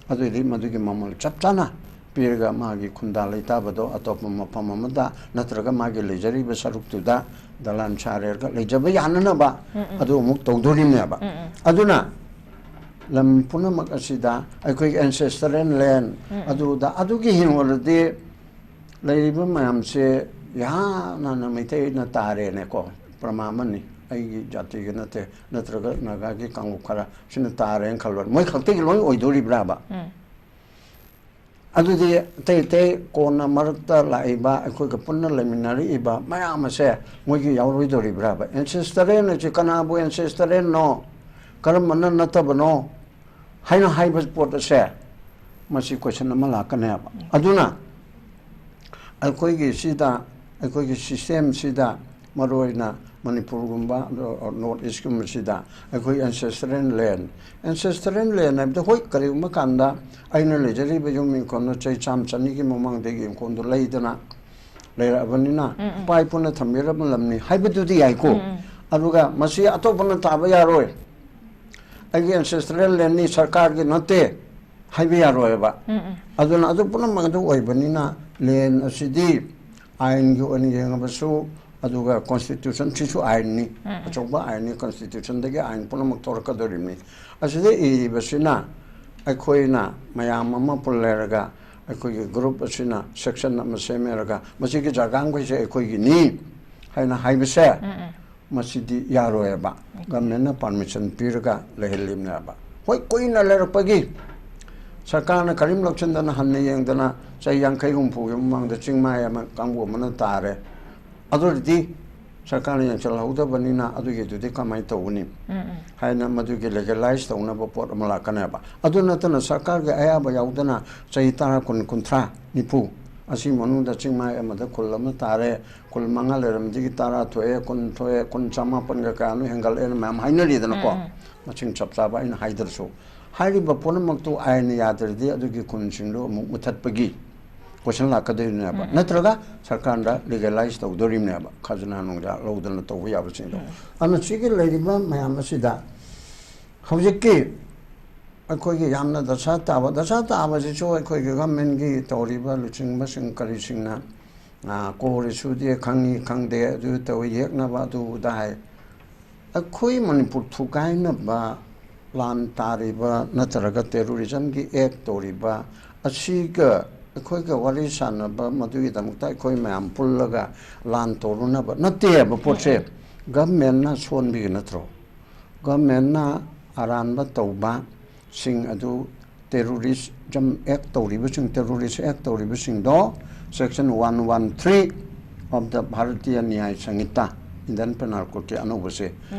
ꯑꯗꯨꯑꯣꯏꯗꯤ ꯃꯗꯨꯒꯤ ꯃꯃꯜ ꯆꯞ ꯆꯥꯅ ꯄꯤꯔꯒ ꯃꯥꯒꯤ ꯈꯨꯟꯗꯥ ꯂꯩꯇꯥꯕꯗꯣ ꯑꯇꯣꯞꯄ ꯃꯐꯝ ꯑꯃꯗ ꯅꯠꯇ꯭ꯔꯒ ꯃꯥꯒꯤ ꯂꯩꯖꯔꯤꯕ ꯁꯔꯨꯛꯇꯨꯗ ꯗꯂꯥꯟ ꯁꯥꯔꯦꯔꯒ ꯂꯩꯖꯕ ꯌꯥꯅꯅꯕ ꯑꯗꯨ ꯑꯃꯨꯛ ꯇꯧꯗꯣꯔꯤꯕꯅꯦꯕ꯫ ꯑꯗꯨꯅ ꯂꯝ ꯄꯨꯝꯅꯃꯛ ꯑꯁꯤꯗ ꯑꯩꯈꯣꯏꯒꯤ ancestral land, ꯑꯗꯨꯗ, ꯑꯗꯨꯒꯤ ꯍꯤꯡꯉꯨꯔꯗꯤ ꯂꯩꯔꯤꯕ ꯃꯌꯥꯝꯁꯦ ꯌꯥꯝꯅ ꯃꯩꯇꯩꯅ ꯇꯥꯔꯦꯅꯦꯀꯣ꯫ ꯄ꯭ꯔꯃꯥ ꯑꯃꯅꯤ, ꯑꯩꯒꯤ ꯖꯥꯇꯤꯒꯤ ꯅꯠꯇꯦ, ꯅꯠꯇ꯭ꯔꯒ ꯅꯥꯒꯥꯒꯤ ꯀꯥꯡꯂꯨꯞ ꯈꯔ ꯁꯤꯅ ꯇꯥꯔꯦꯅ ꯈꯜꯂꯣ, ꯃꯣꯏ ꯈꯛꯇꯒꯤ ꯂꯣꯏ ꯑꯣꯏꯗꯣꯔꯤꯕ꯭ꯔꯥꯕ? ꯑꯗꯨꯗꯤ ꯑꯇꯩ ꯑꯇꯩ ꯀꯣꯟꯅ ꯃꯔꯛꯇ ꯂꯥꯛꯏꯕ, ꯑꯩꯈꯣꯏꯒ ꯄꯨꯟꯅ ꯂꯩꯃꯤꯟꯅꯔꯛꯏꯕ ꯃꯌꯥꯝ ꯑꯁꯦ ꯃꯣꯏꯒꯤ ꯌꯥꯎꯔꯣꯏꯗꯧꯔꯤꯕ꯭ꯔꯥꯕ? ꯑꯦꯟꯁꯦꯁꯇꯔꯦꯜ ꯑꯁꯤ ꯀꯅꯥꯕꯨ ꯑꯦꯟꯁꯦꯁꯇꯔꯦꯜꯅꯣ, ꯀꯔꯝꯕꯅ ꯅꯠꯇꯕꯅꯣ ꯍꯥꯏꯅ ꯍꯥꯏꯕ ꯄꯣꯠ ꯑꯁꯦ, ꯃꯁꯤ ꯀꯣꯏꯁꯟ ꯑꯃ ꯂꯥꯛꯀꯅꯦꯕ꯫ ꯑꯗꯨꯅ ꯑꯩꯈꯣꯏꯒꯤ ꯁꯤꯗ, ꯑꯩꯈꯣꯏꯒꯤ ꯁꯤꯁꯇꯦꯝꯁꯤꯗ, ꯃꯔꯨꯑꯣꯏꯅ ꯃꯅꯤꯄꯨꯔꯒꯨꯝꯕ, ꯅꯣꯔꯠ ꯏꯁꯀꯨꯝꯕꯁꯤꯗ ꯑꯩꯈꯣꯏ ꯑꯦꯟꯁꯦꯁꯇꯔꯦꯜ ꯂꯦꯟ, ꯑꯦꯟꯁꯦꯁꯇꯔꯦꯜ ꯂꯦꯟ ꯍꯥꯏꯕꯗ, ꯍꯣꯏ, ꯀꯔꯤꯒꯨꯝꯕ ꯀꯥꯟꯗ ꯑꯩꯅ ꯂꯩꯖꯔꯤꯕ ꯌꯨꯝ ꯏꯪꯈꯣꯜꯗꯣ ꯆꯍꯤ ꯆꯥꯝꯃ ꯆꯅꯤꯒꯤ ꯃꯃꯥꯡꯗꯒꯤ ꯏꯪꯈꯣꯜꯗꯣ ꯂꯩꯗꯅ ꯂꯩꯔꯛꯑꯕꯅꯤꯅ, ꯎꯝ, ꯎꯝ꯫ ꯏꯄꯥ ꯏꯄꯨꯅ ꯊꯝꯕꯤꯔꯕ ꯂꯝꯅꯤ ꯍꯥꯏꯕꯗꯨꯗꯤ ꯌꯥꯏꯀꯣ꯫ ꯎꯝ, ꯎꯝ꯫ ꯑꯗꯨꯒ ꯃꯁꯤ ꯑꯇꯣꯞꯄꯅ ꯇꯥꯕ ꯌꯥꯔꯣꯏ, ꯑꯩꯒꯤ ꯑꯦꯟꯁꯦꯁꯇꯔꯦꯜ ꯂꯦꯟꯅꯤ, ꯁꯔꯀꯥꯔꯒꯤ ꯅꯠꯇꯦ ꯍꯥꯏꯕ ꯌꯥꯔꯣꯏꯕ꯫ ꯎꯝ, ꯎꯝ꯫ ꯑꯗꯨꯅ ꯑꯗꯨ ꯄꯨꯝꯅꯃꯛ ꯑꯗꯨ ꯑꯣꯏꯕꯅꯤꯅ, ꯂꯦꯟ ꯑꯁꯤꯗꯤ ꯑꯥꯏꯟꯒꯤ ꯑꯣꯏꯅ ꯌꯦꯡꯉꯕꯁꯨ, ꯑꯗꯨꯒ ꯀꯣꯟꯁꯇꯤꯇ꯭ꯌꯨꯁꯟꯁꯤꯁꯨ ꯑꯥꯏꯟꯅꯤ, ꯎꯝ, ꯎꯝ꯫ ꯑꯆꯧꯕ ꯑꯥꯏꯟꯅꯤ, ꯀꯣꯟꯁꯇꯤꯇ꯭ꯌꯨꯁꯟꯗꯒꯤ ꯑꯥꯏꯟ ꯄꯨꯝꯅꯃꯛ ꯊꯣꯔꯛꯀꯗꯧꯔꯤꯕꯅꯤ꯫ ꯑꯁꯤꯗ ꯏꯔꯤꯕꯁꯤꯅ ꯑꯩꯈꯣꯏꯅ ꯃꯌꯥꯝ ꯑꯃ ꯄꯨꯜꯂꯦꯔꯒ, ꯑꯩꯈꯣꯏꯒꯤ ꯒ꯭ꯔꯨꯞ ꯑꯁꯤꯅ ꯁꯦꯛꯁꯟ ꯑꯃ ꯁꯦꯝꯃꯦꯔꯒ, ꯃꯁꯤꯒꯤ ꯖꯒꯥꯈꯩꯁꯦ ꯑꯩꯈꯣꯏꯒꯤꯅꯤ ꯍꯥꯏꯅ ꯍꯥꯏꯕꯁꯦ, ꯎꯝ, ꯎꯝ꯫ ꯃꯁꯤꯗꯤ ꯌꯥꯔꯣꯏꯕ꯫ ꯒꯚꯔꯟꯃꯦꯟꯠꯅ ꯄꯥꯔꯃꯤꯁꯟ ꯄꯤꯔꯒ ꯂꯩꯍꯜꯂꯤꯕꯅꯦꯕ꯫ ꯍꯣꯏ, ꯀꯨꯏꯅ ꯂꯩꯔꯛꯄꯒꯤ ꯁꯔꯀꯥꯔꯅ ꯀꯔꯤꯝ ꯂꯧꯁꯤꯟꯗꯅ, ꯍꯟꯅ ꯌꯦꯡꯗꯅ, ꯆꯍꯤ ꯌꯥꯡꯈꯩ ꯍꯨꯝꯐꯨꯒꯤ ꯃꯃꯥꯡꯗ ꯆꯤꯡꯃꯥꯏ ꯑꯃ ꯀꯥꯡꯕꯨ ꯑꯃꯅ ꯇꯥꯔꯦ꯫ ꯑꯗꯨ ꯑꯣꯏꯔꯗꯤ ꯁꯔꯀꯥꯔꯅ ꯌꯦꯡꯁꯤꯜꯍꯧꯗꯕꯅꯤꯅ ꯑꯗꯨꯒꯤꯗꯨꯗꯤ ꯀꯃꯥꯏꯅ ꯇꯧꯒꯅꯤ? ꯎꯝ, ꯎꯝ꯫ ꯍꯥꯏꯅ ꯃꯗꯨꯒꯤ ꯂꯤꯒꯦꯂꯥꯏꯁ ꯇꯧꯅꯕ ꯄꯣꯠ ꯑꯃ ꯂꯥꯛꯀꯅꯦꯕ꯫ ꯑꯗꯨ ꯅꯠꯇꯅ ꯁꯔꯀꯥꯔꯒꯤ ꯑꯌꯥꯕ ꯌꯥꯎꯗꯅ ꯆꯍꯤ ꯇꯔꯥ, ꯀꯨꯟ, ꯀꯨꯟꯊ꯭ꯔꯥ, ꯅꯤꯐꯨ ꯑꯁꯤ ꯃꯅꯨꯡꯗ ꯆꯤꯡꯃꯥꯏ ꯑꯃꯗ ꯈꯨꯜ ꯑꯃ ꯇꯥꯔꯦ, ꯈꯨꯜ ꯃꯉꯥ ꯂꯩꯔꯝꯕꯗꯒꯤ ꯇꯔꯥ ꯊꯣꯛꯑꯦ, ꯀꯨꯟ ꯊꯣꯛꯑꯦ, ꯀꯨꯟ, ꯆꯃꯥꯄꯟꯒ ꯀꯌꯥꯅꯣ ꯍꯦꯟꯒꯠꯂꯛꯑꯦꯅ ꯃꯌꯥꯝ ꯍꯥꯏꯅꯔꯤꯗꯅꯀꯣ꯫ ꯎꯝ, ꯎꯝ꯫ ꯃꯁꯤꯡ ꯆꯞ ꯆꯥꯕ ꯑꯩꯅ ꯍꯥꯏꯗ꯭ꯔꯁꯨ, ꯍꯥꯏꯔꯤꯕ ꯄꯨꯝꯅꯃꯛꯇꯨ ꯑꯥꯏꯟꯅ ꯌꯥꯗ꯭ꯔꯗꯤ ꯑꯗꯨꯒꯤ ꯈꯨꯟꯁꯤꯡꯗꯣ ꯑꯃꯨꯛ ꯃꯨꯊꯠꯄꯒꯤ ꯀꯣꯏꯁꯟ ꯂꯥꯛꯀꯗꯣꯏꯅꯦꯕ꯫ ꯎꯝ, ꯎꯝ꯫ ꯅꯠꯇ꯭ꯔꯒ ꯁꯔꯀꯥꯔꯗ ꯂꯤꯒꯦꯂꯥꯏꯁ ꯇꯧꯗꯣꯔꯤꯕꯅꯦꯕ, ꯈꯖꯅꯥ ꯅꯨꯡꯖꯥ ꯂꯧꯗꯅ ꯇꯧꯕ ꯌꯥꯕꯁꯤꯡꯗꯣ꯫ ꯎꯝ꯫ ꯑꯗꯨꯅ ꯁꯤꯒꯤ ꯂꯩꯔꯤꯕ ꯃꯌꯥꯝ ꯑꯁꯤꯗ ꯍꯧꯖꯤꯛꯀꯤ ꯑꯩꯈꯣꯏꯒꯤ ꯌꯥꯝꯅ ꯗꯁꯥ ꯇꯥꯕ, ꯗꯁꯥ ꯇꯥꯕꯁꯤꯁꯨ ꯑꯩꯈꯣꯏꯒꯤ ꯒꯚꯔꯟꯃꯦꯟꯠꯀꯤ ꯇꯧꯔꯤꯕ ꯂꯨꯆꯤꯡꯕꯁꯤꯡ ꯀꯔꯤꯁꯤꯡꯅ, ꯑꯥ, ꯀꯣ ꯔꯤꯁꯨꯗꯦ, ꯈꯪꯉꯤ ꯈꯪꯗꯦ, ꯑꯗꯨ ꯇꯧꯏ, ꯌꯦꯛꯅꯕ ꯑꯗꯨ ꯑꯗꯥ ꯍꯥꯏ꯫ ꯑꯩꯈꯣꯏ ꯃꯅꯤꯄꯨꯔ ꯊꯨꯒꯥꯏꯅꯕ ꯂꯥꯟ ꯇꯥꯔꯤꯕ ꯅꯠꯇ꯭ꯔꯒ ꯇꯦꯔꯣꯔꯤꯖꯝꯒꯤ ꯑꯦꯛ ꯇꯧꯔꯤꯕ ꯑꯁꯤꯒ ꯑꯩꯈꯣꯏꯒ ꯋꯥꯔꯤ ꯁꯥꯟꯅꯕ, ꯃꯗꯨꯒꯤꯗꯃꯛꯇ ꯑꯩꯈꯣꯏ ꯃꯌꯥꯝ ꯄꯨꯜꯂꯒ ꯂꯥꯟ ꯇꯧꯔꯨꯅꯕ ꯅꯠꯇꯦꯕ ꯄꯣꯠꯁꯦ꯫ ꯎꯝ, ꯎꯝ꯫ ꯒꯚꯔꯟꯃꯦꯟꯠꯅ ꯁꯣꯟꯕꯒꯤ ꯅꯠꯇ꯭ꯔꯣ? ꯒꯚꯔꯟꯃꯦꯟꯠꯅ ꯑꯔꯥꯟꯕ ꯇꯧꯕꯁꯤꯡ ꯑꯗꯨ Terrorism Act ꯇꯧꯔꯤꯕꯁꯤꯡ, Terrorist Act ꯇꯧꯔꯤꯕꯁꯤꯡꯗꯣ, Section one one three of the Bharatiya Nyaya Sanhita, Indian Penal Code ꯀꯤ ꯑꯅꯧꯕꯁꯦ,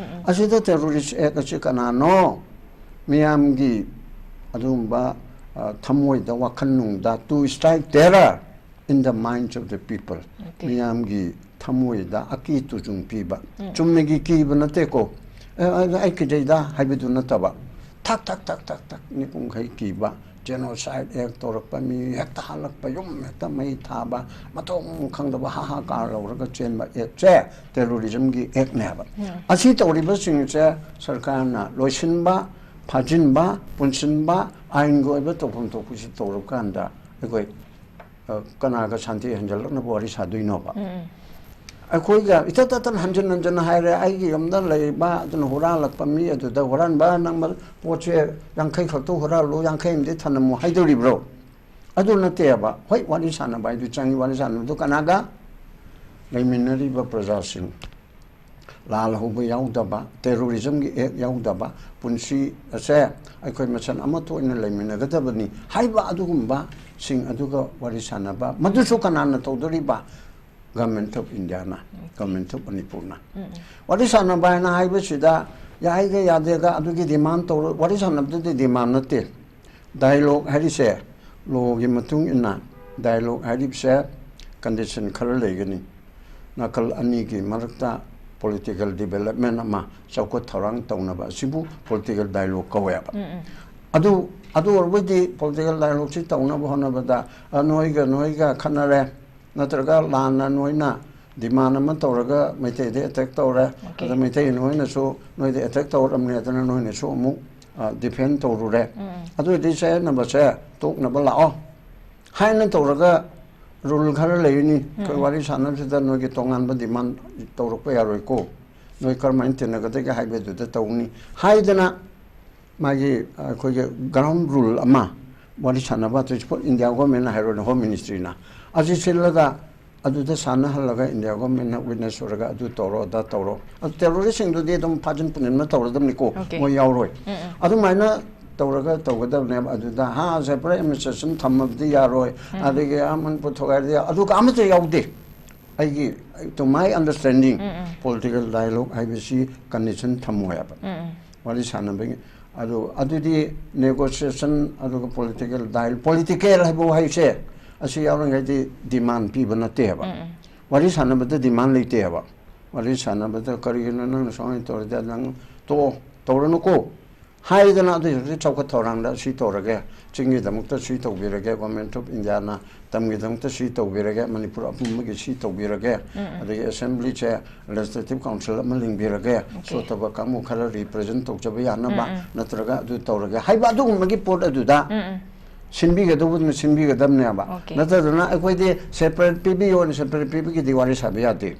ꯑꯁꯤꯗ Terrorist Act ꯑꯁꯤ ꯀꯅꯥꯅꯣ? ꯃꯤꯌꯥꯝꯒꯤ ꯑꯗꯨꯒꯨꯝꯕ, ꯑ, ꯊꯃꯣꯏꯗ, ꯋꯥꯈꯜ ꯅꯨꯡꯗ, to strike terror in the minds of the people. Okay. ꯃꯤꯌꯥꯝꯒꯤ ꯊꯃꯣꯏꯗ ꯑꯀꯤ ꯇꯨꯖꯨꯡ ꯄꯤꯕ꯫ ꯎꯝ꯫ ꯆꯨꯝꯅꯒꯤ ꯀꯤꯕ ꯅꯠꯇꯦꯀꯣ꯫ "ꯑꯦ, ꯑꯩ, ꯑꯩ ꯀꯤꯖꯩꯗ" ꯍꯥꯏꯕꯗꯨ ꯅꯠꯇꯕ, ꯊꯛ, ꯊꯛ, ꯊꯛ, ꯊꯛ, ꯊꯛ, ꯃꯤꯄꯨꯝꯈꯩ ꯀꯤꯕ, Genocide Act ꯇꯧꯔꯛꯄ, ꯃꯤ ꯍꯦꯛꯇ ꯍꯥꯠꯂꯛꯄ, ꯌꯨꯝ ꯍꯦꯛꯇ ꯃꯩ ꯊꯥꯕ, ꯃꯊꯣꯡ ꯈꯪꯗꯕ ꯍꯥ ꯍꯥ ꯀꯥ ꯂꯧꯔꯒ ꯆꯦꯟꯕ Act ꯁꯦ Terrorism ꯒꯤ Act ꯅꯦꯕ꯫ ꯎꯝ꯫ ꯑꯁꯤ ꯇꯧꯔꯤꯕꯁꯤꯡꯁꯦ ꯁꯔꯀꯥꯔꯅ ꯂꯣꯏꯁꯤꯟꯕ, ꯐꯥꯖꯤꯟꯕ, ꯄꯨꯟꯁꯤꯟꯕ, ꯑꯥꯏꯟꯒꯤ ꯑꯣꯏꯕ ꯇꯧꯐꯝ ꯊꯣꯛꯄꯁꯤ ꯇꯧꯔꯀꯥꯟꯗ ꯑꯩꯈꯣꯏ ꯑ, ꯀꯅꯥꯒ ꯁꯥꯟꯇꯤ ꯍꯟꯖꯜꯂꯛꯅꯕ ꯋꯥꯔꯤ ꯁꯥꯗꯣꯏꯅꯣꯕ? ꯎꯝ, ꯎꯝ꯫ ꯑꯩꯈꯣꯏꯒ ꯏꯇꯠ ꯇꯠꯇꯅ ꯍꯟꯖꯤꯟ ꯍꯟꯖꯤꯟ ꯍꯥꯏꯔꯦ, "ꯑꯩꯒꯤ ꯌꯨꯝꯗ ꯂꯩꯕ ꯑꯗꯨꯅ ꯍꯨꯔꯥꯜꯂꯛꯄ ꯃꯤ ꯑꯗꯨꯗ ꯍꯨꯔꯥꯟꯕ ꯅꯪ ꯃ-, ꯄꯣꯠꯁꯦ ꯌꯥꯡꯈꯩ ꯈꯛꯇ ꯍꯨꯔꯥꯜꯂꯨ, ꯌꯥꯡꯈꯩ ꯑꯃꯗꯤ ꯊꯅꯝꯃꯨ" ꯍꯥꯏꯗꯣꯔꯤꯕ꯭ꯔꯣ? ꯑꯗꯨ ꯅꯠꯇꯦꯕ꯫ ꯍꯣꯏ, ꯋꯥꯔꯤ ꯁꯥꯟꯅꯕ ꯍꯥꯏꯗꯨ ꯆꯪꯉꯤ, ꯋꯥꯔꯤ ꯁꯥꯟꯅꯕꯗꯨ ꯀꯅꯥꯒ? ꯂꯩꯃꯤꯟꯅꯔꯤꯕ ꯄ꯭ꯔꯖꯥꯁꯤꯡ꯫ ꯂꯥꯜ ꯍꯧꯕ ꯌꯥꯎꯗꯕ, Terrorism ꯒꯤ Act ꯌꯥꯎꯗꯕ, ꯄꯨꯟꯁꯤ ꯑꯁꯦ ꯑꯩꯈꯣꯏ ꯃꯁꯦꯟ ꯑꯃꯠꯇ ꯑꯣꯏꯅ ꯂꯩꯃꯤꯟꯅꯒꯗꯕꯅꯤ ꯍꯥꯏꯕ ꯑꯗꯨꯒꯨꯝꯕꯁꯤꯡ ꯑꯗꯨꯒ ꯋꯥꯔꯤ ꯁꯥꯟꯅꯕ, ꯃꯗꯨꯁꯨ ꯀꯅꯥꯅ ꯇꯧꯗꯣꯔꯤꯕ? Government of India ꯅ, Government of ꯃꯅꯤꯄꯨꯔꯅ꯫ ꯎꯝ, ꯎꯝ꯫ ꯋꯥꯔꯤ ꯁꯥꯟꯅꯕ ꯍꯥꯏꯅ ꯍꯥꯏꯕꯁꯤꯗ ꯌꯥꯏꯒ ꯌꯥꯗꯦꯒ ꯑꯗꯨꯒꯤ demand ꯇꯧꯔꯣꯏ, ꯋꯥꯔꯤ ꯁꯥꯟꯅꯕꯗꯨꯗꯤ demand ꯅꯠꯇꯦ꯫ Dialogue ꯍꯥꯏꯔꯤꯁꯦ, law ꯒꯤ ꯃꯇꯨꯡ ꯏꯟꯅ dialogue ꯍꯥꯏꯔꯤꯕꯁꯦ condition ꯈꯔ ꯂꯩꯒꯅꯤ꯫ ꯅꯥꯀꯜ ꯑꯅꯤꯒꯤ ꯃꯔꯛꯇ political development ꯑꯃ, ꯆꯥꯎꯈꯠ ꯊꯧꯔꯥꯡ ꯇꯧꯅꯕ ꯑꯁꯤꯕꯨ political dialogue ꯀꯧꯋꯦꯕ꯫ ꯎꯝ, ꯎꯝ꯫ ꯑꯗꯨ, ꯑꯗꯨ ꯑꯣꯏꯔꯕꯗꯤ political dialogue ꯁꯤ ꯇꯧꯅꯕ ꯍꯣꯠꯅꯕꯗ, ꯑ, ꯅꯣꯏꯒ ꯅꯣꯏꯒ ꯈꯠꯅꯔꯦ, ꯅꯠꯇ꯭ꯔꯒ ꯂꯥꯟꯅ ꯅꯣꯏꯅ demand ꯑꯃ ꯇꯧꯔꯒ ꯃꯩꯇꯩꯗ attack ꯇꯧꯔꯦ, OK꯫ ꯑꯗ ꯃꯩꯇꯩ ꯅꯣꯏꯅꯁꯨ ꯅꯣꯏꯗ attack ꯇꯧꯔꯝꯅꯦ, ꯑꯗꯨꯅ ꯅꯣꯏꯅꯁꯨ ꯑꯃꯨꯛ, ꯑ, defend ꯇꯧꯔꯨꯔꯦ꯫ ꯎꯝ, ꯎꯝ꯫ ꯑꯗꯨ ꯑꯣꯏꯔꯗꯤ ꯆꯌꯦꯠꯅꯕꯁꯦ ꯇꯣꯛꯅꯕ ꯂꯥꯛꯑꯣ ꯍꯥꯏꯅ ꯇꯧꯔꯒ rule ꯈꯔ ꯂꯩꯔꯤꯅꯤ꯫ ꯑꯩꯈꯣꯏ ꯎꯝ, ꯎꯝ꯫ ꯋꯥꯔꯤ ꯁꯥꯟꯅꯕꯁꯤꯗ ꯅꯣꯏꯒꯤ ꯇꯣꯉꯥꯟꯕ demand ꯇꯧꯔꯛꯄ ꯌꯥꯔꯣꯏꯀꯣ, ꯅꯣꯏ ꯀꯔꯝꯍꯥꯏꯅ ꯇꯤꯟꯅꯒꯗꯒꯦ ꯍꯥꯏꯕꯗꯨꯗ ꯇꯧꯅꯤ ꯍꯥꯏꯗꯅ ꯃꯥꯒꯤ, ꯑꯩꯈꯣꯏꯒꯤ ground rule ꯑꯃ ꯋꯥꯔꯤ ꯁꯥꯟꯅꯕ, ꯍꯧꯖꯤꯛ India government ꯅ ꯍꯥꯏꯔꯣꯅꯦ, Home Ministry ꯅ ꯑꯁꯤ ꯁꯤꯜꯂꯒ ꯑꯗꯨꯗ ꯁꯥꯟꯅꯍꯜꯂꯒ India government ꯅ witness ꯑꯣꯏꯔꯒ ꯑꯗꯨ ꯇꯧꯔꯣ, ꯑꯗꯥ ꯇꯧꯔꯣ, ꯑꯗꯨ terrorist ꯁꯤꯡꯗꯨꯗꯤ ꯑꯗꯨꯝ ꯐꯥꯖꯤꯟ ꯄꯨꯅꯤꯟꯕ ꯇꯧꯔꯗꯕꯅꯤꯀꯣ, OK꯫ ꯃꯣꯏ ꯌꯥꯎꯔꯣꯏ꯫ ꯎꯝ, ꯎꯝ꯫ ꯑꯗꯨꯃꯥꯏꯅ ꯇꯧꯔꯒ ꯇꯧꯒꯗꯕꯅꯦꯕ꯫ ꯑꯗꯨꯗ ꯍꯥ, separate administration ꯊꯝꯃꯕꯗꯤ ꯌꯥꯔꯣꯏ, ꯑꯗꯒꯤ ꯑꯥ ꯃꯅꯤꯄꯨꯔ ꯊꯨꯒꯥꯏꯔꯗꯤ, ꯑꯗꯨꯒ ꯑꯃꯠꯇ ꯌꯥꯎꯗꯦ꯫ ꯑꯩꯒꯤ, to my understanding, political dialogue ꯍꯥꯏꯕꯁꯤ condition ꯊꯝꯃꯣꯏ ꯍꯥꯏꯕ꯫ ꯋꯥꯔꯤ ꯁꯥꯟꯅꯕꯒꯤ, ꯑꯗꯨ, ꯑꯗꯨꯗꯤ negotiation, ꯑꯗꯨꯒ political dial-, political ꯍꯥꯏꯕ ꯋꯥꯍꯩꯁꯦ, ꯑꯁꯤ ꯌꯥꯎꯔꯤꯉꯩꯗꯤ demand ꯄꯤꯕ ꯅꯠꯇꯦ ꯍꯥꯏꯕ꯫ ꯋꯥꯔꯤ ꯁꯥꯟꯅꯕꯗ demand ꯂꯩꯇꯦ ꯍꯥꯏꯕ꯫ ꯋꯥꯔꯤ ꯁꯥꯟꯅꯕꯗ, "ꯀꯔꯤꯒꯤꯅꯣ ꯅꯪꯅ ꯁꯨꯃꯥꯏꯅ ꯇꯧꯔꯗꯤ? ꯅꯪ ꯇꯣꯛꯑꯣ, ꯇꯧꯔꯅꯨꯀꯣ" ꯍꯥꯏꯗꯅ, ꯑꯗꯨ ꯍꯧꯖꯤꯛ ꯆꯥꯎꯈꯠ ꯊꯧꯔꯥꯡꯗ ꯁꯤ ꯇꯧꯔꯒꯦ, ꯆꯤꯡꯒꯤꯗꯃꯛꯇ ꯁꯤ ꯇꯧꯕꯤꯔꯒꯦ, Government of Indiaꯅ ꯇꯝꯒꯤꯗꯃꯛꯇ ꯁꯤ ꯇꯧꯕꯤꯔꯒꯦ, ꯃꯅꯤꯄꯨꯔ ꯑꯄꯨꯝꯕꯒꯤ ꯁꯤ ꯇꯧꯕꯤꯔꯒꯦ, ꯑꯗꯒꯤ assemblyꯁꯦ, legislative council ꯑꯃ ꯂꯤꯡꯕꯤꯔꯒꯦ, ꯁꯣꯠꯇꯕ ꯀꯥꯡꯕꯨ ꯈꯔ represent ꯇꯧꯖꯕ ꯌꯥꯅꯕ, ꯅꯠꯇ꯭ꯔꯒ ꯑꯗꯨ ꯇꯧꯔꯒꯦ ꯍꯥꯏꯕ, ꯑꯗꯨꯒꯨꯝꯕꯒꯤ ꯄꯣꯠ ꯑꯗꯨꯗ ꯁꯤꯟꯕꯤꯒꯗꯧꯕꯗꯨꯅ ꯁꯤꯟꯕꯤꯒꯗꯕꯅꯦꯕ꯫ ꯅꯠꯇꯗꯅ ꯑꯩꯈꯣꯏꯗꯤ separate ꯄꯤꯕꯤꯌꯣꯅ separate ꯄꯤꯕꯒꯤꯗꯤ ꯋꯥꯔꯤ ꯁꯥꯕ ꯌꯥꯗꯦ꯫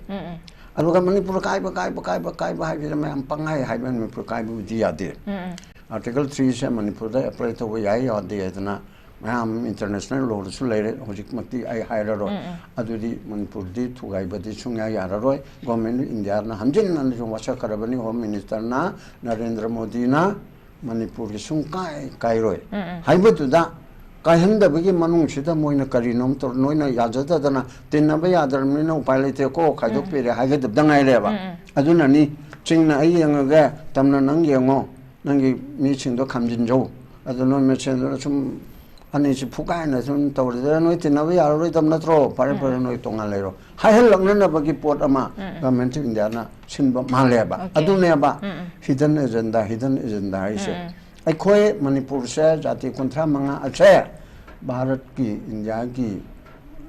ꯑꯗꯨꯒ ꯃꯅꯤꯄꯨꯔ ꯀꯥꯏꯕ, ꯀꯥꯏꯕ, ꯀꯥꯏꯕ, ꯀꯥꯏꯕ ꯍꯥꯏꯕꯁꯤꯅ ꯃꯌꯥꯝ ꯄꯪꯍꯥꯏ ꯍꯥꯏꯕ, ꯃꯅꯤꯄꯨꯔ ꯀꯥꯏꯕꯕꯨꯗꯤ ꯌꯥꯗꯦ꯫ Article threeꯁꯦ ꯃꯅꯤꯄꯨꯔꯗ apply ꯇꯧꯕ ꯌꯥꯏ ꯌꯥꯗꯦ ꯍꯥꯏꯗꯅ ꯃꯌꯥꯝ international lawꯗꯁꯨ ꯂꯩꯔꯦ꯫ ꯍꯧꯖꯤꯛꯃꯛꯇꯤ ꯑꯩ ꯍꯥꯏꯔꯔꯣꯏ꯫ ꯑꯗꯨꯗꯤ ꯃꯅꯤꯄꯨꯔꯗꯤ ꯊꯨꯒꯥꯏꯕꯗꯤ ꯁꯨꯡꯌꯥ ꯌꯥꯔꯔꯣꯏ꯫ Government of Indiaꯅ ꯍꯟꯖꯤꯟ ꯍꯟꯖꯤꯟ ꯋꯥꯁꯛꯈ꯭ꯔꯕꯅꯤ꯫ Home Ministerꯅ, ꯅꯔꯦꯟꯗ꯭ꯔ ꯃꯣꯗꯤꯅ ꯃꯅꯤꯄꯨꯔꯒꯤ ꯁꯨꯡ ꯀꯥꯏ ꯀꯥꯏꯔꯣꯏ ꯍꯥꯏꯕꯗꯨꯗ, ꯀꯥꯏꯍꯟꯗꯕꯒꯤ ꯃꯅꯨꯡꯁꯤꯗ ꯃꯣꯏꯅ ꯀꯔꯤꯅꯣꯝ ꯇꯧꯔ, ꯅꯣꯏꯅ ꯌꯥꯖꯗꯗꯅ ꯇꯤꯟꯅꯕ ꯌꯥꯗ꯭ꯔꯕꯅꯤꯅ ꯎꯄꯥꯏ ꯂꯩꯇꯦꯀꯣ, ꯈꯥꯏꯗꯣꯛꯄꯤꯔꯦ ꯍꯥꯏꯒꯗꯕꯗ ꯉꯥꯏꯔꯦꯕ꯫ ꯑꯗꯨꯅꯅꯤ, "ꯆꯤꯡꯅ ꯑꯩ ꯌꯦꯡꯉꯒꯦ, ꯇꯝꯅ ꯅꯪ ꯌꯦꯡꯉꯣ, ꯅꯪꯒꯤ ꯃꯤꯁꯤꯡꯗꯣ ꯈꯥꯝꯖꯤꯟꯖꯧ, ꯑꯗꯨ ꯅꯣꯏ ꯃꯁꯦꯟꯗꯨꯅ ꯁꯨꯝ ꯑꯅꯤꯁꯤ ꯐꯨꯒꯥꯏꯅ ꯁꯨꯝ ꯇꯧꯔꯗꯤ ꯅꯣꯏ ꯇꯤꯟꯅꯕ ꯌꯥꯔꯔꯣꯏꯗꯕ ꯅꯠꯇ꯭ꯔꯣ? ꯐꯔꯦ, ꯐꯔꯦ, ꯅꯣꯏ ꯇꯣꯉꯥꯟ ꯂꯩꯔꯣ" ꯍꯥꯏꯍꯜꯂꯛꯅꯅꯕꯒꯤ ꯄꯣꯠ ꯑꯃ Government of Indiaꯅ ꯁꯤꯟꯕ ꯃꯥꯜꯂꯦꯕ꯫ ꯑꯗꯨꯅꯦꯕ hidden agenda, hidden agenda ꯍꯥꯏꯁꯦ꯫ ꯑꯩꯈꯣꯏ ꯃꯅꯤꯄꯨꯔꯁꯦ ꯖꯥꯇꯤ ꯀꯨꯟꯊ꯭ꯔꯥ ꯃꯉꯥ ꯑꯁꯦ ꯚꯥꯔꯠꯀꯤ, ꯏꯟꯗꯤꯌꯥꯒꯤ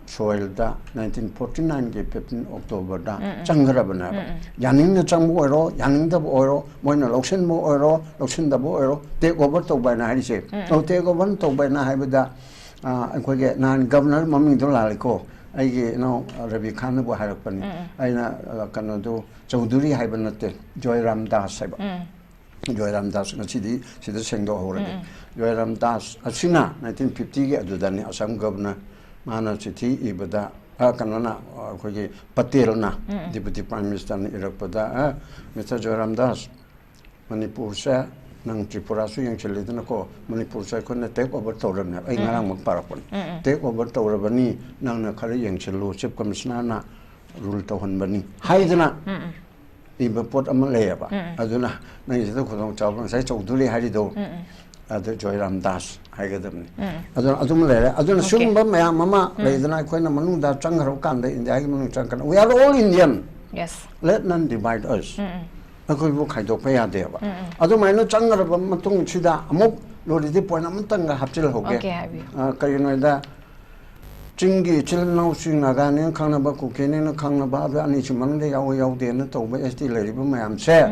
soilꯗ nineteen forty nineꯒꯤ fifteen Octoberꯗ ꯆꯪꯈ꯭ꯔꯕꯅꯦꯕ꯫ ꯌꯥꯅꯤꯡꯅ ꯆꯪꯕ ꯑꯣꯏꯔꯣ, ꯌꯥꯅꯤꯡꯗꯕ ꯑꯣꯏꯔꯣ, ꯃꯣꯏꯅ ꯂꯧꯁꯤꯟꯕ ꯑꯣꯏꯔꯣ, ꯂꯧꯁꯤꯟꯗꯕ ꯑꯣꯏꯔꯣ, take over ꯇꯧꯕ ꯍꯥꯏꯅ ꯍꯥꯏꯔꯤꯁꯦ꯫ ꯑꯗꯣ take over ꯇꯧꯕ ꯍꯥꯏꯅ ꯍꯥꯏꯕꯗ, ꯑ, ꯑꯩꯈꯣꯏꯒꯤ ꯅꯍꯥꯟ Governor ꯃꯃꯤꯡꯗꯣ ꯂꯥꯜꯂꯤꯀꯣ, ꯑꯩꯒꯤ ꯏꯅꯥꯎ ꯔꯕꯤ ꯈꯥꯟꯅꯕꯨ ꯍꯥꯏꯔꯛꯄꯅꯤ꯫ ꯑꯩꯅ, ꯑ, ꯀꯩꯅꯣꯗꯣ, ꯆꯧꯙꯨꯔꯤ ꯍꯥꯏꯕ ꯅꯠꯇꯦ, ꯖꯣꯏꯔꯥꯝ ꯗꯥꯁ ꯍꯥꯏꯕ꯫ ꯖꯣꯏꯔꯥꯝ ꯗꯥꯁ ꯉꯁꯤꯗꯤ ꯁꯤꯗ ꯁꯦꯡꯗꯣꯛꯍꯧꯔꯒꯦ꯫ ꯖꯣꯏꯔꯥꯝ ꯗꯥꯁ ꯑꯁꯤꯅ nineteen fiftyꯒꯤ ꯑꯗꯨꯗꯅꯤ ꯑꯁꯥꯝ Governor, ꯃꯥꯅ ꯆꯤꯊꯤ ꯏꯕꯗ, ꯑ, ꯀꯩꯅꯣꯅ, ꯑ, ꯑꯩꯈꯣꯏꯒꯤ ꯄꯇꯦꯜꯅ, Deputy Prime Ministerꯅ ꯏꯔꯛꯄꯗ, ꯑ, "Mister ꯖꯣꯏꯔꯥꯝ ꯗꯥꯁ, ꯃꯅꯤꯄꯨꯔꯁꯦ ꯅꯪ ꯇ꯭ꯔꯤꯄꯨꯔꯥꯁꯨ ꯌꯦꯡꯁꯤꯜꯂꯤꯗꯅꯀꯣ, ꯃꯅꯤꯄꯨꯔꯁꯨ ꯑꯩꯈꯣꯏꯅ ꯇꯦꯛ ꯑꯣꯚꯔ ꯇꯧꯔꯕꯅꯦꯕ꯫ ꯑꯩ ꯉꯔꯥꯡꯃꯛ ꯄꯥꯔꯛꯄꯅꯤ꯫ ꯇꯦꯛ ꯑꯣꯚꯔ ꯇꯧꯔꯕꯅꯤ, ꯅꯪꯅ ꯈꯔ ꯌꯦꯡꯁꯤꯜꯂꯨ, ꯆꯤꯐ ꯀꯃꯤꯁꯅꯔꯅ ꯔꯨꯜ ꯇꯧꯍꯟꯕꯅꯤ ꯍꯥꯏꯗꯅ ꯏꯕ ꯄꯣꯠ ꯑꯃ ꯂꯩꯌꯦꯕ꯫ ꯑꯗꯨꯅ ꯅꯪꯒꯤꯁꯤꯗ ꯈꯨꯗꯣꯡꯆꯥꯕ ꯉꯁꯥꯏ ꯆꯧꯙꯨꯔꯤ ꯍꯥꯏꯔꯤꯗꯣ, ꯑꯗ ꯖꯣꯏꯔꯥꯝ ꯗꯥꯁ ꯍꯥꯏꯒꯗꯕꯅꯤ꯫ ꯑꯗꯨꯅ ꯑꯗꯨꯝ ꯂꯩꯔꯦ꯫ ꯑꯗꯨꯅ Okay. ꯁꯤꯒꯨꯝꯕ ꯃꯌꯥꯝ ꯑꯃ ꯂꯩꯗꯅ, ꯑꯩꯈꯣꯏꯅ ꯃꯅꯨꯡꯗ ꯆꯪꯈ꯭ꯔꯕ ꯀꯥꯟꯗ, ꯏꯟꯗꯤꯌꯥꯒꯤ ꯃꯅꯨꯡ ꯆꯪꯈ꯭ꯔꯀꯥꯟꯗ, "We are all Indian, Yes. let none divide us." ꯑꯩꯈꯣꯏꯕꯨ ꯈꯥꯏꯗꯣꯛꯄ ꯌꯥꯗꯦꯕ꯫ ꯑꯗꯨꯃꯥꯏꯅ ꯆꯪꯈ꯭ꯔꯕ ꯃꯇꯨꯡꯁꯤꯗ ꯑꯃꯨꯛ ꯂꯣꯔꯤꯗꯤ ꯄꯣꯏꯟ ꯑꯃꯇꯪꯒ ꯍꯥꯞꯆꯤꯜꯍꯧꯒꯦ꯫ Okay, ꯍꯥꯏꯕꯤꯌꯨ꯫ ꯑ, ꯀꯔꯤꯒꯤꯅꯣ ꯍꯥꯏꯗ, ꯆꯤꯡꯒꯤ ꯏꯆꯤꯜ ꯏꯅꯥꯎꯁꯤꯡ, ꯅꯥꯒꯥꯅꯦꯅ ꯈꯪꯅꯕ, ꯀꯨꯀꯤꯅꯦꯅ ꯈꯪꯅꯕ, ꯑꯗꯨ ꯑꯅꯤꯁꯤ ꯃꯅꯨꯡꯗ ꯌꯥꯎꯏ ꯌꯥꯎꯗꯦꯅ ꯇꯧꯕ ꯑꯦꯁ ꯇꯤ ꯂꯩꯔꯤꯕ ꯃꯌꯥꯝꯁꯦ,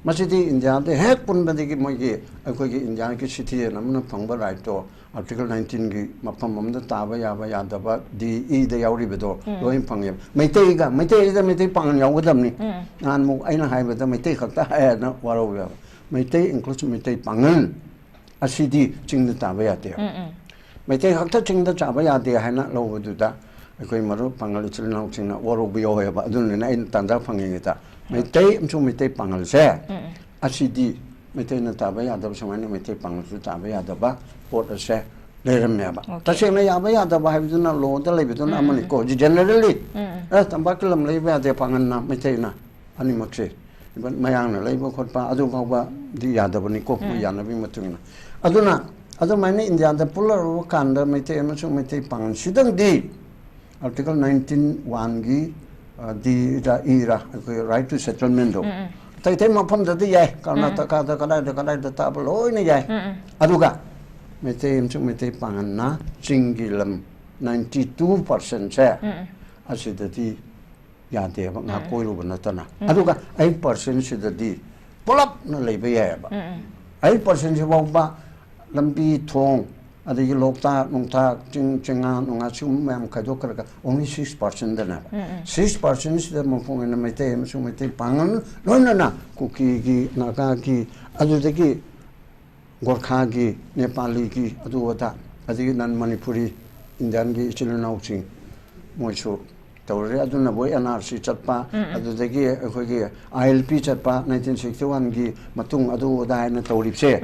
ꯃꯁꯤꯗꯤ ꯏꯟꯗꯤꯌꯥꯗ ꯍꯦꯛ ꯄꯨꯟꯕꯗꯒꯤ ꯃꯣꯏꯒꯤ, ꯑꯩꯈꯣꯏꯒꯤ ꯏꯟꯗꯤꯌꯥꯒꯤ ꯁꯤꯇꯤꯖꯦꯟ ꯑꯃꯅ ꯐꯪꯕ ꯔꯥꯏꯠꯇꯣ, ꯑꯥꯔꯇꯤꯀꯜ ꯅꯥꯏꯟꯇꯤꯟꯒꯤ ꯃꯐꯝ ꯑꯃꯗ ꯇꯥꯕ ꯌꯥꯕ ꯌꯥꯗꯕ ꯗꯤ ꯏꯗ ꯌꯥꯎꯔꯤꯕꯗꯣ ꯂꯣꯏ ꯐꯪꯉꯦꯕ꯫ ꯃꯩꯇꯩꯒ, ꯃꯩꯇꯩꯁꯤꯗ ꯃꯩꯇꯩ ꯄꯥꯉꯜ ꯌꯥꯎꯒꯗꯕꯅꯤ꯫ ꯅꯍꯥꯟꯃꯨꯛ ꯑꯩꯅ ꯍꯥꯏꯕꯗ ꯃꯩꯇꯩ ꯈꯛꯇ ꯍꯥꯏꯌꯦꯅ ꯋꯥꯔꯧꯋꯦꯕ꯫ ꯃꯩꯇꯩ includes ꯃꯩꯇꯩ ꯄꯥꯉꯜ꯫ ꯑꯁꯤꯗꯤ ꯆꯤꯡꯗ ꯇꯥꯕ ꯌꯥꯗꯦ꯫ ꯃꯩꯇꯩ ꯈꯛꯇ ꯆꯤꯡꯗ ꯆꯥꯕ ꯌꯥꯗꯦ ꯍꯥꯏꯅ ꯂꯧꯕꯗꯨꯗ ꯑꯩꯈꯣꯏ ꯃꯔꯨꯞ ꯄꯥꯉꯜ ꯏꯆꯤꯜ ꯏꯅꯥꯎꯁꯤꯡꯅ ꯋꯥꯔꯧꯕ ꯌꯥꯎꯋꯦꯕ꯫ ꯑꯗꯨꯅꯅꯦ ꯑꯩꯅ ꯇꯥꯟꯖꯥ ꯐꯪꯉꯤꯉꯩꯗ ꯃꯩꯇꯩ ꯑꯃꯁꯨꯡ ꯃꯩꯇꯩ ꯄꯥꯉꯜꯁꯦ ꯑꯁꯤꯗꯤ ꯃꯩꯇꯩꯅ ꯇꯥꯕ ꯌꯥꯗꯕ ꯁꯨꯃꯥꯏꯅ ꯃꯩꯇꯩ ꯄꯥꯉꯜꯁꯨ ꯇꯥꯕ ꯌꯥꯗꯕ ꯄꯣꯠ ꯑꯁꯦ ꯂꯩꯔꯝꯃꯦꯕ꯫ Okay. ꯇꯁꯦꯡꯅ ꯌꯥꯕ ꯌꯥꯗꯕ ꯍꯥꯏꯕꯗꯨꯅ ꯂꯣꯗ ꯂꯩꯕꯗꯨꯅ ꯑꯃꯅꯤꯀꯣ꯫ ꯍꯧꯖꯤꯛ ꯖꯦꯅꯔꯦꯜꯂꯤ ꯑꯦ, ꯇꯝꯄꯥꯛꯀꯤ ꯂꯝ ꯂꯩꯕ ꯌꯥꯗꯦ ꯄꯥꯉꯜꯅ, ꯃꯩꯇꯩꯅ꯫ ꯑꯅꯤꯃꯛꯁꯦ, even ꯃꯌꯥꯡꯅ ꯂꯩꯕ ꯈꯣꯠꯄ ꯑꯗꯨ ꯐꯥꯎꯕꯗꯤ ꯌꯥꯗꯕꯅꯤꯀꯣ, ꯃꯣꯏ ꯌꯥꯅꯕꯒꯤ ꯃꯇꯨꯡ ꯏꯟꯅ꯫ ꯑꯗꯨꯅ ꯑꯗꯨꯃꯥꯏꯅ ꯏꯟꯗꯤꯌꯥꯗ ꯄꯨꯜꯂꯔꯕ ꯀꯥꯟꯗ ꯃꯩꯇꯩ ꯑꯃꯁꯨꯡ ꯃꯩꯇꯩ ꯄꯥꯉꯜꯁꯤꯗꯪꯗꯤ ꯑꯥꯔꯇꯤꯀꯜ ꯅꯥꯏꯟꯇꯤꯟ ꯋꯥꯟꯒꯤ, ꯑ, ꯗꯤꯔ ꯏꯔ ꯑꯩꯈꯣꯏ right to settlement ꯗꯣ ꯑꯇꯩ ꯑꯇꯩ ꯃꯐꯝꯗꯗꯤ ꯌꯥꯏ, ꯀꯔꯅꯥꯇꯀꯥꯗ ꯀꯗꯥꯏꯗ ꯀꯗꯥꯏꯗ ꯇꯥꯕ ꯂꯣꯏꯅ ꯌꯥꯏ꯫ ꯑꯗꯨꯒ ꯃꯩꯇꯩ ꯑꯃꯁꯨꯡ ꯃꯩꯇꯩ ꯄꯥꯉꯜꯅ ꯆꯤꯡꯒꯤ ꯂꯝ ninety two percent ꯁꯦ ꯑꯁꯤꯗꯗꯤ ꯌꯥꯗꯦꯕ, ꯉꯥꯏꯍꯥꯛ ꯀꯣꯏꯔꯨꯕ ꯅꯠꯇꯅ꯫ ꯑꯗꯨꯒ eight percent ꯁꯤꯗꯗꯤ ꯄꯨꯂꯞꯅ ꯂꯩꯕ ꯌꯥꯏꯑꯕ꯫ Eight percent ꯁꯤ ꯐꯥꯎꯕ ꯂꯝꯕꯤ ꯊꯣꯡ, ꯑꯗꯒꯤ ꯂꯣꯛꯇꯥꯛ ꯅꯨꯡꯇꯥꯛ, ꯆꯤꯡ ꯆꯤꯡꯉꯥ ꯅꯨꯡꯉꯥ, ꯁꯤꯒꯨꯝꯕ ꯃꯌꯥꯝ ꯈꯥꯏꯗꯣꯛꯈ꯭ꯔꯒ only six percent ꯗꯅꯦꯕ꯫ Six percent ꯁꯤꯗ ꯃꯄꯨꯡ ꯑꯣꯏꯅ ꯃꯩꯇꯩ ꯑꯃꯁꯨꯡ ꯃꯩꯇꯩ ꯄꯥꯉꯜ, ꯂꯣꯏꯅꯅ ꯀꯨꯀꯤꯒꯤ, ꯅꯥꯒꯥꯒꯤ, ꯑꯗꯨꯗꯒꯤ ꯒꯣꯔꯈꯥꯒꯤ, ꯅꯦꯄꯥꯂꯤꯒꯤ, ꯑꯗꯨ ꯑꯗꯥ, ꯑꯗꯒꯤ ꯅꯟ ꯃꯅꯤꯄꯨꯔꯤ, ꯏꯟꯗꯤꯌꯥꯟꯒꯤ ꯏꯆꯤꯜ ꯏꯅꯥꯎꯁꯤꯡ, ꯃꯣꯏꯁꯨ ꯇꯧꯔꯦ꯫ ꯑꯗꯨꯅꯕꯨ ꯑꯦꯟ ꯑꯥꯔ ꯁꯤ ꯆꯠꯄ, ꯑꯗꯨꯗꯒꯤ ꯑꯩꯈꯣꯏꯒꯤ ꯑꯥꯏ ꯑꯦꯜ ꯄꯤ ꯆꯠꯄ, ꯅꯥꯏꯟꯇꯤꯟ ꯁꯤꯛꯁꯇꯤ ꯋꯥꯟꯒꯤ ꯃꯇꯨꯡ ꯑꯗꯨ ꯑꯗꯥ ꯍꯥꯏꯅ ꯇꯧꯔꯤꯕꯁꯦ,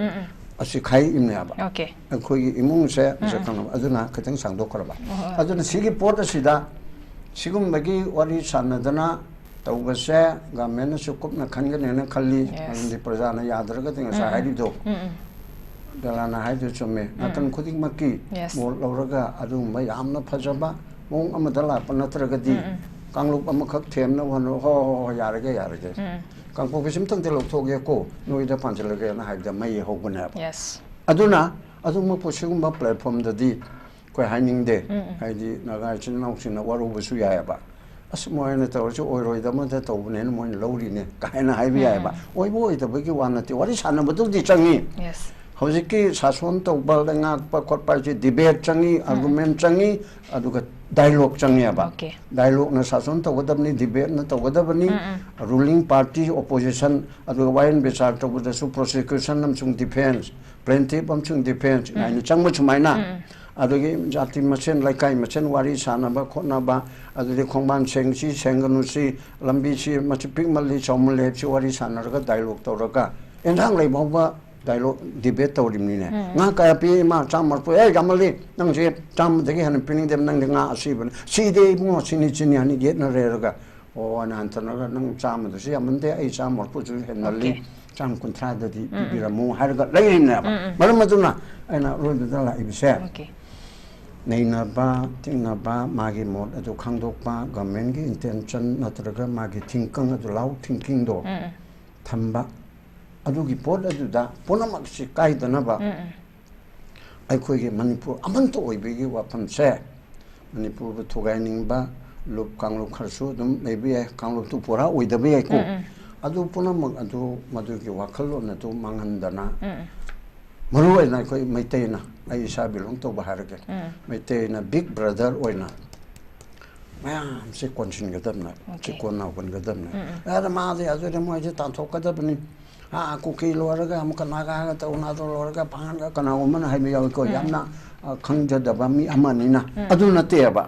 ꯑꯁꯤ ꯈꯥꯏꯔꯛꯏꯕꯅꯦꯕ꯫ ꯑꯣꯀꯦ꯫ ꯑꯩꯈꯣꯏꯒꯤ ꯏꯃꯨꯡꯁꯦ ꯃꯁꯛ ꯈꯪꯅꯕ꯫ ꯑꯗꯨꯅ ꯈꯤꯇꯪ ꯁꯥꯡꯗꯣꯛꯈ꯭ꯔꯕ꯫ ꯍꯣꯏ, ꯍꯣꯏ꯫ ꯑꯗꯨꯅ ꯁꯤꯒꯤ ꯄꯣꯠ ꯑꯁꯤꯗ ꯁꯤꯒꯨꯝꯕꯒꯤ ꯋꯥꯔꯤ ꯁꯥꯟꯅꯗꯅ ꯇꯧꯕꯁꯦ ꯒꯃꯦꯟꯅꯁꯨ ꯀꯨꯞꯅ ꯈꯟꯒꯅꯦꯅ ꯈꯜꯂꯤ꯫ Yes. ꯃꯔꯝꯗꯤ ꯄ꯭ꯔꯖꯥꯅ ꯌꯥꯗ꯭ꯔꯒꯗꯤ ꯉꯁꯥꯏ ꯍꯥꯏꯔꯤꯕꯗꯣ, ꯎꯝ, ꯎꯝ꯫ ꯕꯦꯂꯥꯅ ꯍꯥꯏꯗꯨ ꯆꯨꯝꯃꯦ꯫ ꯅꯥꯀꯟ ꯈꯨꯗꯤꯡꯃꯛꯀꯤ Yes. ꯃꯣꯠ ꯂꯧꯔꯒ ꯑꯗꯨꯒꯨꯝꯕ ꯌꯥꯝꯅ ꯐꯖꯕ ꯃꯑꯣꯡ ꯑꯃꯗ ꯂꯥꯛꯄ ꯅꯠꯇ꯭ꯔꯒꯗꯤ, ꯀꯥꯡꯂꯨꯞ ꯑꯃꯈꯛ ꯊꯦꯝꯅꯕ ꯍꯣꯠꯅꯕ, "ꯍꯣ, ꯍꯣ, ꯍꯣ, ꯌꯥꯔꯒꯦ, ꯌꯥꯔꯒꯦ꯫ ꯀꯥꯡꯄꯣꯛꯄꯤꯁꯤꯝꯇꯪꯗꯤ ꯂꯧꯊꯣꯛꯑꯒꯦꯀꯣ, ꯅꯣꯏꯗ ꯄꯥꯟꯁꯤꯜꯂꯒꯦꯅ" ꯍꯥꯏꯕꯗ ꯃꯩ ꯍꯧꯕꯅꯦꯕ꯫ Yes. ꯑꯗꯨꯅ ꯑꯗꯨꯃꯛꯄꯨ ꯁꯤꯒꯨꯝꯕ platformꯗꯗꯤ ꯑꯩꯈꯣꯏ ꯍꯥꯏꯅꯤꯡꯗꯦ꯫ ꯍꯥꯏꯗꯤ ꯅꯥꯒꯥ ꯏꯆꯤꯟ ꯏꯅꯥꯎꯁꯤꯡꯅ ꯋꯥꯔꯧꯕꯁꯨ ꯌꯥꯏꯑꯕ꯫ "ꯑꯁ, ꯃꯣꯏꯅ ꯇꯧꯔꯁꯨ ꯑꯣꯏꯔꯣꯏꯗꯕꯗ ꯇꯧꯕꯅꯦꯅ ꯃꯣꯏꯅ ꯂꯧꯔꯤꯅꯦ" ꯀꯥꯏꯅ ꯍꯥꯏꯕ ꯌꯥꯏꯑꯕ꯫ ꯑꯣꯏꯕ ꯑꯣꯏꯗꯕꯒꯤ ꯋꯥ ꯅꯠꯇꯦ, ꯋꯥꯔꯤ ꯁꯥꯟꯅꯕꯗꯨꯕꯨꯗꯤ ꯆꯪꯉꯤ꯫ Yes. ꯍꯧꯖꯤꯛꯀꯤ ꯁꯥꯁꯣꯟ ꯇꯧꯕ, ꯂꯩꯉꯥꯛꯄ ꯈꯣꯠꯄ ꯍꯥꯏꯁꯦ debate ꯆꯪꯉꯤ, argument ꯆꯪꯉꯤ, ꯑꯗꯨꯒ dialogue ꯆꯪꯉꯦꯕ꯫ Okay. Dialogueꯅ ꯁꯥꯁꯣꯟ ꯇꯧꯒꯗꯕꯅꯤ, debateꯅ ꯇꯧꯒꯗꯕꯅꯤ, ruling party, opposition, ꯑꯗꯨꯒ ꯋꯥꯌꯦꯜ ꯕꯤꯆꯥꯔ ꯇꯧꯕꯗꯁꯨ prosecution ꯑꯃꯁꯨꯡ defence, plaintiff ꯑꯃꯁꯨꯡ defence ꯍꯥꯏꯅ ꯆꯪꯕ ꯁꯨꯃꯥꯏꯅ꯫ ꯑꯗꯒꯤ ꯖꯥꯇꯤ ꯃꯁꯦꯟ, ꯂꯩꯀꯥꯏ ꯃꯁꯦꯟ ꯋꯥꯔꯤ ꯁꯥꯟꯅꯕ ꯈꯣꯠꯅꯕ, ꯑꯗꯨꯗꯤ ꯈꯣꯡꯕꯥꯟ ꯁꯦꯡꯁꯤ, ꯁꯦꯡꯒꯅꯨꯁꯤ, ꯂꯝꯕꯤꯁꯤ ꯃꯁꯤ ꯄꯤꯛꯃꯜꯂꯤ, ꯆꯥꯎꯃꯜꯂꯤ ꯍꯥꯏꯕꯁꯤ ꯋꯥꯔꯤ ꯁꯥꯟꯅꯔꯒ dialogue ꯇꯧꯔꯒ ꯑꯦꯟꯁꯥꯡ ꯂꯩ ꯐꯥꯎꯕ dialogue debate ꯇꯧꯔꯤꯕꯅꯤꯅꯦ꯫ ꯉꯥ ꯀꯌꯥ ꯄꯤ? ꯏꯃꯥ, ꯆꯥꯝꯃ ꯃꯔꯐꯨ꯫ "ꯑꯦ, ꯌꯥꯝꯃꯜꯂꯤ, ꯅꯪꯁꯦ ꯆꯥꯝꯃꯗꯒꯤ ꯍꯦꯟꯅ ꯄꯤꯅꯤꯡꯗꯦꯕ, ꯅꯪꯗꯤ ꯉꯥ ꯑꯁꯤꯕꯅꯤ꯫" "ꯁꯤꯗꯤ ꯏꯕꯨꯡꯉꯣ, ꯁꯤꯅꯤ, ꯁꯤꯅꯤ" ꯍꯥꯏꯅ ꯌꯦꯠꯅꯔꯦꯔꯒ, "ꯑꯣ, ꯑꯅ ꯍꯟꯊꯅꯒ ꯅꯪ ꯆꯥꯝꯃꯗꯨꯁꯨ ꯌꯥꯝꯃꯟꯗꯦ, ꯑꯩ ꯆꯥꯝꯃ ꯃꯔꯐꯨꯁꯨ ꯍꯦꯟꯃꯜꯂꯤ, Okay. ꯆꯥꯝꯃ ꯀꯨꯟꯊ꯭ꯔꯥꯗꯗꯤ ꯄꯤꯕꯤꯔꯝꯃꯨ" ꯍꯥꯏꯔꯒ ꯂꯩꯔꯤꯕꯅꯦꯕ꯫ ꯃꯔꯝ ꯑꯗꯨꯅ ꯑꯩꯅ ꯑꯔꯣꯏꯕꯗ ꯂꯥꯛꯏꯕꯁꯦ, Okay. ꯅꯩꯅꯕ, ꯇꯤꯡꯅꯕ, ꯃꯥꯒꯤ ꯃꯣꯠ ꯑꯗꯨ ꯈꯪꯗꯣꯛꯄ, governmentꯀꯤ intention ꯅꯠꯇ꯭ꯔꯒ ꯃꯥꯒꯤ thinking ꯑꯗꯨ, loud thinkingꯗꯣ ꯊꯝꯕ, ꯑꯗꯨꯒꯤ ꯄꯣꯠ ꯑꯗꯨꯗ ꯄꯨꯝꯅꯃꯛꯁꯤ ꯀꯥꯏꯗꯅꯕ ꯑꯩꯈꯣꯏꯒꯤ ꯃꯅꯤꯄꯨꯔ ꯑꯃꯠꯇ ꯑꯣꯏꯕꯒꯤ ꯋꯥꯐꯝꯁꯦ, ꯃꯅꯤꯄꯨꯔꯕꯨ ꯊꯨꯒꯥꯏꯅꯤꯡꯕ ꯂꯨꯞ ꯀꯥꯡꯂꯨꯞ ꯈꯔꯁꯨ ꯑꯗꯨꯝ ꯂꯩꯕ ꯌꯥꯏ, ꯀꯥꯡꯂꯨꯞꯇꯨ ꯄꯨꯔꯥ ꯑꯣꯏꯗꯕ ꯌꯥꯏꯀꯣ꯫ ꯑꯗꯨ ꯄꯨꯝꯅꯃꯛ ꯑꯗꯨ ꯃꯗꯨꯒꯤ ꯋꯥꯈꯜꯂꯣꯟ ꯑꯗꯨ ꯃꯥꯡꯍꯟꯗꯅ, ꯃꯔꯨ ꯑꯣꯏꯅ ꯑꯩꯈꯣꯏ ꯃꯩꯇꯩꯅ, ꯑꯩ ꯏꯁꯥ belong ꯇꯧꯕ ꯍꯥꯏꯔꯒꯦ, ꯃꯩꯇꯩꯅ big brother ꯑꯣꯏꯅ ꯃꯌꯥꯝꯁꯦ ꯀꯣꯟꯁꯤꯟꯒꯗꯕꯅꯦ, Okay. ꯆꯤꯀꯣꯟ ꯅꯥꯎꯀꯣꯟꯒꯗꯕꯅꯦ꯫ ꯑꯗ ꯃꯥꯗꯤ ꯑꯗꯨꯗꯤ ꯃꯣꯏꯁꯦ ꯇꯥꯟꯊꯣꯛꯀꯗꯕꯅꯤ꯫ ꯑꯥ, ꯀꯨꯀꯤ ꯂꯣꯏꯔꯒ ꯑꯃꯨꯛꯀ ꯅꯥꯒꯥꯒ ꯇꯧ, ꯅꯥꯗꯣ ꯂꯣꯏꯔꯒ ꯄꯥꯡꯒꯟꯒ ꯀꯅꯥꯒꯨꯝꯕꯅ ꯍꯥꯏꯕ ꯌꯥꯎꯏꯀꯣ, ꯌꯥꯝꯅ, ꯑ, ꯈꯪꯖꯗꯕ ꯃꯤ ꯑꯃꯅꯤꯅ꯫ ꯑꯗꯨ ꯅꯠꯇꯦꯕ꯫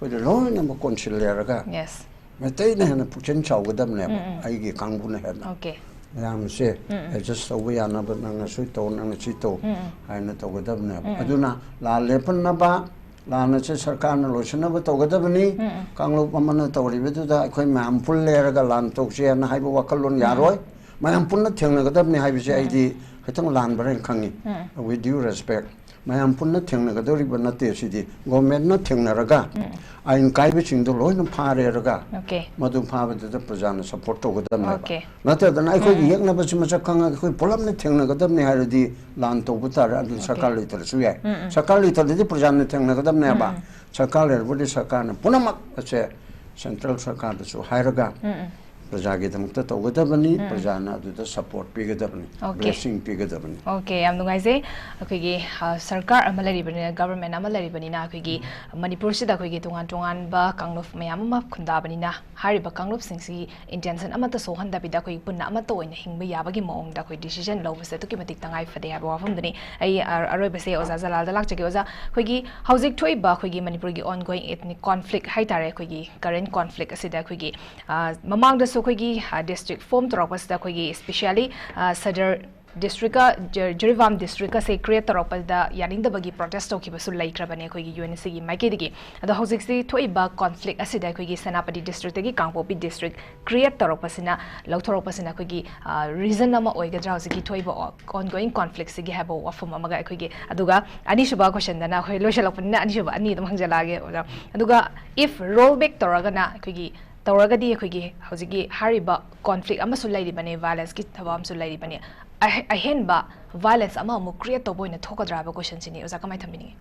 ꯑꯩꯈꯣꯏꯗ ꯂꯣꯏꯅꯃꯛ ꯀꯣꯟꯁꯤꯜꯂꯦꯔꯒ ꯌꯦꯁ ꯃꯩꯇꯩꯅ ꯍꯦꯟꯅ ꯄꯨꯛꯆꯦꯜ ꯆꯥꯎꯒꯗꯕꯅꯦꯕ꯫ ꯑꯩꯒꯤ ꯀꯥꯡꯕꯨꯅ ꯍꯦꯟꯅ ꯑꯣꯀꯦ ꯃꯌꯥꯝꯁꯦ ꯑꯦꯗꯖꯁ ꯇꯧꯕ ꯌꯥꯅꯕ ꯅꯪꯅ ꯁꯤ ꯇꯧ, ꯅꯪꯅ ꯁꯤ ꯇꯧ ꯍꯥꯏꯅ ꯇꯧꯒꯗꯕꯅꯦꯕ꯫ ꯑꯗꯨꯅ ꯂꯥꯟ ꯂꯦꯞꯍꯟꯅꯕ, ꯂꯥꯟ ꯑꯁꯦ ꯁꯔꯀꯥꯔꯅ ꯂꯣꯏꯁꯤꯟꯅꯕ ꯇꯧꯒꯗꯕꯅꯤ꯫ ꯀꯥꯡꯂꯨꯞ ꯑꯃꯅ ꯇꯧꯔꯤꯕꯗꯨꯗ ꯑꯩꯈꯣꯏ ꯃꯌꯥꯝ ꯄꯨꯜꯂꯦꯔꯒ ꯂꯥꯟ ꯇꯧꯁꯦꯅ ꯍꯥꯏꯕ ꯋꯥꯈꯜꯂꯣꯟ ꯌꯥꯔꯣꯏ꯫ ꯃꯌꯥꯝ ꯄꯨꯟꯅ ꯊꯦꯡꯅꯒꯗꯕꯅꯤ ꯍꯥꯏꯕꯁꯦ ꯑꯩꯗꯤ ꯈꯤꯇꯪ ꯂꯥꯟꯕ꯭ꯔꯥ ꯍꯥꯏꯅ ꯈꯪꯉꯤ꯫ With due respect, ꯃꯌꯥꯝ ꯄꯨꯟꯅ ꯊꯦꯡꯅꯒꯗꯧꯔꯤꯕ ꯅꯠꯇꯦ꯫ ꯁꯤꯗꯤ ꯒꯣꯔꯃꯦꯟꯅ ꯊꯦꯡꯅꯔꯒ ꯑꯥꯏꯟ ꯀꯥꯏꯕꯁꯤꯡꯗꯣ ꯂꯣꯏꯅ ꯐꯥꯔꯦꯔꯒ ꯑꯣꯀꯦ ꯃꯗꯨ ꯐꯥꯕꯗꯨꯗ ꯄ꯭ꯔꯖꯥꯅ ꯁꯞꯄꯣꯔꯠ ꯇꯧꯒꯗꯕꯅꯦꯕ꯫ ꯑꯣꯀꯦ ꯅꯠꯇꯗꯅ ꯑꯩꯈꯣꯏꯒꯤ ꯌꯦꯛꯅꯕꯁꯤ ꯃꯁꯛ ꯈꯪꯉꯒ ꯑꯩꯈꯣꯏ ꯄꯨꯂꯞꯅ ꯊꯦꯡꯅꯒꯗꯕꯅꯤ ꯍꯥꯏꯔꯗꯤ ꯂꯥꯟ ꯇꯧꯕ ꯇꯥꯔꯦ꯫ ꯑꯗꯨ ꯁꯔꯀꯥꯔ ꯂꯩꯇ꯭ꯔꯁꯨ ꯌꯥꯏ꯫ ꯁꯔꯀꯥꯔ ꯂꯩꯇ꯭ꯔꯗꯤ ꯄ꯭ꯔꯖꯥꯅ ꯊꯦꯡꯅꯒꯗꯕꯅꯦꯕ꯫ ꯁꯔꯀꯥꯔ ꯂꯩꯔꯕꯗꯤ ꯁꯔꯀꯥꯔꯅ ꯄꯨꯝꯅꯃꯛ ꯑꯁꯦ ꯁꯦꯟꯇ꯭ꯔꯦꯜ ꯁꯔꯀꯥꯔꯗꯁꯨ ꯍꯥꯏꯔꯒ ꯄ꯭ꯔꯖꯥꯒꯤꯗꯃꯛꯇ ꯇꯧꯒꯗꯕꯅꯤ꯫ ꯄ꯭ꯔꯖꯥꯅ ꯑꯗꯨꯗ ꯁꯞꯄꯣꯔꯠ ꯄꯤꯒꯗꯕꯅꯤ, ꯑꯣꯀꯦ꯫ ꯕ꯭ꯂꯦꯁꯤꯡ ꯄꯤꯒꯗꯕꯅꯤ꯫ ꯑꯣꯀꯦ, ꯌꯥꯝ ꯅꯨꯡꯉꯥꯏꯖꯩ꯫ ꯑꯩꯈꯣꯏꯒꯤ ꯑ, ꯁꯔꯀꯥꯔ ꯑꯃ ꯂꯩꯔꯤꯕꯅꯤꯅ, ꯒꯚꯔꯟꯃꯦꯟ ꯑꯃ ꯂꯩꯔꯤꯕꯅꯤꯅ, ꯑꯩꯈꯣꯏꯒꯤ ꯃꯅꯤꯄꯨꯔꯁꯤꯗ ꯑꯩꯈꯣꯏꯒꯤ ꯇꯣꯉꯥꯟ ꯇꯣꯉꯥꯟꯕ ꯀꯥꯡꯂꯨꯞ ꯃꯌꯥꯝ ꯑꯃ ꯈꯨꯟꯗꯥꯕꯅꯤꯅ, ꯍꯥꯏꯔꯤꯕ ꯀꯥꯡꯂꯨꯞꯁꯤꯡꯁꯤꯒꯤ ꯏꯟꯇꯦꯟꯁꯟ ꯑꯃꯠꯇ ꯁꯣꯛꯍꯟꯗꯕꯤꯗ ꯑꯩꯈꯣꯏ ꯄꯨꯟꯅ ꯑꯃꯠꯇ ꯑꯣꯏꯅ ꯍꯤꯡꯕ ꯌꯥꯕꯒꯤ ꯃꯑꯣꯡꯗ ꯑꯩꯈꯣꯏ ꯗꯤꯁꯤꯖꯟ ꯂꯧꯕꯁꯦ ꯑꯗꯨꯛꯀꯤ ꯃꯇꯤꯛ ꯇꯉꯥꯏ ꯐꯗꯦ ꯍꯥꯏꯕ ꯋꯥꯐꯝꯗꯨꯅꯤ꯫ ꯑꯩ ꯑ, ꯑꯔꯣꯏꯕꯁꯦ ꯑꯣꯖꯥ ꯖꯂꯥꯜꯗ ꯂꯥꯛꯆꯒꯦ꯫ ꯑꯣꯖꯥ, ꯑꯩꯈꯣꯏꯒꯤ ꯍꯧꯖꯤꯛ ꯊꯣꯛꯏꯕ ꯑꯩꯈꯣꯏꯒꯤ ꯃꯅꯤꯄꯨꯔꯒꯤ ongoing ethnic conflict ꯍꯥꯏꯇꯥꯔꯦ, ꯑꯩꯈꯣꯏꯒꯤ ꯀꯔꯦꯟ ꯀꯣꯟꯐ꯭ꯂꯤꯛ ꯑꯁꯤꯗ ꯑꯩꯈꯣꯏꯒꯤ ꯑ, ꯃꯃꯥꯡꯗꯁꯨ ꯑꯩꯈꯣꯏꯒꯤ ꯗꯤꯁꯇ꯭ꯔꯤꯛ ꯐꯣꯝ ꯇꯧꯔꯛꯄꯁꯤꯗ ꯑꯩꯈꯣꯏꯒꯤ ꯏꯁꯄꯤꯁꯤꯌꯦꯜꯂꯤ ꯁꯗꯔ ꯗꯤꯁꯇ꯭ꯔꯤꯛꯀ ꯖ- ꯖꯤꯔꯤꯕꯥꯝ ꯗꯤꯁꯇ꯭ꯔꯤꯛꯀꯁꯦ ꯀ꯭ꯔꯤꯌꯦꯠ ꯇꯧꯔꯛꯄꯗ ꯌꯥꯅꯤꯡꯗꯕꯒꯤ ꯄ꯭ꯔꯣꯇꯦꯁ ꯇꯧꯈꯤꯕꯁꯨ ꯂꯩꯈ꯭ꯔꯕꯅꯦ ꯑꯩꯈꯣꯏꯒꯤ ꯌꯨ ꯑꯦꯟ ꯁꯤꯒꯤ ꯃꯥꯏꯀꯩꯗꯒꯤ꯫ ꯑꯗꯣ ꯍꯧꯖꯤꯛꯁꯤ ꯊꯣꯛꯏꯕ ꯀꯣꯟꯐ꯭ꯂꯤꯛ ꯑꯁꯤꯗ ꯑꯩꯈꯣꯏꯒꯤ ꯁꯦꯅꯥꯄꯇꯤ ꯗꯤꯁꯇ꯭ꯔꯤꯛꯇꯒꯤ ꯀꯥꯡꯄꯣꯛꯄꯤ ꯗꯤꯁꯇ꯭ꯔꯤꯛ ꯀ꯭ꯔꯤꯌꯦꯠ ꯇꯧꯔꯛꯄꯁꯤꯅ, ꯂꯧꯊꯣꯔꯛꯄꯁꯤꯅ ꯑꯩꯈꯣꯏꯒꯤ ꯔꯤꯖꯟ ꯑꯃ ꯑꯣꯏꯒꯗ꯭ꯔꯥ ꯍꯧꯖꯤꯛꯀꯤ ꯊꯣꯛꯏꯕ ongoing ꯀꯣꯟꯐ꯭ꯂꯤꯛꯁꯤꯒꯤ ꯍꯥꯏꯕ ꯋꯥꯐꯝ ꯑꯃꯒ ꯑꯩꯈꯣꯏꯒꯤ꯫ ꯑꯗꯨꯒ ꯑꯅꯤꯁꯨꯕ ꯀꯣꯏꯁꯟꯗꯅ, ꯑꯩꯈꯣꯏ ꯂꯣꯏꯁꯤꯜꯂꯛꯄꯅꯤꯅ ꯑꯅꯤꯁꯨꯕ ꯑꯅꯤ ꯑꯗꯨꯝ ꯍꯪꯖꯜꯂꯛꯑꯒꯦ ꯑꯣꯖꯥ꯫ ꯑꯗꯨꯒ if roll back ꯇꯧꯔꯒꯅ ꯑꯩꯈꯣꯏꯒꯤ ꯇꯧꯔꯒꯗꯤ ꯑꯩꯈꯣꯏꯒꯤ ꯍꯧꯖꯤꯛꯀꯤ ꯍꯥꯏꯔꯤꯕ ꯀꯣꯟꯐ꯭ꯂꯤꯛ ꯑꯃꯁꯨ ꯂꯩꯔꯤꯕꯅꯦ, ꯚꯥꯏꯂꯦꯟꯁꯀꯤ ꯊꯕꯛ ꯑꯃꯁꯨ ꯂꯩꯔꯤꯕꯅꯦ, ꯑꯍꯦ- ꯑꯍꯦꯟꯕ ꯚꯥꯏꯂꯦꯟꯁ ꯑꯃꯃꯨꯛ ꯀ꯭ꯔꯤꯌꯦꯠ ꯇꯧꯕ ꯑꯣꯏꯅ ꯊꯣꯛꯀꯗ꯭ꯔꯥ ꯍꯥꯏꯕ ꯀꯣꯏꯁꯟꯁꯤꯅꯤ꯫ ꯑꯣꯖꯥ, ꯀꯃꯥꯏꯅ ꯊꯝꯕꯤꯅꯤꯡꯉꯤ?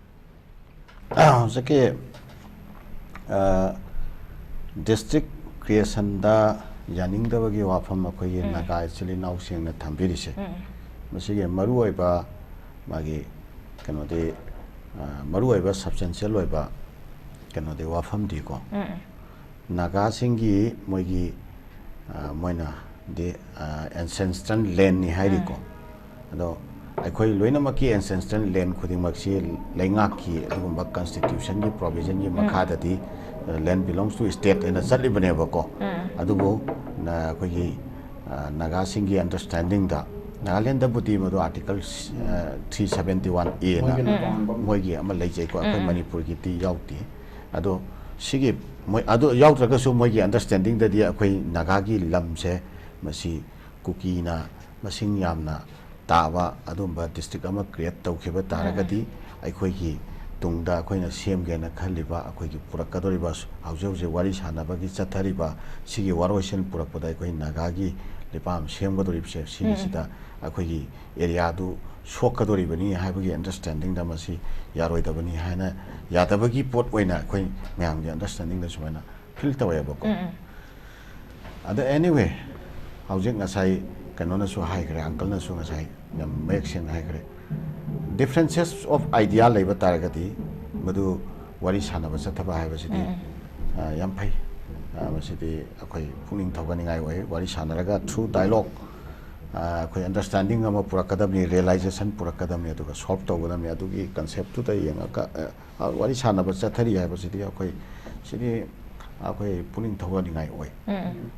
ꯍꯧꯖꯤꯛꯀꯤ ꯗꯤꯁꯇ꯭ꯔꯤꯛ ꯀ꯭ꯔꯤꯌꯦꯁꯟꯗ ꯌꯥꯅꯤꯡꯗꯕꯒꯤ ꯋꯥꯐꯝ ꯑꯩꯈꯣꯏꯒꯤ ꯅꯥꯒꯥ ꯏꯆꯤꯜ ꯏꯅꯥꯎꯁꯤꯡꯅ ꯊꯝꯕꯤꯔꯤꯁꯦ, ꯃꯁꯤꯒꯤ ꯃꯔꯨꯑꯣꯏꯕ ꯃꯥꯒꯤ ꯀꯩꯅꯣꯗꯤ, ꯑ, ꯃꯔꯨꯑꯣꯏꯕ ꯁꯕꯁꯇꯦꯟꯁꯤꯌꯦꯜ ꯑꯣꯏꯕ ꯀꯩꯅꯣꯗꯤ ꯋꯥꯐꯝꯗꯤꯀꯣ, ꯅꯥꯒꯥꯁꯤꯡꯒꯤ ꯃꯣꯏꯒꯤ, ꯑ, ꯃꯣꯏꯅ ꯗꯤ, ꯑ, ancestral ꯂꯦꯟꯅꯤ ꯍꯥꯏꯔꯤꯀꯣ꯫ ꯑꯗꯣ ꯑꯩꯈꯣꯏ ꯂꯣꯏꯅꯃꯛꯀꯤ ancestral land ꯈꯨꯗꯤꯡꯃꯛꯁꯤ ꯂꯩꯉꯥꯛꯀꯤ ꯑꯗꯨꯒꯨꯝꯕ constitution ꯒꯤ provision ꯒꯤ ꯃꯈꯥꯗꯗꯤ, uh, land belongs to state ꯍꯥꯏꯅ ꯆꯠꯂꯤꯕꯅꯦꯕꯀꯣ꯫ ꯑꯗꯨꯕꯨ ꯅ-, ꯑꯩꯈꯣꯏꯒꯤ, uh, ꯅꯥꯒꯥꯁꯤꯡꯒꯤ understanding ꯗ, ꯅꯥꯒꯥꯂꯦꯟꯗꯕꯨꯗꯤ ꯃꯗꯨ article, uh, three seventy one A ꯅ ꯃꯣꯏꯒꯤ ꯂꯝ ꯇꯣꯉꯥꯟꯕ ꯑꯃ ꯃꯣꯏꯒꯤ ꯑꯃ ꯂꯩꯖꯩꯀꯣ, ꯑꯩꯈꯣꯏ ꯃꯅꯤꯄꯨꯔꯒꯤꯗꯤ ꯌꯥꯎꯗꯦ꯫ ꯑꯗꯣ ꯁꯤꯒꯤ ꯃꯣꯏ ꯑꯗꯨ ꯌꯥꯎꯗ꯭ꯔꯒꯁꯨ ꯃꯣꯏꯒꯤ understanding ꯗꯗꯤ ꯑꯩꯈꯣꯏ ꯅꯥꯒꯥꯒꯤ ꯂꯝꯁꯦ ꯃꯁꯤ ꯀꯨꯀꯤꯅ ꯃꯁꯤꯡ ꯌꯥꯝꯅ ꯇꯥꯕ ꯑꯗꯨꯝꯕ district ꯑꯃ create ꯇꯧꯈꯤꯕ ꯇꯥꯔꯒꯗꯤ, ꯑꯩꯈꯣꯏꯒꯤ ꯇꯨꯡꯗ ꯑꯩꯈꯣꯏꯅ ꯁꯦꯝꯒꯦꯅ ꯈꯜꯂꯤꯕ, ꯑꯩꯈꯣꯏꯒꯤ ꯄꯨꯔꯛꯀꯗꯧꯔꯤꯕ, ꯍꯧꯖꯤꯛ ꯍꯧꯖꯤꯛ ꯋꯥꯔꯤ ꯁꯥꯟꯅꯕꯒꯤ ꯆꯠꯊꯔꯤꯕ ꯁꯤꯒꯤ ꯋꯥꯔꯣꯏꯁꯤꯟ ꯄꯨꯔꯛꯄꯗ ꯑꯩꯈꯣꯏ ꯅꯥꯒꯥꯒꯤ ꯂꯩꯄꯥꯛ ꯑꯃ ꯁꯦꯝꯒꯗꯧꯔꯤꯕꯁꯦ, ꯁꯤꯒꯤꯁꯤꯗ ꯑꯩꯈꯣꯏꯒꯤ area ꯗꯨ ꯁꯣꯛꯀꯗꯧꯔꯤꯕꯅꯤ ꯍꯥꯏꯕꯒꯤ understanding ꯗ ꯃꯁꯤ ꯌꯥꯔꯣꯏꯗꯕꯅꯤ ꯍꯥꯏꯅ, ꯌꯥꯗꯕꯒꯤ ꯄꯣꯠ ꯑꯣꯏꯅ ꯑꯩꯈꯣꯏ ꯃꯌꯥꯝꯒꯤ understanding ꯗ ꯁꯨꯃꯥꯏꯅ feel ꯇꯧꯋꯦꯕꯀꯣ꯫ ꯑꯗ anyway, ꯍꯧꯖꯤꯛ ꯉꯁꯥꯏ ꯀꯩꯅꯣꯅꯁꯨ ꯍꯥꯏꯈ꯭ꯔꯦ, uncle ꯅꯁꯨ ꯉꯁꯥꯏ ꯌꯥꯝ ꯃꯌꯦꯛ ꯁꯦꯡꯅ ꯍꯥꯏꯈ꯭ꯔꯦ꯫ Differences of idea ꯂꯩꯕ ꯇꯥꯔꯒꯗꯤ ꯃꯗꯨ ꯋꯥꯔꯤ ꯁꯥꯟꯅꯕ ꯆꯠꯊꯕ ꯍꯥꯏꯕꯁꯤꯗꯤ, ꯑ, ꯌꯥꯝ ꯐꯩ꯫ ꯑ, ꯃꯁꯤꯗꯤ ꯑꯩꯈꯣꯏ ꯄꯨꯛꯅꯤꯡ ꯊꯧꯒꯠꯅꯤꯡꯉꯥꯏ ꯑꯣꯏ꯫ ꯋꯥꯔꯤ ꯁꯥꯟꯅꯔꯒ through dialogue, ꯑ, ꯑꯩꯈꯣꯏ understanding ꯑꯃ ꯄꯨꯔꯛꯀꯗꯕꯅꯤ, realization ꯄꯨꯔꯛꯀꯗꯕꯅꯤ, ꯑꯗꯨꯒ solve ꯇꯧꯒꯗꯕꯅꯤ꯫ ꯑꯗꯨꯒꯤ concept ꯇꯨꯗ ꯌꯦꯡꯉꯒ, ꯑ, ꯑ, ꯋꯥꯔꯤ ꯁꯥꯟꯅꯕ ꯆꯠꯊꯔꯤ ꯍꯥꯏꯕꯁꯤꯗꯤ ꯑꯩꯈꯣꯏ, ꯁꯤꯗꯤ ꯑꯩꯈꯣꯏ ꯄꯨꯛꯅꯤꯡ ꯊꯧꯒꯠꯅꯤꯡꯉꯥꯏ ꯑꯣꯏ꯫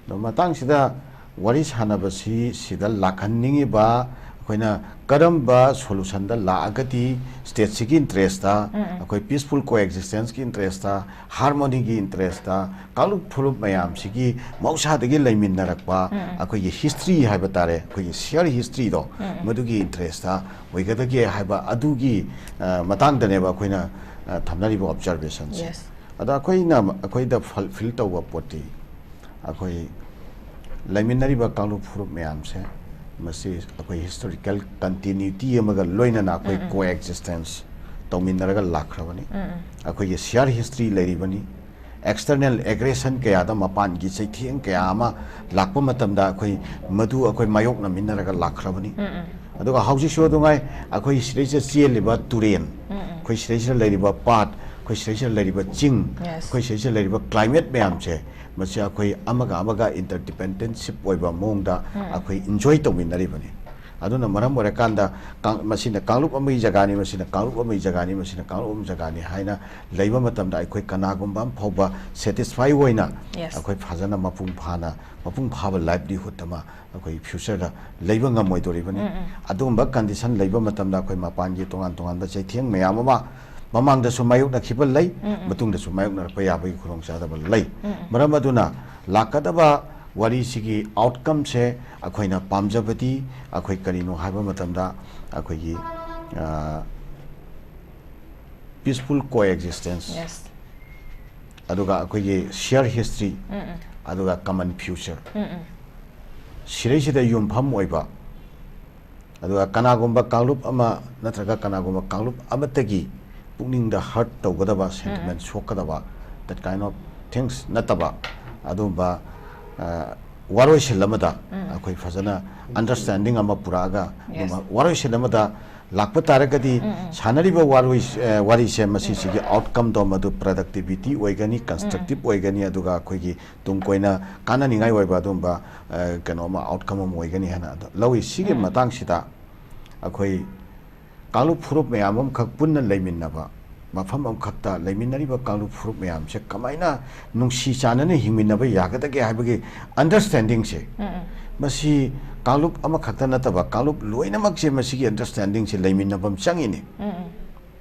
ꯑꯗꯣ ꯃꯇꯥꯡꯁꯤꯗ ꯋꯥꯔꯤ ꯁꯥꯟꯅꯕꯁꯤ ꯁꯤꯗ ꯂꯥꯛꯍꯟꯅꯤꯡꯉꯤꯕ ꯑꯩꯈꯣꯏꯅ ꯀꯔꯝꯕ solution ꯗ ꯂꯥꯛꯑꯒꯗꯤ state ꯁꯤꯒꯤ interest ꯇ, ꯑꯩꯈꯣꯏ peaceful coexistence ꯀꯤ interest ꯇ, harmony ꯒꯤ interest ꯇ, ꯀꯥꯡꯂꯨꯞ ꯐꯨꯔꯨꯞ ꯃꯌꯥꯝꯁꯤꯒꯤ ꯃꯍꯧꯁꯥꯗꯒꯤ ꯂꯩꯃꯤꯟꯅꯔꯛꯄ ꯑꯩꯈꯣꯏꯒꯤ history ꯍꯥꯏꯕ ꯇꯥꯔꯦ, ꯑꯩꯈꯣꯏꯒꯤ shared history ꯗꯣ, ꯃꯗꯨꯒꯤ interest ꯇ ꯑꯣꯏꯒꯗꯒꯦ ꯍꯥꯏꯕ ꯑꯗꯨꯒꯤ, ꯑ, ꯃꯇꯥꯡꯗꯅꯦꯕ ꯑꯩꯈꯣꯏꯅ, ꯑ, ꯊꯝꯅꯔꯤꯕ observation ꯁꯦ꯫ ꯑꯗ ꯑꯩꯈꯣꯏꯅ, ꯑꯩꯈꯣꯏꯗ ꯐꯜ-, feel ꯇꯧꯕ ꯄꯣꯠꯇꯤ, ꯑꯩꯈꯣꯏ ꯂꯩꯃꯤꯟꯅꯔꯤꯕ ꯀꯥꯡꯂꯨꯞ ꯐꯨꯔꯨꯞ ꯃꯌꯥꯝꯁꯦ, ꯃꯁꯤ ꯑꯩꯈꯣꯏ historical continuity ꯑꯃꯒ ꯂꯣꯏꯅꯅ ꯑꯩꯈꯣꯏ coexistence ꯇꯧꯃꯤꯟꯅꯔꯒ ꯂꯥꯛꯈ꯭ꯔꯕꯅꯤ꯫ ꯑꯩꯈꯣꯏꯒꯤ shared history ꯂꯩꯔꯤꯕꯅꯤ꯫ External aggression ꯀꯌꯥꯗ, ꯃꯄꯥꯟꯒꯤ ꯆꯩꯊꯦꯡ ꯀꯌꯥ ꯑꯃ ꯂꯥꯛꯄ ꯃꯇꯝꯗ ꯑꯩꯈꯣꯏ ꯃꯗꯨ ꯑꯩꯈꯣꯏ ꯃꯥꯌꯣꯛꯅꯃꯤꯟꯅꯔꯒ ꯂꯥꯛꯈ꯭ꯔꯕꯅꯤ꯫ ꯑꯗꯨꯒ ꯍꯧꯖꯤꯛꯁꯨ ꯑꯗꯨꯉꯥꯏ ꯑꯩꯈꯣꯏ ꯁꯤꯗꯩꯁꯤꯗ ꯆꯦꯜꯂꯤꯕ ꯇꯨꯔꯦꯟ, ꯑꯩꯈꯣꯏ ꯁꯤꯗꯩꯁꯤꯗ ꯂꯩꯔꯤꯕ ꯄꯥꯠ, ꯑꯩꯈꯣꯏ ꯁꯤꯗꯩꯁꯤꯗ ꯂꯩꯔꯤꯕ ꯆꯤꯡ, ꯑꯩꯈꯣꯏ ꯁꯤꯗꯩꯁꯤꯗ ꯂꯩꯔꯤꯕ climate ꯃꯌꯥꯝꯁꯦ, ꯃꯁꯤ ꯑꯩꯈꯣꯏ ꯑꯃꯒ ꯑꯃꯒ interdependentship ꯑꯣꯏꯕ ꯃꯑꯣꯡꯗ ꯑꯩꯈꯣꯏ enjoy ꯇꯧꯃꯤꯟꯅꯔꯤꯕꯅꯤ꯫ ꯑꯗꯨꯅ ꯃꯔꯝ ꯑꯣꯏꯔꯀꯥꯟꯗ ꯀꯥꯡ-, ꯃꯁꯤꯅ ꯀꯥꯡꯂꯨꯞ ꯑꯃꯒꯤ ꯖꯒꯥꯅꯤ, ꯃꯁꯤꯅ ꯀꯥꯡꯂꯨꯞ ꯑꯃꯒꯤ ꯖꯒꯥꯅꯤ, ꯃꯁꯤꯅ ꯀꯥꯡꯂꯨꯞ ꯑꯃꯒꯤ ꯖꯒꯥꯅꯤ ꯍꯥꯏꯅ ꯂꯩꯕ ꯃꯇꯝꯗ ꯑꯩꯈꯣꯏ ꯀꯅꯥꯒꯨꯝꯕ ꯑꯃ ꯐꯥꯎꯕ ꯁꯦꯇꯤꯁꯐꯥꯏ ꯑꯣꯏꯅ Yes. ꯑꯩꯈꯣꯏ ꯐꯖꯅ ꯃꯄꯨꯡ ꯐꯥꯅ, ꯃꯄꯨꯡ ꯐꯥꯕ ꯂꯥꯏꯚꯂꯤꯍꯨꯗ ꯑꯃ ꯑꯩꯈꯣꯏ ꯐ꯭ꯌꯨꯆꯔꯗ ꯂꯩꯕ ꯉꯝꯃꯣꯏꯗꯧꯔꯤꯕꯅꯤ꯫ ꯑꯗꯨꯒꯨꯝꯕ ꯀꯟꯗꯤꯁꯟ ꯂꯩꯕ ꯃꯇꯝꯗ ꯑꯩꯈꯣꯏ ꯃꯄꯥꯟꯒꯤ ꯇꯣꯉꯥꯟ ꯇꯣꯉꯥꯟꯕ ꯆꯩꯊꯦꯡ ꯃꯌꯥꯝ ꯑꯃ ꯃꯃꯥꯡꯗꯁꯨ ꯃꯥꯌꯣꯛꯅꯈꯤꯕ ꯂꯩ, ꯃꯇꯨꯡꯗꯁꯨ ꯃꯥꯌꯣꯛꯅꯔꯛꯄ ꯌꯥꯕꯒꯤ ꯈꯨꯗꯣꯡꯆꯥꯗꯕ ꯂꯩ꯫ ꯃꯔꯝ ꯑꯗꯨꯅ ꯂꯥꯛꯀꯗꯕ ꯋꯥꯔꯤꯁꯤꯒꯤ ꯑꯥꯎꯠꯀꯝꯁꯦ ꯑꯩꯈꯣꯏꯅ ꯄꯥꯝꯖꯕꯗꯤ ꯑꯩꯈꯣꯏ ꯀꯔꯤꯅꯣ ꯍꯥꯏꯕ ꯃꯇꯝꯗ ꯑꯩꯈꯣꯏꯒꯤ, ꯑ, peaceful coexistence, Yes. ꯑꯗꯨꯒ ꯑꯩꯈꯣꯏꯒꯤ shared history, ꯑꯗꯨꯒ common future, ꯁꯤꯗꯩꯁꯤꯗ ꯌꯨꯝꯐꯝ ꯑꯣꯏꯕ, ꯑꯗꯨꯒ ꯀꯅꯥꯒꯨꯝꯕ ꯀꯥꯡꯂꯨꯞ ꯑꯃ ꯅꯠꯇ꯭ꯔꯒ ꯀꯅꯥꯒꯨꯝꯕ ꯀꯥꯡꯂꯨꯞ ꯑꯃꯠꯇꯒꯤ ꯄꯨꯛꯅꯤꯡꯗ ꯍꯔꯠ ꯇꯧꯒꯗꯕ, sentiment ꯁꯣꯛꯀꯗꯕ, that kind of things ꯅꯠꯇꯕ, ꯑꯗꯨꯒꯨꯝꯕ, ꯑ, ꯋꯥꯔꯣꯏꯁꯤꯜ ꯑꯃꯗ ꯑꯩꯈꯣꯏ ꯐꯖꯅ ꯑꯟꯗꯔꯁ꯭ꯇꯦꯟꯗꯤꯡ ꯑꯃ ꯄꯨꯔꯛꯑꯒ, Yes. ꯑꯗꯨꯒ ꯋꯥꯔꯣꯏꯁꯤꯜ ꯑꯃꯗ ꯂꯥꯛꯄ ꯇꯥꯔꯒꯗꯤ ꯁꯥꯟꯅꯔꯤꯕ ꯋꯥꯔꯣꯏ-, ꯑ, ꯋꯥꯔꯤꯁꯦ ꯃꯁꯤꯁꯤꯒꯤ ꯑꯥꯎꯠꯀꯝꯗꯣ ꯃꯗꯨ ꯄ꯭ꯔꯗꯛꯇꯤꯕꯤꯇꯤ ꯑꯣꯏꯒꯅꯤ, ꯀꯟꯁꯇ꯭ꯔꯛꯇꯤꯞ ꯑꯣꯏꯒꯅꯤ, ꯑꯗꯨꯒ ꯑꯩꯈꯣꯏꯒꯤ ꯇꯨꯡ ꯀꯣꯏꯅ ꯀꯥꯟꯅꯅꯤꯡꯉꯥꯏ ꯑꯣꯏꯕ ꯑꯗꯨꯒꯨꯝꯕ, ꯑ, ꯀꯩꯅꯣ ꯑꯃ, ꯑꯥꯎꯠꯀꯝ ꯑꯃ ꯑꯣꯏꯒꯅꯤ ꯍꯥꯏꯅ ꯑꯗꯣ ꯂꯧꯏ꯫ ꯁꯤꯒꯤ ꯃꯇꯥꯡꯁꯤꯗ ꯑꯩꯈꯣꯏ ꯀꯥꯡꯂꯨꯞ ꯐꯨꯔꯨꯞ ꯃꯌꯥꯝ ꯑꯃꯈꯛ ꯄꯨꯟꯅ ꯂꯩꯃꯤꯟꯅꯕ, ꯃꯐꯝ ꯑꯃꯈꯛꯇ ꯂꯩꯃꯤꯟꯅꯔꯤꯕ ꯀꯥꯡꯂꯨꯞ ꯐꯨꯔꯨꯞ ꯃꯌꯥꯝꯁꯦ ꯀꯃꯥꯏꯅ ꯅꯨꯡꯁꯤ ꯆꯥꯟꯅꯅ ꯍꯤꯡꯃꯤꯟꯅꯕ ꯌꯥꯒꯗꯒꯦ ꯍꯥꯏꯕꯒꯤ ꯑꯟꯗꯔꯁ꯭ꯇꯦꯟꯗꯤꯡꯁꯦ, ꯃꯁꯤ ꯀꯥꯡꯂꯨꯞ ꯑꯃꯈꯛꯇ ꯅꯠꯇꯕ ꯀꯥꯡꯂꯨꯞ ꯂꯣꯏꯅꯃꯛꯁꯦ ꯃꯁꯤꯒꯤ ꯑꯟꯗꯔꯁ꯭ꯇꯦꯟꯗꯤꯡꯁꯦ ꯂꯩꯃꯤꯟꯅꯕ ꯑꯃ ꯆꯪꯉꯤꯅꯤ꯫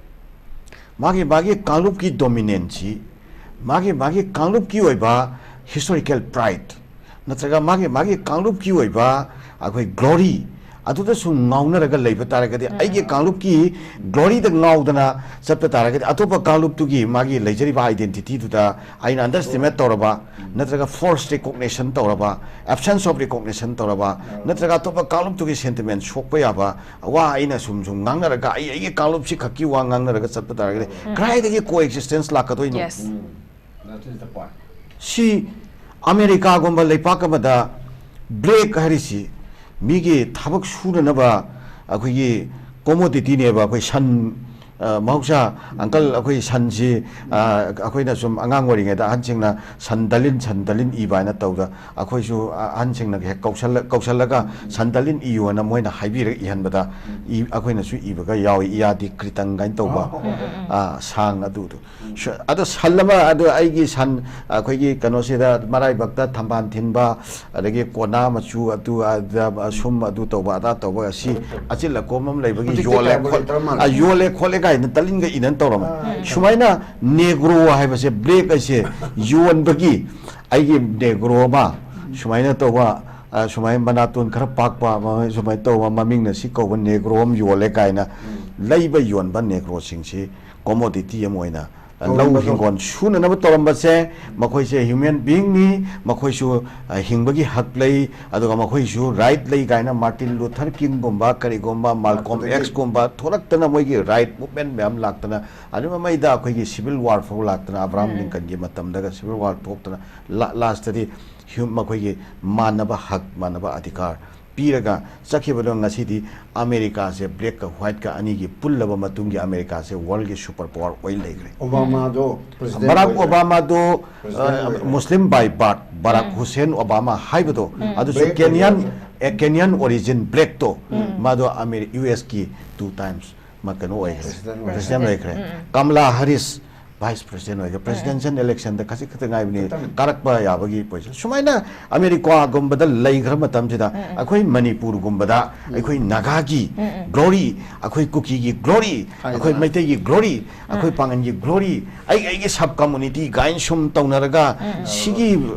ꯃꯥꯒꯤ ꯃꯥꯒꯤ ꯀꯥꯡꯂꯨꯞꯀꯤ ꯗꯣꯃꯤꯅꯦꯟꯁꯤ, ꯃꯥꯒꯤ ꯃꯥꯒꯤ ꯀꯥꯡꯂꯨꯞꯀꯤ ꯑꯣꯏꯕ ꯍꯤꯁꯇꯣꯔꯤꯀꯦꯜ ꯄ꯭ꯔꯥꯏꯗ ꯅꯠꯇ꯭ꯔꯒ ꯃꯥꯒꯤ ꯃꯥꯒꯤ ꯀꯥꯡꯂꯨꯞꯀꯤ ꯑꯣꯏꯕ ꯑꯩꯈꯣꯏ ꯒ꯭ꯂꯣꯔꯤ ꯑꯗꯨꯗ ꯁꯨꯝ ꯉꯥꯎꯅꯔꯒ ꯂꯩꯕ ꯇꯥꯔꯒꯗꯤ, ꯑꯩꯒꯤ ꯀꯥꯡꯂꯨꯞꯀꯤ ꯒ꯭ꯂꯣꯔꯤꯗ ꯉꯥꯎꯗꯅ ꯆꯠꯄ ꯇꯥꯔꯒꯗꯤ, ꯑꯇꯣꯞꯄ ꯀꯥꯡꯂꯨꯞꯇꯨꯒꯤ ꯃꯥꯒꯤ ꯂꯩꯖꯔꯤꯕ ꯑꯥꯏꯗꯦꯟꯇꯤꯇꯤꯗꯨꯗ ꯑꯩꯅ ꯑꯟꯗꯔꯁ꯭ꯇꯤꯃꯦꯠ ꯇꯧꯔꯕ, ꯅꯠꯇ꯭ꯔꯒ ꯐꯣꯔꯁ ꯔꯤꯀꯣꯛꯅꯤꯁꯟ ꯇꯧꯔꯕ, ꯑꯦꯕꯁꯦꯟꯁ ꯑꯣꯐ ꯔꯤꯀꯣꯛꯅꯤꯁꯟ ꯇꯧꯔꯕ, ꯅꯠꯇ꯭ꯔꯒ ꯑꯇꯣꯞꯄ ꯀꯥꯡꯂꯨꯞꯇꯨꯒꯤ ꯁꯦꯟꯇꯤꯃꯦꯟ ꯁꯣꯛꯄ ꯌꯥꯕ ꯋꯥ ꯑꯩꯅ ꯁꯨꯝ ꯁꯨꯝ ꯉꯥꯡꯅꯔꯒ, ꯑꯩ ꯑꯩꯒꯤ ꯀꯥꯡꯂꯨꯞꯁꯤ ꯈꯛꯀꯤ ꯋꯥ ꯉꯥꯡꯅꯔꯒ ꯆꯠꯄ ꯇꯥꯔꯒꯗꯤ, ꯀꯗꯥꯏꯗꯒꯤ ꯀꯣ existence ꯂꯥꯛꯀꯗꯣꯏꯅꯣ? Yes. That is the point. ꯁꯤ ꯑꯃꯦꯔꯤꯀꯥꯒꯨꯝꯕ ꯂꯩꯄꯥꯛ ꯑꯃꯗ ꯕ꯭ꯂꯦꯛ ꯍꯥꯏꯔꯤꯁꯤ ꯃꯤꯒꯤ ꯊꯕꯛ ꯁꯨꯅꯅꯕ ꯑꯩꯈꯣꯏꯒꯤ ꯀꯣꯃꯣꯗꯤꯇꯤꯅꯦꯕ꯫ ꯑꯩꯈꯣꯏ ꯁꯟ ꯑ, ꯃꯍꯧꯁꯥ, ꯑꯪꯀꯜ, ꯑꯩꯈꯣꯏ ꯁꯟꯁꯤ, ꯑ, ꯑꯩꯈꯣꯏꯅ ꯁꯨꯝ ꯑꯉꯥꯡ ꯑꯣꯏꯔꯤꯉꯩꯗ ꯑꯍꯟꯁꯤꯡꯅ "ꯁꯟ ꯗꯂꯤꯟ, ꯁꯟ ꯗꯂꯤꯟ" ꯏꯕ ꯍꯥꯏꯅ ꯇꯧꯗ, ꯑꯩꯈꯣꯏꯁꯨ, ꯑ, ꯑꯍꯟꯁꯤꯡꯅ ꯍꯦꯛ ꯀꯧꯁꯜꯂ-, ꯀꯧꯁꯜꯂꯒ "ꯁꯟ ꯗꯂꯤꯟ ꯏꯌꯨ" ꯍꯥꯏꯅ ꯃꯣꯏꯅ ꯍꯥꯏꯕꯤꯔꯒ ꯏꯍꯟꯕꯗ, ꯏ-, ꯑꯩꯈꯣꯏꯅꯁꯨ ꯏꯕꯒ ꯌꯥꯎꯏ, "ꯏꯌꯥꯗꯤ ꯀ꯭ꯔꯤꯇꯪ" ꯀꯥꯏꯅ ꯇꯧꯕ, ꯑ, ꯁꯥꯡ ꯑꯗꯨꯗꯨ꯫ ꯁ-, ꯑꯗꯣ ꯁꯟ ꯑꯃ, ꯑꯗꯨ ꯑꯩꯒꯤ ꯁꯟ, ꯑꯩꯈꯣꯏꯒꯤ ꯀꯩꯅꯣꯁꯤꯗ ꯃꯔꯥꯏꯕꯛꯇ ꯊꯝꯕꯥꯜ ꯊꯤꯟꯕ, ꯑꯗꯒꯤ ꯀꯣꯅꯥ ꯃꯆꯨ ꯑꯗꯨ ꯑꯗ ꯁꯨꯝ ꯑꯗꯨ ꯇꯧꯕ ꯑꯗꯥ ꯇꯧꯕ, ꯑꯁꯤ ꯑꯆꯤꯜ ꯑꯀꯣꯝ ꯑꯃ ꯂꯩꯕꯒꯤ ꯍꯧꯖꯤꯛꯇꯤ ꯌꯣꯜꯂꯦ ꯀꯌꯥꯕꯨ ꯈꯣꯠ-, ꯂꯩꯇ꯭ꯔ ꯃꯥꯜꯂꯦ꯫ ꯑ, ꯌꯣꯜꯂꯦ ꯈꯣꯠꯂꯦ ꯀꯥꯏꯅ ꯇꯂꯤꯟꯒ ꯏꯅꯅ ꯇꯧꯔꯝꯃꯦ꯫ ꯑꯥ꯫ ꯁꯨꯃꯥꯏꯅ ꯅꯦꯒ꯭ꯔꯣ ꯍꯥꯏꯕꯁꯦ, ꯕ꯭ꯂꯦꯛ ꯍꯥꯏꯁꯦ ꯌꯣꯟꯕꯒꯤ, ꯑꯩꯒꯤ ꯅꯦꯒ꯭ꯔꯣ ꯑꯃ ꯁꯨꯃꯥꯏꯅ ꯇꯧꯕ, ꯑ, ꯁꯨꯃꯥꯏꯅ ꯃꯅꯥꯇꯣꯟ ꯈꯔ ꯄꯥꯛꯄ ꯑꯃ, ꯁꯨꯃꯥꯏꯅ ꯇꯧꯕ, ꯃꯃꯤꯡꯅ ꯁꯤ ꯀꯧꯕ ꯅꯦꯒ꯭ꯔꯣ ꯑꯃ ꯌꯣꯜꯂꯦ ꯀꯥꯏꯅ ꯂꯩꯕ ꯌꯣꯟꯕ ꯅꯦꯒ꯭ꯔꯣꯁꯤꯡꯁꯤ ꯀꯣꯃꯣꯗꯤꯇꯤ ꯑꯃ ꯑꯣꯏꯅ, ꯑ, ꯂꯧ ꯇꯧꯔꯝꯕꯗꯣ꯫ ꯍꯤꯡꯒꯣꯜ ꯁꯨꯅꯅꯕ ꯇꯧꯔꯝꯕꯁꯦ, ꯃꯈꯣꯏꯁꯦ ꯍ꯭ꯌꯨꯃꯦꯟ ꯕꯤꯡꯅꯤ, ꯃꯈꯣꯏꯁꯨ, ꯑ, ꯍꯤꯡꯕꯒꯤ ꯍꯛ ꯂꯩ, ꯑꯗꯨꯒ ꯃꯈꯣꯏꯁꯨ ꯔꯥꯏꯠ ꯂꯩ ꯀꯥꯏꯅ ꯃꯥꯔꯇꯤꯟ ꯂꯨꯊꯔ ꯀꯤꯡꯒꯨꯝꯕ, ꯀꯔꯤꯒꯨꯝꯕ, ꯃꯥꯜꯀꯣꯝ ꯑꯗꯨꯗꯒꯤ ꯑꯦꯛꯁꯀꯨꯝꯕ ꯊꯣꯛꯂꯛꯇꯅ ꯃꯣꯏꯒꯤ ꯔꯥꯏꯠ ꯃꯨꯚꯃꯦꯟ ꯃꯌꯥꯝ ꯂꯥꯛꯇꯅ, ꯑꯗꯨ ꯃꯃꯩꯗ ꯑꯩꯈꯣꯏꯒꯤ ꯁꯤꯚꯤꯜ ꯋꯥꯔ ꯐꯥꯎ ꯂꯥꯛꯇꯅ, ꯑꯕ꯭ꯔꯥꯍꯝ ꯎꯝ꯫ ꯂꯤꯡꯀꯟꯒꯤ ꯃꯇꯝꯗꯒ ꯁꯤꯚꯤꯜ ꯋꯥꯔ ꯊꯣꯛꯇꯅ, ꯂꯥ-, ꯂꯥꯁꯇꯗꯤ ꯍ꯭ꯌꯨ-, ꯃꯈꯣꯏꯒꯤ ꯃꯥꯟꯅꯕ ꯍꯛ, ꯃꯥꯟꯅꯕ ꯑꯙꯤꯀꯥꯔ ꯄꯤꯔꯒ ꯆꯠꯈꯤꯕꯗꯣ, ꯉꯁꯤꯗꯤ ꯑꯃꯦꯔꯤꯀꯥꯁꯦ ꯕ꯭ꯂꯦꯛꯀ ꯋꯥꯏꯠꯀ ꯑꯅꯤꯒꯤ ꯄꯨꯜꯂꯕ ꯃꯇꯨꯡꯒꯤ ꯑꯃꯦꯔꯤꯀꯥꯁꯦ ꯋꯥꯔꯜꯒꯤ ꯁꯨꯄꯔ ꯄꯥꯋꯔ ꯑꯣꯏ ꯂꯩꯈ꯭ꯔꯦ꯫ ꯑꯣꯕꯥꯃꯥꯗꯣ ꯄ꯭ꯔꯦꯁꯤꯗꯦꯟ ꯕꯔꯥꯛ ꯑꯣꯏꯈ꯭ꯔꯦ꯫ ꯑꯣꯕꯥꯃꯥꯗꯣ, ꯄ꯭ꯔꯦꯁꯤꯗꯦꯟ ꯑ, ꯑꯣꯏꯈ꯭ꯔꯦ꯫ ꯃꯨꯁꯂꯤꯝ ꯕꯥꯏ ꯕꯥꯔꯠ, ꯕꯔꯥꯛ ꯎꯝ꯫ ꯍꯨꯁꯦꯟ ꯑꯣꯕꯥꯃꯥ ꯍꯥꯏꯕꯗꯣ, ꯎꯝ꯫ ꯑꯗꯨꯁꯨ ꯕ꯭ꯂꯦꯛ ꯀꯦꯅꯤꯌꯥꯟ, ꯑꯣꯏꯈ꯭ꯔꯦ꯫ ꯑꯦ, ꯀꯦꯅꯤꯌꯥꯟ ꯑꯣꯔꯤꯖꯤꯟ ꯕ꯭ꯂꯦꯛꯇꯣ, ꯎꯝ꯫ ꯃꯥꯗꯣ ꯑꯃꯦꯔꯤ-, ꯌꯨ ꯑꯦꯁꯀꯤ ꯇꯨ ꯇꯥꯏꯝꯁ ꯃꯥ ꯀꯩꯅꯣ ꯑꯣꯏꯈ꯭ꯔꯦ, ꯄ꯭ꯔꯦꯁꯤꯗꯦꯟ ꯑꯣꯏꯈ꯭ꯔꯦ꯫ ꯄ꯭ꯔꯦꯁꯤꯗꯦꯟ ꯑꯣꯏꯈ꯭ꯔꯦ꯫ ꯎꯝ, ꯎꯝ꯫ ꯀꯃꯂꯥ ꯍꯥꯔꯤꯁ ꯚꯥꯏꯁ ꯄ꯭ꯔꯦꯁꯤꯗꯦꯟ ꯑꯣꯏꯈ꯭ꯔꯦ꯫ ꯎꯝ꯫ ꯄ꯭ꯔꯦꯁꯤꯗꯦꯟꯁꯤꯌꯦꯜ ꯏꯂꯦꯛꯁꯟꯗ ꯈꯖꯤꯛ ꯈꯛꯇ ꯉꯥꯏꯕꯅꯤ ꯈꯤꯇꯪ꯫ ꯀꯥꯔꯛꯄ ꯌꯥꯕꯒꯤ ꯄꯣꯖꯤꯁꯟ꯫ ꯁꯨꯃꯥꯏꯅ ꯑꯃꯦꯔꯤꯀꯥꯒꯨꯝꯕꯗ ꯂꯩꯈ꯭ꯔ ꯃꯇꯝꯁꯤꯗ ꯎꯝ, ꯎꯝ꯫ ꯑꯩꯈꯣꯏ ꯃꯅꯤꯄꯨꯔꯒꯨꯝꯕꯗ ꯎꯝ꯫ ꯑꯩꯈꯣꯏ ꯅꯥꯒꯥꯒꯤ ꯎꯝ, ꯎꯝ꯫ ꯒ꯭ꯂꯣꯔꯤ, ꯑꯩꯈꯣꯏ ꯀꯨꯀꯤꯒꯤ ꯒ꯭ꯂꯣꯔꯤ, ꯍꯥꯏꯗꯅ꯫ ꯑꯩꯈꯣꯏ ꯃꯩꯇꯩꯒꯤ ꯒ꯭ꯂꯣꯔꯤ, ꯑꯩꯈꯣꯏ ꯎꯝ꯫ ꯄꯥꯉꯟꯒꯤ ꯒ꯭ꯂꯣꯔꯤ, ꯑꯩ ꯑꯩꯒꯤ ꯁꯕ ꯀꯝꯃꯨꯅꯤꯇꯤ ꯒꯥꯏꯅ ꯁꯨꯝ ꯇꯧꯅꯔꯒ ꯎꯝ, ꯎꯝ꯫ ꯁꯤꯒꯤ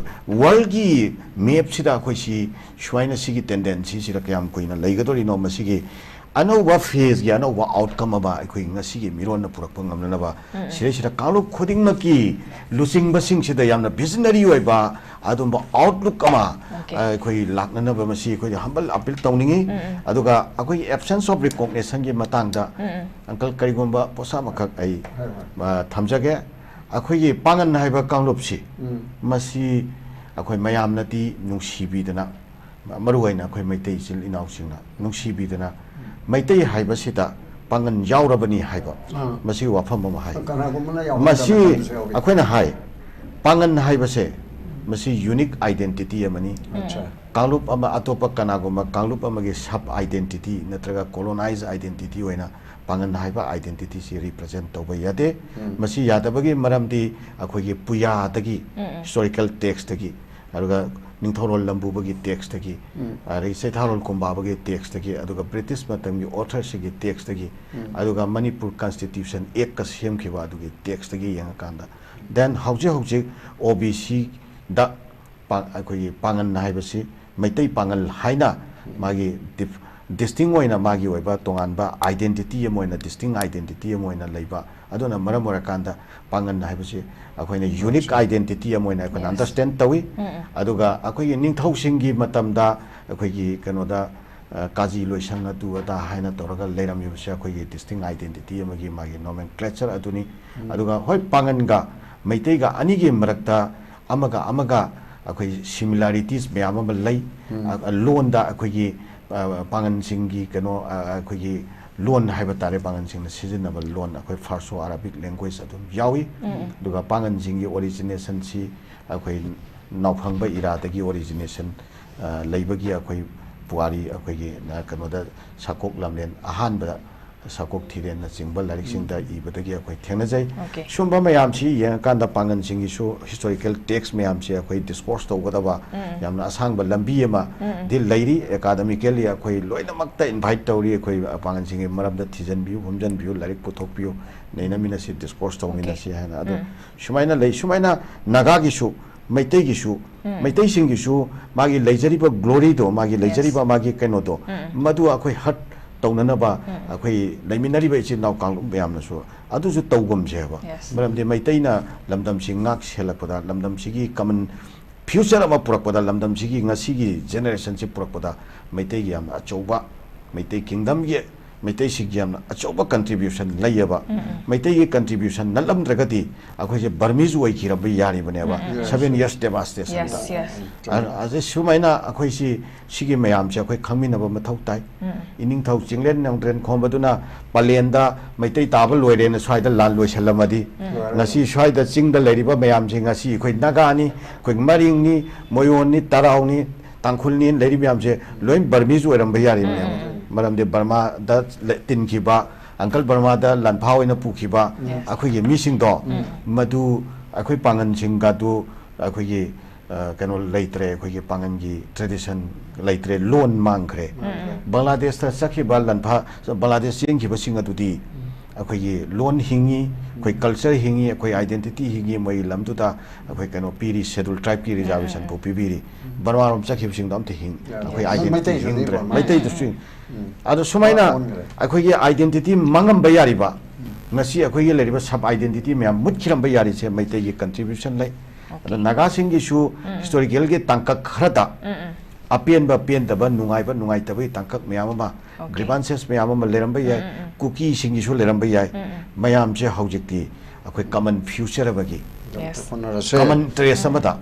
ꯋꯥꯔꯜꯒꯤ ꯃꯦꯞꯁꯤꯗ ꯑꯩꯈꯣꯏ ꯁꯤ ꯁꯨꯃꯥꯏꯅ ꯁꯤꯒꯤ ꯇꯦꯟꯗꯦꯟꯁꯤꯁꯤꯗ ꯀꯌꯥꯝ ꯀꯨꯏꯅ ꯂꯩꯒꯗꯧꯔꯤꯅꯣ? ꯃꯁꯤꯒꯤ ꯑꯅꯧꯕ ꯐꯦꯖꯀꯤ ꯑꯅꯧꯕ ꯑꯥꯎꯠꯀꯝ ꯑꯃ ꯑꯩꯈꯣꯏ ꯉꯁꯤꯒꯤ ꯃꯤꯔꯣꯟꯗ ꯄꯨꯔꯛꯄ ꯉꯝꯅꯅꯕ, ꯎꯝ, ꯎꯝ꯫ ꯁꯤꯗꯩꯁꯤꯗ ꯀꯥꯡꯂꯨꯞ ꯈꯨꯗꯤꯡꯃꯛꯀꯤ ꯂꯨꯆꯤꯡꯕꯁꯤꯡꯁꯤꯗ ꯌꯥꯝꯅ ꯚꯤꯖꯅꯔꯤ ꯑꯣꯏꯕ ꯑꯗꯨꯝꯕ ꯑꯥꯎꯠꯂꯨꯛ ꯑꯃ, ꯑꯣꯀꯦ꯫ ꯑ, ꯑꯩꯈꯣꯏ ꯂꯥꯛꯅꯅꯕ ꯃꯁꯤ ꯑꯩꯈꯣꯏꯗ ꯍꯝꯕꯜ ꯑꯄꯤꯜ ꯇꯧꯅꯤꯡꯉꯤ꯫ ꯎꯝ, ꯎꯝ꯫ ꯑꯗꯨꯒ ꯑꯩꯈꯣꯏꯒꯤ ꯑꯦꯕꯁꯦꯟꯁ ꯑꯣꯐ ꯔꯤꯀꯣꯛꯅꯤꯁꯟꯒꯤ ꯃꯇꯥꯡꯗ, ꯎꯝ, ꯎꯝ꯫ ꯑꯪꯀꯜ, ꯀꯔꯤꯒꯨꯝꯕ ꯄꯣꯠꯁꯥ ꯑꯃꯈꯛ ꯑꯩ, ꯍꯣꯏ, ꯍꯣꯏ꯫ ꯑ, ꯊꯝꯖꯒꯦ꯫ ꯑꯩꯈꯣꯏꯒꯤ ꯄꯥꯉꯟ ꯍꯥꯏꯕ ꯀꯥꯡꯂꯨꯞꯁꯤ, ꯎꯝ꯫ ꯃꯁꯤ ꯑꯩꯈꯣꯏ ꯃꯌꯥꯝꯅꯗꯤ ꯅꯨꯡꯁꯤꯕꯤꯗꯅ, ꯃꯔꯨ ꯑꯣꯏꯅ ꯑꯩꯈꯣꯏ ꯃꯩꯇꯩ ꯏꯆꯤꯜ ꯏꯅꯥꯎꯁꯤꯡꯅ ꯅꯨꯡꯁꯤꯕꯤꯗꯅ, ꯃꯩꯇꯩ ꯍꯥꯏꯕꯁꯤꯗ ꯄꯥꯡꯒꯟ ꯌꯥꯎꯔꯕꯅꯤ ꯍꯥꯏꯕ, ꯑꯥ꯫ ꯃꯁꯤꯒꯤ ꯋꯥꯐꯝ ꯑꯃ ꯍꯥꯏ꯫ ꯀꯅꯥꯒꯨꯝꯕꯅ ꯃꯁꯤ ꯌꯥꯎꯍꯟꯗꯕ ꯃꯇꯝꯁꯨ ꯌꯥꯎꯏ꯫ ꯑꯩꯈꯣꯏꯅ ꯍꯥꯏ, ꯄꯥꯡꯒꯟ ꯍꯥꯏꯕꯁꯦ ꯃꯁꯤ unique identity ꯑꯃꯅꯤ꯫ ꯑꯠꯆꯥ꯫ ꯀꯥꯡꯂꯨꯞ ꯑꯃ, ꯑꯇꯣꯞꯄ ꯀꯅꯥꯒꯨꯝꯕ ꯀꯥꯡꯂꯨꯞ ꯑꯃꯒꯤ sub identity ꯅꯠꯇ꯭ꯔꯒ colonized identity ꯑꯣꯏꯅ ꯄꯥꯡꯒꯟ ꯍꯥꯏꯕ identity ꯁꯤ represent ꯇꯧꯕ ꯌꯥꯗꯦ꯫ ꯎꯝ꯫ ꯃꯁꯤ ꯌꯥꯗꯕꯒꯤ ꯃꯔꯝꯗꯤ ꯑꯩꯈꯣꯏꯒꯤ ꯄꯨꯌꯥꯗꯒꯤ, ꯎꯝ, ꯎꯝ꯫ historical text ꯇꯒꯤ, ꯑꯗꯨꯒ ꯅꯤꯡꯊꯧꯔꯣꯜ ꯂꯝꯕꯨꯕꯒꯤ text ꯇꯒꯤ, ꯎꯝ꯫ ꯑꯗꯒꯤ ꯆꯩꯊꯥꯔꯣꯜ ꯀꯨꯝꯕꯥꯕꯒꯤ text ꯇꯒꯤ, ꯑꯗꯨꯒ British ꯃꯇꯝꯒꯤ author ꯁꯤꯡꯒꯤ text ꯇꯒꯤ, ꯎꯝ꯫ ꯑꯗꯨꯒ ꯃꯅꯤꯄꯨꯔ Constitution Act ꯀ ꯁꯦꯝꯈꯤꯕ ꯑꯗꯨꯒꯤ text ꯇꯒꯤ ꯌꯦꯡꯉꯀꯥꯟꯗ, then ꯍꯧꯖꯤꯛ ꯍꯧꯖꯤꯛ O B C ꯗ ꯄꯥ-, ꯑꯩꯈꯣꯏꯒꯤ ꯄꯥꯡꯒꯟ ꯍꯥꯏꯕꯁꯤ, ꯃꯩꯇꯩ ꯄꯥꯡꯒꯜ ꯍꯥꯏꯅ ꯃꯥꯒꯤ dif-, distinct ꯑꯣꯏꯅ ꯃꯥꯒꯤ ꯑꯣꯏꯕ ꯇꯣꯉꯥꯟꯕ identity ꯑꯃ ꯑꯣꯏꯅ, distinct identity ꯑꯃ ꯑꯣꯏꯅ ꯂꯩꯕ꯫ ꯑꯗꯨꯅ ꯃꯔꯝ ꯑꯣꯏꯔꯀꯥꯟꯗ ꯄꯥꯡꯒꯟ ꯍꯥꯏꯕꯁꯤ ꯑꯩꯈꯣꯏꯅ unique identity ꯑꯃ ꯑꯣꯏꯅ ꯑꯩꯈꯣꯏꯅ Yes. understand ꯇꯧꯏ꯫ ꯎꯝ, ꯎꯝ꯫ ꯑꯗꯨꯒ ꯑꯩꯈꯣꯏꯒꯤ ꯅꯤꯡꯊꯧꯁꯤꯡꯒꯤ ꯃꯇꯝꯗ ꯑꯩꯈꯣꯏꯒꯤ ꯀꯩꯅꯣꯗ, ꯑ, ꯀꯥꯖꯤ ꯂꯣꯏꯁꯪ ꯑꯗꯨ ꯑꯗꯥ ꯍꯥꯏꯅ ꯇꯧꯔꯒ ꯂꯩꯔꯝꯃꯤꯕꯁꯦ ꯑꯩꯈꯣꯏꯒꯤ distinct identity ꯑꯃꯒꯤ ꯃꯥꯒꯤ nomenclature ꯑꯗꯨꯅꯤ꯫ ꯎꯝ꯫ ꯑꯗꯨꯒ ꯍꯣꯏ, ꯄꯥꯡꯒꯟꯒ ꯃꯩꯇꯩꯒ ꯑꯅꯤꯒꯤ ꯃꯔꯛꯇ ꯑꯃꯒ ꯑꯃꯒ ꯑꯩꯈꯣꯏ similarities ꯃꯌꯥꯝ ꯑꯃ ꯂꯩ꯫ ꯎꯝ꯫ ꯑ, ꯂꯣꯟꯗ ꯑꯩꯈꯣꯏꯒꯤ, ꯑ, ꯄꯥꯡꯒꯟꯁꯤꯡꯒꯤ ꯀꯩꯅꯣ, ꯑ, ꯑꯩꯈꯣꯏꯒꯤ ꯂꯣꯟ ꯍꯥꯏꯕ ꯇꯥꯔꯦ, ꯄꯥꯡꯒꯟꯁꯤꯡꯅ ꯁꯤꯖꯤꯟꯅꯕ ꯂꯣꯟ, ꯑꯩꯈꯣꯏ Perso-Arabic language ꯑꯗꯨꯝ ꯌꯥꯎꯏ꯫ ꯎꯝ꯫ ꯑꯗꯨꯒ ꯄꯥꯡꯒꯟꯁꯤꯡꯒꯤ origination ꯁꯤ ꯑꯩꯈꯣꯏ ꯅꯥꯎꯐꯪꯕ ꯏꯔꯥꯗꯒꯤ origination, ꯑ, ꯂꯩꯕꯒꯤ ꯑꯩꯈꯣꯏ ꯄꯨꯋꯥꯔꯤ, ꯑꯩꯈꯣꯏꯒꯤ, ꯑ, ꯀꯩꯅꯣꯗ, ꯁꯥꯀꯣꯛ ꯂꯝꯂꯦꯟ ꯑꯍꯥꯟꯕꯗ ꯁꯥꯀꯣꯛ ꯊꯤꯔꯦꯟꯅꯆꯤꯡꯕ ꯂꯥꯏꯔꯤꯛꯁꯤꯡꯗ ꯏꯕꯗꯒꯤ ꯑꯩꯈꯣꯏ ꯊꯦꯡꯅꯖꯩ꯫ Okay. ꯁꯨꯝꯕ ꯃꯌꯥꯝꯁꯤ ꯌꯦꯡꯉꯀꯥꯟꯗ ꯄꯥꯡꯒꯟꯁꯤꯡꯒꯤꯁꯨ historical text ꯃꯌꯥꯝꯁꯤ ꯑꯩꯈꯣꯏ discourse ꯇꯧꯒꯗꯕ ꯎꯝ꯫ ꯌꯥꯝꯅ ꯑꯁꯥꯡꯕ ꯂꯝꯕꯤ ꯑꯃ ꯎꯝ꯫ ꯗꯤ ꯂꯩꯔꯤ꯫ Academically ꯑꯩꯈꯣꯏ ꯂꯣꯏꯅꯃꯛꯇ invite ꯇꯧꯔꯤ, ꯑꯩꯈꯣꯏ ꯄꯥꯡꯒꯟꯁꯤꯡꯒꯤ ꯃꯔꯝꯗ ꯊꯤꯖꯤꯟꯕꯤꯌꯨ, ꯍꯨꯝꯖꯤꯟꯕꯤꯌꯨ, ꯂꯥꯏꯔꯤꯛ ꯄꯨꯊꯣꯛꯄꯤꯌꯨ, ꯅꯩꯅꯃꯤꯟꯅꯁꯤ, discourse ꯇꯧꯃꯤꯟꯅꯁꯤ ꯍꯥꯏꯅ꯫ ꯑꯗꯣ ꯎꯝ꯫ ꯁꯨꯃꯥꯏꯅ ꯂꯩ꯫ ꯁꯨꯃꯥꯏꯅ ꯅꯥꯒꯥꯒꯤꯁꯨ, ꯃꯩꯇꯩꯒꯤꯁꯨ, ꯎꯝ꯫ ꯃꯩꯇꯩꯁꯤꯡꯒꯤꯁꯨ ꯃꯥꯒꯤ ꯂꯩꯖꯔꯤꯕ glory ꯗꯣ, ꯃꯥꯒꯤ Yes. ꯂꯩꯖꯔꯤꯕ ꯃꯥꯒꯤ ꯀꯩꯅꯣꯗꯣ, ꯎꯝ꯫ ꯃꯗꯨ ꯑꯩꯈꯣꯏ hurt ꯇꯧꯅꯅꯕ, ꯎꯝ꯫ ꯑꯩꯈꯣꯏ ꯂꯩꯃꯤꯟꯅꯔꯤꯕ ꯏꯆꯤꯜ ꯏꯅꯥꯎ ꯀꯥꯡꯂꯨꯞ ꯃꯌꯥꯝꯅꯁꯨ ꯑꯗꯨꯁꯨ ꯇꯧꯒꯨꯝꯁꯦ ꯍꯥꯏꯕ꯫ Yes. ꯃꯔꯝꯗꯤ ꯃꯩꯇꯩꯅ ꯂꯝꯗꯝꯁꯤ ꯉꯥꯛ ꯁꯦꯜꯂꯛꯄꯗ, ꯂꯝꯗꯝꯁꯤꯒꯤ common future ꯑꯃ ꯄꯨꯔꯛꯄꯗ, ꯂꯝꯗꯝꯁꯤꯒꯤ ꯉꯁꯤꯒꯤ generation ꯁꯤ ꯄꯨꯔꯛꯄꯗ ꯃꯩꯇꯩꯒꯤ ꯌꯥꯝꯅ ꯑꯆꯧꯕ, ꯃꯩꯇꯩ kingdom ꯒꯤ ꯃꯩꯇꯩꯁꯤꯡꯒꯤ ꯌꯥꯝꯅ ꯑꯆꯧꯕ contribution ꯂꯩꯌꯦꯕ꯫ ꯃꯩꯇꯩꯒꯤ contribution ꯅꯠꯂꯝꯗ꯭ꯔꯒꯗꯤ ꯑꯩꯈꯣꯏꯁꯦ Burmese ꯑꯣꯏꯈꯤꯔꯝꯕ ꯌꯥꯔꯤꯕꯅꯦꯕ꯫ Yes. Seven years devastation ꯗ꯫ Yes, yes. ꯑ-, ꯑꯁꯤ ꯁꯨꯃꯥꯏꯅ ꯑꯩꯈꯣꯏꯁꯤ, ꯁꯤꯒꯤ ꯃꯌꯥꯝꯁꯦ ꯑꯩꯈꯣꯏ ꯈꯪꯃꯤꯟꯅꯕ ꯃꯊꯧ ꯇꯥꯏ꯫ ꯏꯅꯤꯡꯊꯧ ꯆꯤꯡꯂꯦꯟ ꯅꯣꯡꯗ꯭ꯔꯦꯟ ꯈꯣꯝꯕꯗꯨꯅ ꯄꯂꯦꯟꯗ ꯃꯩꯇꯩ ꯇꯥꯕ ꯂꯣꯏꯔꯦꯅ ꯁ꯭ꯋꯥꯏꯗ ꯂꯥꯟ ꯂꯣꯏꯁꯜꯂꯝꯃꯗꯤ, ꯂꯣꯏꯔꯦ꯫ ꯉꯁꯤ ꯁ꯭ꯋꯥꯏꯗ ꯆꯤꯡꯗ ꯂꯩꯔꯤꯕ ꯃꯌꯥꯝꯁꯦ, ꯉꯁꯤ ꯑꯩꯈꯣꯏ ꯅꯥꯒꯥꯅꯤ, ꯑꯩꯈꯣꯏ ꯃꯔꯤꯡꯅꯤ, ꯃꯣꯌꯣꯟꯅꯤ, ꯇꯔꯥꯎꯅꯤ, ꯇꯥꯡꯈꯨꯜꯅꯤ ꯂꯩꯔꯤ ꯃꯌꯥꯝꯁꯦ ꯂꯣꯏ Burmese ꯑꯣꯏꯔꯝꯕ ꯌꯥꯔꯤꯕꯅꯦꯕ꯫ ꯃꯔꯝꯗꯤ ꯕꯔꯃꯥꯗ ꯂ-, ꯇꯤꯟꯈꯤꯕ, ꯑꯪꯀꯜ ꯕꯔꯃꯥꯗ ꯂꯥꯟꯐꯥ ꯑꯣꯏꯅ ꯄꯨꯈꯤꯕ Yes. ꯑꯩꯈꯣꯏꯒꯤ ꯃꯤꯁꯤꯡꯗꯣ, ꯃꯗꯨ ꯑꯩꯈꯣꯏ ꯄꯥꯡꯒꯜꯁꯤꯡꯒ ꯑꯗꯨ ꯑꯩꯈꯣꯏꯒꯤ, ꯑ, ꯀꯩꯅꯣ ꯂꯩꯇ꯭ꯔꯦ, ꯑꯩꯈꯣꯏꯒꯤ ꯄꯥꯡꯒꯜꯒꯤ tradition ꯂꯩꯇ꯭ꯔꯦ, ꯂꯣꯟ ꯃꯥꯡꯈ꯭ꯔꯦ꯫ ꯕꯪꯒ꯭ꯂꯥꯗꯦꯁꯇ ꯆꯠꯈꯤꯕ ꯂꯥꯟꯐꯥ, ꯕꯪꯒ꯭ꯂꯥꯗꯦꯁ ꯆꯦꯟꯈꯤꯕꯁꯤꯡ ꯑꯗꯨꯗꯤ ꯑꯩꯈꯣꯏꯒꯤ ꯂꯣꯟ ꯍꯤꯡꯉꯤ, ꯑꯩꯈꯣꯏ culture ꯍꯤꯡꯉꯤ, ꯑꯩꯈꯣꯏ identity ꯍꯤꯡꯉꯤ, ꯃꯣꯏꯒꯤ ꯂꯝꯗꯨꯗ ꯑꯩꯈꯣꯏ ꯀꯩꯅꯣ ꯄꯤꯔꯤ, Scheduled Tribe ꯀꯤ reservation ꯐꯥꯎ ꯄꯤꯕꯤꯔꯤ꯫ ꯕꯔꯃꯥꯔꯣꯝ ꯆꯠꯈꯤꯕꯁꯤꯡꯗꯣ ꯑꯝꯇ ꯍꯤꯡ-, ꯑꯩꯈꯣꯏ identity ꯃꯩꯇꯩꯁꯨ ꯍꯤꯡꯗ꯭ꯔꯦ꯫ ꯃꯥꯡꯉꯦ꯫ ꯃꯩꯇꯩꯗꯨꯁꯨ ꯍꯤꯡ-, ꯑꯗꯣ ꯁꯨꯃꯥꯏꯅ ꯑꯣꯟꯈ꯭ꯔꯦ꯫ ꯑꯩꯈꯣꯏꯒꯤ identity ꯃꯥꯡꯉꯝꯕ ꯌꯥꯔꯤꯕ, ꯉꯁꯤ ꯑꯩꯈꯣꯏꯒꯤ ꯂꯩꯔꯤꯕ sub identity ꯃꯌꯥꯝ ꯃꯨꯠꯈꯤꯔꯝꯕ ꯌꯥꯔꯤꯁꯦ ꯃꯩꯇꯩꯒꯤ contribution ꯂꯩ꯫ ꯑꯗꯣ ꯅꯥꯒꯥꯁꯤꯡꯒꯤꯁꯨ historical ꯒꯤ ꯇꯥꯡꯀꯛ ꯈꯔꯗ ꯑꯄꯦꯟꯕ, ꯄꯦꯟꯗꯕ, ꯅꯨꯡꯉꯥꯏꯕ, ꯅꯨꯡꯉꯥꯏꯇꯕꯒꯤ ꯇꯥꯡꯀꯛ ꯃꯌꯥꯝ ꯑꯃ, Okay. grievances ꯃꯌꯥꯝ ꯑꯃ ꯂꯩꯔꯝꯕ ꯌꯥꯏ, ꯀꯨꯀꯤꯁꯤꯡꯒꯤꯁꯨ ꯂꯩꯔꯝꯕ ꯌꯥꯏ꯫ ꯃꯌꯥꯝꯁꯦ ꯍꯧꯖꯤꯛꯇꯤ ꯑꯩꯈꯣꯏ common future ꯑꯃꯒꯤ, Yes. ꯍꯣꯠꯅꯔꯁꯦ꯫ Common interest ꯑꯃꯗ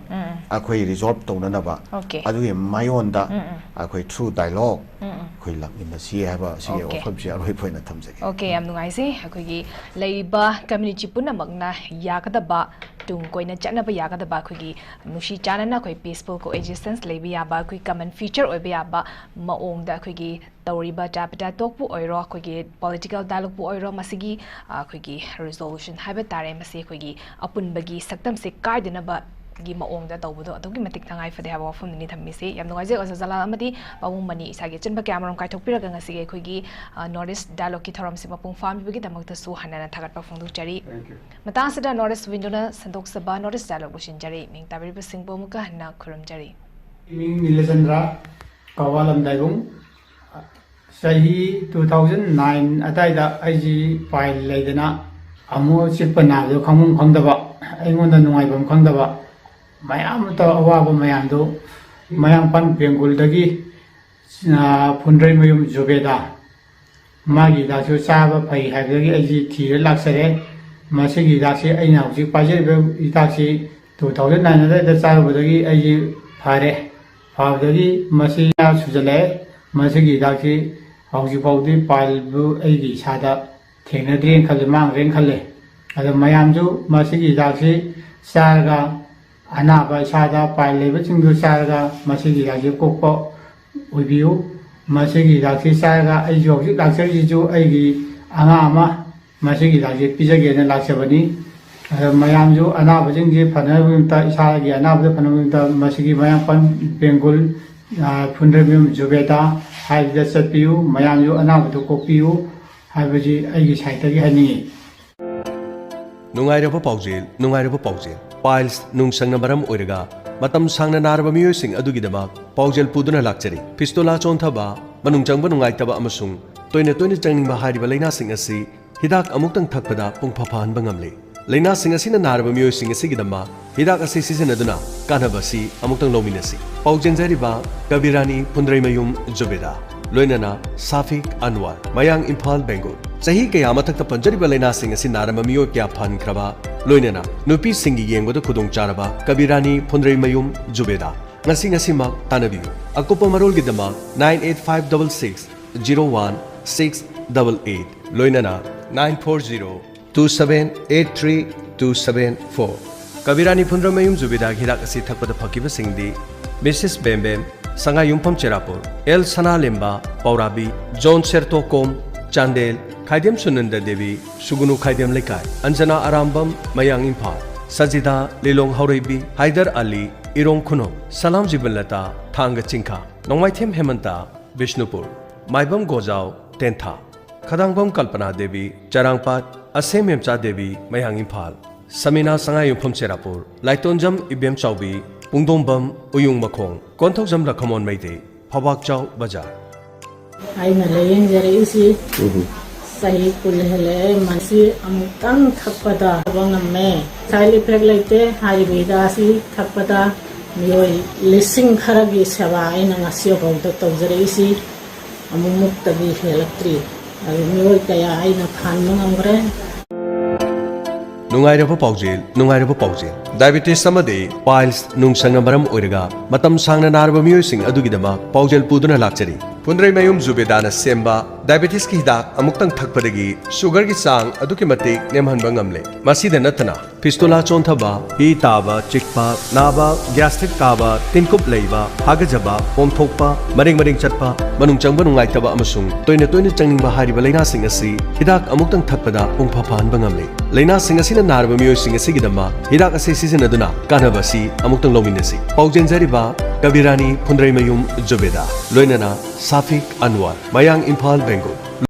ꯑꯩꯈꯣꯏ resolve ꯇꯧꯅꯅꯕ, Okay. ꯑꯗꯨꯒꯤ ꯃꯥꯌꯣꯟꯗ ꯑꯩꯈꯣꯏ through dialogue ꯑꯩꯈꯣꯏ ꯂꯥꯛꯃꯤꯟꯅꯁꯤ ꯍꯥꯏꯕ ꯁꯤꯒꯤ Okay. ꯋꯥꯐꯝꯁꯤ ꯑꯔꯣꯏꯕ ꯑꯣꯏꯅ ꯊꯝꯖꯒꯦ꯫ Okay, ꯌꯥꯝ ꯅꯨꯡꯉꯥꯏꯖꯩ꯫ ꯑꯩꯈꯣꯏꯒꯤ ꯂꯩꯔꯤꯕ community ꯄꯨꯝꯅꯃꯛꯅ ꯌꯥꯒꯗꯕ, ꯇꯨꯡ ꯀꯣꯏꯅ ꯆꯠꯅꯕ ꯌꯥꯒꯗꯕ, ꯑꯩꯈꯣꯏꯒꯤ ꯅꯨꯡꯁꯤ ꯆꯥꯟꯅꯅ ꯑꯩꯈꯣꯏ peaceful coexistence ꯂꯩꯕ ꯌꯥꯕ, ꯑꯩꯈꯣꯏ common future ꯑꯣꯏꯕ ꯌꯥꯕ ꯃꯑꯣꯡꯗ ꯑꯩꯈꯣꯏꯒꯤ ꯇꯧꯔꯤꯕ ꯇꯥꯄꯇ ꯇꯣꯛꯄꯨ ꯑꯣꯏꯔꯣ, ꯑꯩꯈꯣꯏꯒꯤ political dialogue ꯄꯨ ꯑꯣꯏꯔꯣ, ꯃꯁꯤꯒꯤ, ꯑ, ꯑꯩꯈꯣꯏꯒꯤ resolution ꯍꯥꯏꯕ ꯇꯥꯔꯦ, ꯃꯁꯤ ꯑꯩꯈꯣꯏꯒꯤ ꯑꯄꯨꯟꯕꯒꯤ ꯁꯛꯇꯝꯁꯦ ꯀꯥꯏꯗꯅꯕꯒꯤ ꯃꯑꯣꯡꯗ ꯇꯧꯕꯗꯣ ꯑꯗꯨꯛꯀꯤ ꯃꯇꯤꯛ ꯇꯉꯥꯏ ꯐꯗꯦ ꯍꯥꯏꯕ ꯋꯥꯐꯝꯗꯨꯅꯤ ꯊꯝꯃꯤꯁꯤ꯫ ꯌꯥꯝ ꯅꯨꯡꯉꯥꯏꯖꯩ ꯑꯣꯖꯥ ꯖꯂꯥꯜ ꯑꯃꯗꯤ ꯄꯥꯕꯨꯡ ꯃꯅꯤ ꯏꯁꯥꯒꯤ ꯑꯆꯤꯟꯕ ꯀꯌꯥ ꯑꯃꯔꯣꯝ ꯀꯥꯏꯊꯣꯛꯄꯤꯔꯒ ꯉꯁꯤꯒꯤ ꯑꯩꯈꯣꯏꯒꯤ, ꯑ, North East Dialogue ꯀꯤ ꯊꯧꯔꯝꯁꯤ ꯃꯄꯨꯡ ꯐꯥꯍꯟꯕꯤꯕꯒꯤꯗꯃꯛꯇꯁꯨ ꯍꯟꯅ ꯍꯟꯅ ꯊꯥꯒꯠꯄ ꯐꯣꯡꯗꯣꯛꯆꯔꯤ꯫ Thank you. ꯃꯇꯥꯡ ꯑꯁꯤꯗ North East Window ꯅ ꯁꯟꯗꯣꯛꯆꯕ North East Dialogue ꯂꯣꯏꯁꯤꯟꯖꯔꯤ꯫ ꯃꯤꯡ ꯇꯥꯕꯤꯔꯤꯕꯁꯤꯡꯕꯨ ꯑꯃꯨꯛꯀ ꯍꯟꯅ ꯈꯨꯔꯨꯝꯖꯔꯤ꯫ ꯃꯤꯡ ꯅꯤꯂꯆꯟꯗ꯭ꯔ, ꯀꯋꯥꯂꯝ ꯗꯥꯏꯕꯨꯡ꯫ ꯆꯍꯤ two thousand nine ꯑꯗꯥꯏꯗ ꯑꯩꯁꯤ ꯄꯥꯏ ꯂꯩꯗꯅ ꯑꯃꯨꯛ ꯆꯤꯛꯄ ꯅꯥꯕꯗꯣ ꯈꯪꯐꯝ ꯈꯪꯗꯕ, ꯑꯩꯉꯣꯟꯗ ꯅꯨꯡꯉꯥꯏꯐꯝ ꯈꯪꯗꯕ, ꯃꯌꯥꯝ ꯑꯃ ꯇꯧ-, ꯑꯋꯥꯕ ꯃꯌꯥꯝꯗꯨ ꯃꯌꯥꯡꯐꯥꯟ ꯄꯦꯡꯒꯨꯜꯗꯒꯤ, ꯑ, ꯐꯨꯟꯗ꯭ꯔꯩꯃꯌꯨꯝ ꯖꯨꯕꯦꯗꯥ, ꯃꯥꯒꯤ ꯍꯤꯗꯥꯛꯁꯨ ꯆꯥꯕ ꯐꯩ ꯍꯥꯏꯕꯗꯒꯤ ꯑꯩꯁꯤ ꯊꯤꯔ ꯂꯥꯛꯆꯔꯦ꯫ ꯃꯁꯤꯒꯤ ꯍꯤꯗꯥꯛꯁꯤ ꯑꯩꯅ ꯍꯧꯖꯤꯛ ꯄꯥꯏꯖꯔꯤꯕ ꯍꯤꯗꯥꯛꯁꯤ two thousand nine ꯑꯗꯨꯋꯥꯏꯗ ꯆꯥꯔꯨꯕꯗꯒꯤ ꯑꯩꯁꯤ ꯐꯔꯦ꯫ ꯐꯕꯗꯒꯤ ꯃꯁꯤ ꯁꯨꯖꯜꯂꯛꯑꯦ꯫ ꯃꯁꯤꯒꯤ ꯍꯤꯗꯥꯛꯁꯤ ꯍꯧꯖꯤꯛ ꯐꯥꯎꯗꯤ ꯄꯥꯏꯜꯕꯨ ꯑꯩꯒꯤ ꯏꯁꯥꯗ ꯊꯦꯡꯅꯗ꯭ꯔꯦꯅ ꯈꯜꯂꯦ, ꯃꯥꯡꯈ꯭ꯔꯦꯅ ꯈꯜꯂꯦ꯫ ꯑꯗꯣ ꯃꯌꯥꯝꯁꯨ ꯃꯁꯤꯒꯤ ꯍꯤꯗꯥꯛꯁꯤ ꯆꯥꯔꯒ ꯑꯅꯥꯕ ꯏꯁꯥꯗ ꯄꯥꯏꯜ ꯂꯩꯕꯁꯤꯡꯗꯨ ꯆꯥꯔꯒ ꯃꯁꯤꯒꯤ ꯍꯤꯗꯥꯛꯁꯤ ꯀꯣꯛꯄ ꯑꯣꯏꯕꯤꯌꯨ꯫ ꯃꯁꯤꯒꯤ ꯍꯤꯗꯥꯛꯁꯤ ꯆꯥꯔꯒ ꯑꯩꯁꯨ ꯍꯧꯖꯤꯛ ꯂꯥꯛꯆꯔꯤꯁꯤꯁꯨ ꯑꯩꯒꯤ ꯑꯉꯥꯡ ꯑꯃ ꯃꯁꯤꯒꯤ ꯍꯤꯗꯥꯛꯁꯤ ꯄꯤꯖꯒꯦꯅ ꯂꯥꯛꯆꯕꯅꯤ꯫ ꯑꯗꯣ ꯃꯌꯥꯝꯁꯨ ꯑꯅꯥꯕꯁꯤꯡꯁꯤ ꯐꯅꯕꯒꯤꯗꯃꯛꯇ, ꯏꯁꯥꯒꯤ ꯑꯅꯥꯕꯗ ꯐꯅꯕꯒꯤꯗꯃꯛꯇ ꯃꯁꯤꯒꯤ ꯃꯌꯥꯡꯄꯥꯟ ꯕꯦꯡꯒꯨꯜ, ꯐꯨꯟꯗ꯭ꯔꯩꯃꯌꯨꯝ ꯖꯨꯕꯦꯗꯥ ꯍꯥꯏꯕꯗ ꯆꯠꯄꯤꯌꯨ꯫ ꯃꯌꯥꯝꯁꯨ ꯑꯅꯥꯕꯗꯨ ꯀꯣꯛꯄꯤꯌꯨ ꯍꯥꯏꯕꯁꯤ ꯑꯩꯒꯤ ꯁꯥꯏꯠꯇꯒꯤ ꯍꯥꯏꯅꯤꯡꯏ꯫ ꯅꯨꯡꯉꯥꯏꯔꯕ ꯄꯥꯎꯖꯦꯜ, ꯅꯨꯡꯉꯥꯏꯔꯕ ꯄꯥꯎꯖꯦꯜ꯫ Piles ꯅꯨꯡ ꯁꯪꯅ ꯃꯔꯝ ꯑꯣꯏꯔꯒ ꯃꯇꯝ ꯁꯥꯡꯅ ꯅꯥꯔꯕ ꯃꯤꯑꯣꯏꯁꯤꯡ ꯑꯗꯨꯒꯤꯗꯃꯛ ꯄꯥꯎꯖꯦꯜ ꯄꯨꯗꯨꯅ ꯂꯥꯛꯆꯔꯤ꯫ Fistula ꯆꯣꯟꯊꯕ, ꯃꯅꯨꯡ ꯆꯪꯕ ꯅꯨꯡꯉꯥꯏꯇꯕ ꯑꯃꯁꯨꯡ ꯇꯣꯏꯅ ꯇꯣꯏꯅ ꯆꯪꯅꯤꯡꯕ ꯍꯥꯏꯔꯤꯕ ꯂꯥꯏꯅꯥꯁꯤꯡ ꯑꯁꯤ ꯍꯤꯗꯥꯛ ꯑꯃꯨꯛꯇꯪ ꯊꯛꯄꯗ ꯄꯨꯡꯐ ꯐꯍꯟꯕ ꯉꯝꯂꯦ꯫ ꯂꯥꯏꯅꯥꯁꯤꯡ ꯑꯁꯤꯅ ꯅꯥꯔꯕ ꯃꯤꯑꯣꯏꯁꯤꯡ ꯑꯁꯤꯒꯤꯗꯃꯛ ꯍꯤꯗꯥꯛ ꯑꯁꯤ ꯁꯤꯖꯤꯟꯅꯗꯨꯅ ꯀꯥꯟꯅꯕ ꯑꯁꯤ ꯑꯃꯨꯛꯇꯪ ꯂꯧꯃꯤꯟꯅꯁꯤ꯫ ꯄꯥꯎ ꯆꯦꯟꯖꯔꯤꯕ ꯀꯕꯤꯔꯥꯅꯤ ꯐꯨꯟꯗ꯭ꯔꯩꯃꯌꯨꯝ ꯖꯨꯕꯦꯗꯥ, ꯂꯣꯏꯅꯅ ꯁꯥꯐꯤꯛ ꯑꯟꯋꯔ, ꯃꯌꯥꯡ ꯏꯝꯐꯥꯜ ꯕꯦꯡꯒꯨꯜ꯫ ꯆꯍꯤ ꯀꯌꯥ ꯃꯊꯛꯇ ꯄꯟꯖꯔꯤꯕ ꯂꯥꯏꯅꯥꯁꯤꯡ ꯑꯁꯤ ꯅꯥꯔꯝꯕ ꯃꯤꯑꯣꯏ ꯀꯌꯥ ꯐꯍꯟꯈ꯭ꯔꯕ, ꯂꯣꯏꯅꯅ ꯅꯨꯄꯤꯁꯤꯡꯒꯤ ꯌꯦꯡꯕꯗ ꯈꯨꯗꯣꯡꯆꯥꯔꯕ ꯀꯕꯤꯔꯥꯅꯤ ꯐꯨꯟꯗ꯭ꯔꯩꯃꯌꯨꯝ ꯖꯨꯕꯦꯗꯥ꯫ ꯉꯁꯤ ꯉꯁꯤꯃꯛ ꯇꯥꯟꯅꯕꯤꯌꯨ꯫ ꯑꯀꯨꯞꯄ ꯃꯔꯣꯜꯒꯤꯗꯃꯛ nine eight five double six zero one six double eight, ꯂꯣꯏꯅꯅ nine four zero two seven eight three two seven four꯫ ꯀꯕꯤꯔꯥꯅꯤ ꯐꯨꯟꯗ꯭ꯔꯩꯃꯌꯨꯝ ꯖꯨꯕꯦꯗꯥꯒꯤ ꯍꯤꯗꯥꯛ ꯑꯁꯤ ꯊꯛꯄꯗ ꯐꯈꯤꯕꯁꯤꯡꯗꯤ ꯃꯤꯁꯦꯁ ꯕꯦꯝꯕꯦꯝ, ꯁꯉꯥꯏꯌꯨꯝꯐꯝ ꯆꯦꯔꯥꯄꯨꯔ, ꯑꯦꯜ ꯁꯅꯥꯂꯦꯝꯕ, ꯄꯥꯎꯔꯥꯕꯤ, ꯖꯣꯟ ꯁꯦꯔꯇꯣꯀꯣꯝ, ꯆꯥꯟꯗꯦꯜ, ꯈꯥꯏꯗꯦꯝ ꯁꯨꯅꯟꯗ ꯗꯦꯕꯤ, ꯁꯨꯒꯨꯅꯨ ꯈꯥꯏꯗꯦꯝ ꯂꯩꯀꯥꯏ, ꯑꯟꯖꯅꯥ ꯑꯔꯥꯝꯕꯝ, ꯃꯌꯥꯡ ꯏꯝꯐꯥꯜ, ꯁꯖꯤꯗꯥ, ꯂꯤꯂꯣꯡ ꯍꯧꯔꯩꯕꯤ, ꯍꯥꯏꯗꯔ ꯑꯂꯤ, ꯏꯔꯣꯡ ꯈꯨꯅꯧ, ꯁꯂꯥꯝ ꯖꯤꯕꯟꯂꯇꯥ, ꯊꯥꯡꯒ ꯆꯤꯡꯈꯥ, ꯅꯣꯡꯃꯥꯏꯊꯦꯝ ꯍꯦꯃꯟꯇ, ꯕꯤꯁꯅꯨꯄꯨꯔ, ꯃꯥꯏꯕꯝ ꯒꯣꯖꯥꯎ, ꯇꯦꯟꯊꯥ, ꯈꯗꯥꯡꯕꯝ ꯀꯜꯄꯅꯥ ꯗꯦꯕꯤ, ꯆꯔꯥꯡꯄꯥꯠ, ꯑꯁꯦꯝ ꯃꯦꯝꯆꯥ ꯗꯦꯕꯤ, ꯃꯌꯥꯡ ꯏꯝꯐꯥꯜ, ꯁꯃꯤꯅꯥ ꯁꯉꯥꯏꯌꯨꯝꯐꯝ ꯆꯦꯔꯥꯄꯨꯔ, ꯂꯥꯏꯇꯣꯟꯖꯝ ꯏꯕꯦꯝꯆꯥꯎꯕꯤ, ꯄꯨꯡꯗꯣꯡꯕꯝ ꯎꯌꯨꯡ ꯃꯈꯣꯡ, ꯀꯣꯟꯊꯧꯖꯝ ꯂꯈꯃꯣꯟ ꯃꯩꯇꯩ, ꯐꯧꯕꯥꯛꯆꯥꯎ ꯕꯖꯥꯔ꯫ ꯑꯩꯅ ꯂꯥꯏꯌꯦꯡꯖꯔꯛꯏꯁꯤ ꯆꯍꯤ ꯀꯨꯟ ꯍꯦꯜꯂꯛꯑꯦ꯫ ꯃꯁꯤ ꯑꯃꯨꯛꯇꯪ ꯊꯛꯄꯗ ꯐꯕ ꯉꯝꯃꯦ꯫ Side effect ꯂꯩꯇꯦ꯫ ꯍꯥꯏꯔꯤꯕ ꯍꯤꯗꯥꯛ ꯑꯁꯤ ꯊꯛꯄꯗ ꯃꯤꯑꯣꯏ ꯂꯤꯁꯤꯡ ꯈꯔꯒꯤ ꯁꯦꯕꯥ ꯑꯩꯅ ꯉꯁꯤ ꯐꯥꯎꯗ ꯇꯧꯖꯔꯛꯏꯁꯤ ꯑꯃꯨꯛꯃꯨꯛꯇꯒꯤ ꯍꯦꯜꯂꯛꯇ꯭ꯔꯤ꯫ ꯃꯤꯑꯣꯏ ꯀꯌꯥ ꯑꯩꯅ ꯐꯍꯟꯕ ꯉꯝꯈ꯭ꯔꯦ꯫ ꯅꯨꯡꯉꯥꯏꯔꯕ ꯄꯥꯎꯖꯦꯜ, ꯅꯨꯡꯉꯥꯏꯔꯕ ꯄꯥꯎꯖꯦꯜ꯫ ꯗꯥꯏꯕꯦꯇꯤꯁ ꯑꯃꯗꯤ ꯄꯥꯏꯜꯁ ꯅꯨꯡꯁꯪꯅ ꯃꯔꯝ ꯑꯣꯏꯔꯒ ꯃꯇꯝ ꯁꯥꯡꯅ ꯅꯥꯔꯕ ꯃꯤꯑꯣꯏꯁꯤꯡ ꯑꯗꯨꯒꯤꯗꯃꯛ ꯄꯥꯎꯖꯦꯜ ꯄꯨꯗꯨꯅ ꯂꯥꯛꯆꯔꯤ꯫ ꯐꯨꯟꯗ꯭ꯔꯩꯃꯌꯨꯝ ꯖꯨꯕꯦꯗꯥꯅ ꯁꯦꯝꯕ ꯗꯥꯏꯕꯦꯇꯤꯁꯀꯤ ꯍꯤꯗꯥꯛ ꯑꯃꯨꯛꯇꯪ ꯊꯛꯄꯗꯒꯤ ꯁꯨꯒꯔꯒꯤ ꯆꯥꯡ ꯑꯗꯨꯛꯀꯤ ꯃꯇꯤꯛ ꯅꯦꯝꯍꯟꯕ ꯉꯝꯂꯦ꯫ ꯃꯁꯤꯗ ꯅꯠꯇꯅ ꯐꯤꯁꯇꯨꯂꯥ ꯆꯣꯟꯊꯕ, ꯄꯤ ꯇꯥꯕ, ꯆꯤꯛꯄ, ꯅꯥꯕ, ꯒ꯭ꯌꯥꯁꯇ꯭ꯔꯤꯛ ꯀꯥꯕ, ꯇꯤꯟꯀꯨꯞ ꯂꯩꯕ, ꯍꯥꯒꯖꯕ, ꯄꯣꯝꯊꯣꯛꯄ, ꯃꯔꯦꯡ ꯃꯔꯦꯡ ꯆꯠꯄ, ꯃꯅꯨꯡ ꯆꯪꯕ ꯅꯨꯡꯉꯥꯏꯇꯕ ꯑꯃꯁꯨꯡ ꯇꯣꯏꯅ ꯇꯣꯏꯅ ꯆꯪꯅꯤꯡꯕ ꯍꯥꯏꯔꯤꯕ ꯂꯥꯏꯅꯥꯁꯤꯡ ꯑꯁꯤ ꯍꯤꯗꯥꯛ ꯑꯃꯨꯛꯇꯪ ꯊꯛꯄꯗ ꯄꯨꯡꯐ ꯐꯍꯟꯕ ꯉꯝꯂꯦ꯫ ꯂꯥꯏꯅꯥꯁꯤꯡ ꯑꯁꯤꯅ ꯅꯥꯔꯕ ꯃꯤꯑꯣꯏꯁꯤꯡ ꯑꯁꯤꯒꯤꯗꯃꯛ ꯍꯤꯗꯥꯛ ꯑꯁꯤ ꯁꯤꯖꯤꯟꯅꯗꯨꯅ ꯀꯥꯟꯅꯕ ꯑꯁꯤ ꯑꯃꯨꯛꯇꯪ ꯂꯧꯃꯤꯟꯅꯁꯤ꯫ ꯄꯥꯎꯖꯦꯟꯖꯔꯤꯕ ꯀꯕꯤꯔꯥꯅꯤ ꯐꯨꯟꯗ꯭ꯔꯩꯃꯌꯨꯝ ꯖꯨꯕꯦꯗꯥ, ꯂꯣꯏꯅꯅ ꯁꯥꯐꯤꯛ ꯑꯟꯋꯔ, ꯃꯌꯥꯡ ꯏꯝꯐꯥꯜ ꯕꯦꯡꯒꯨꯜ꯫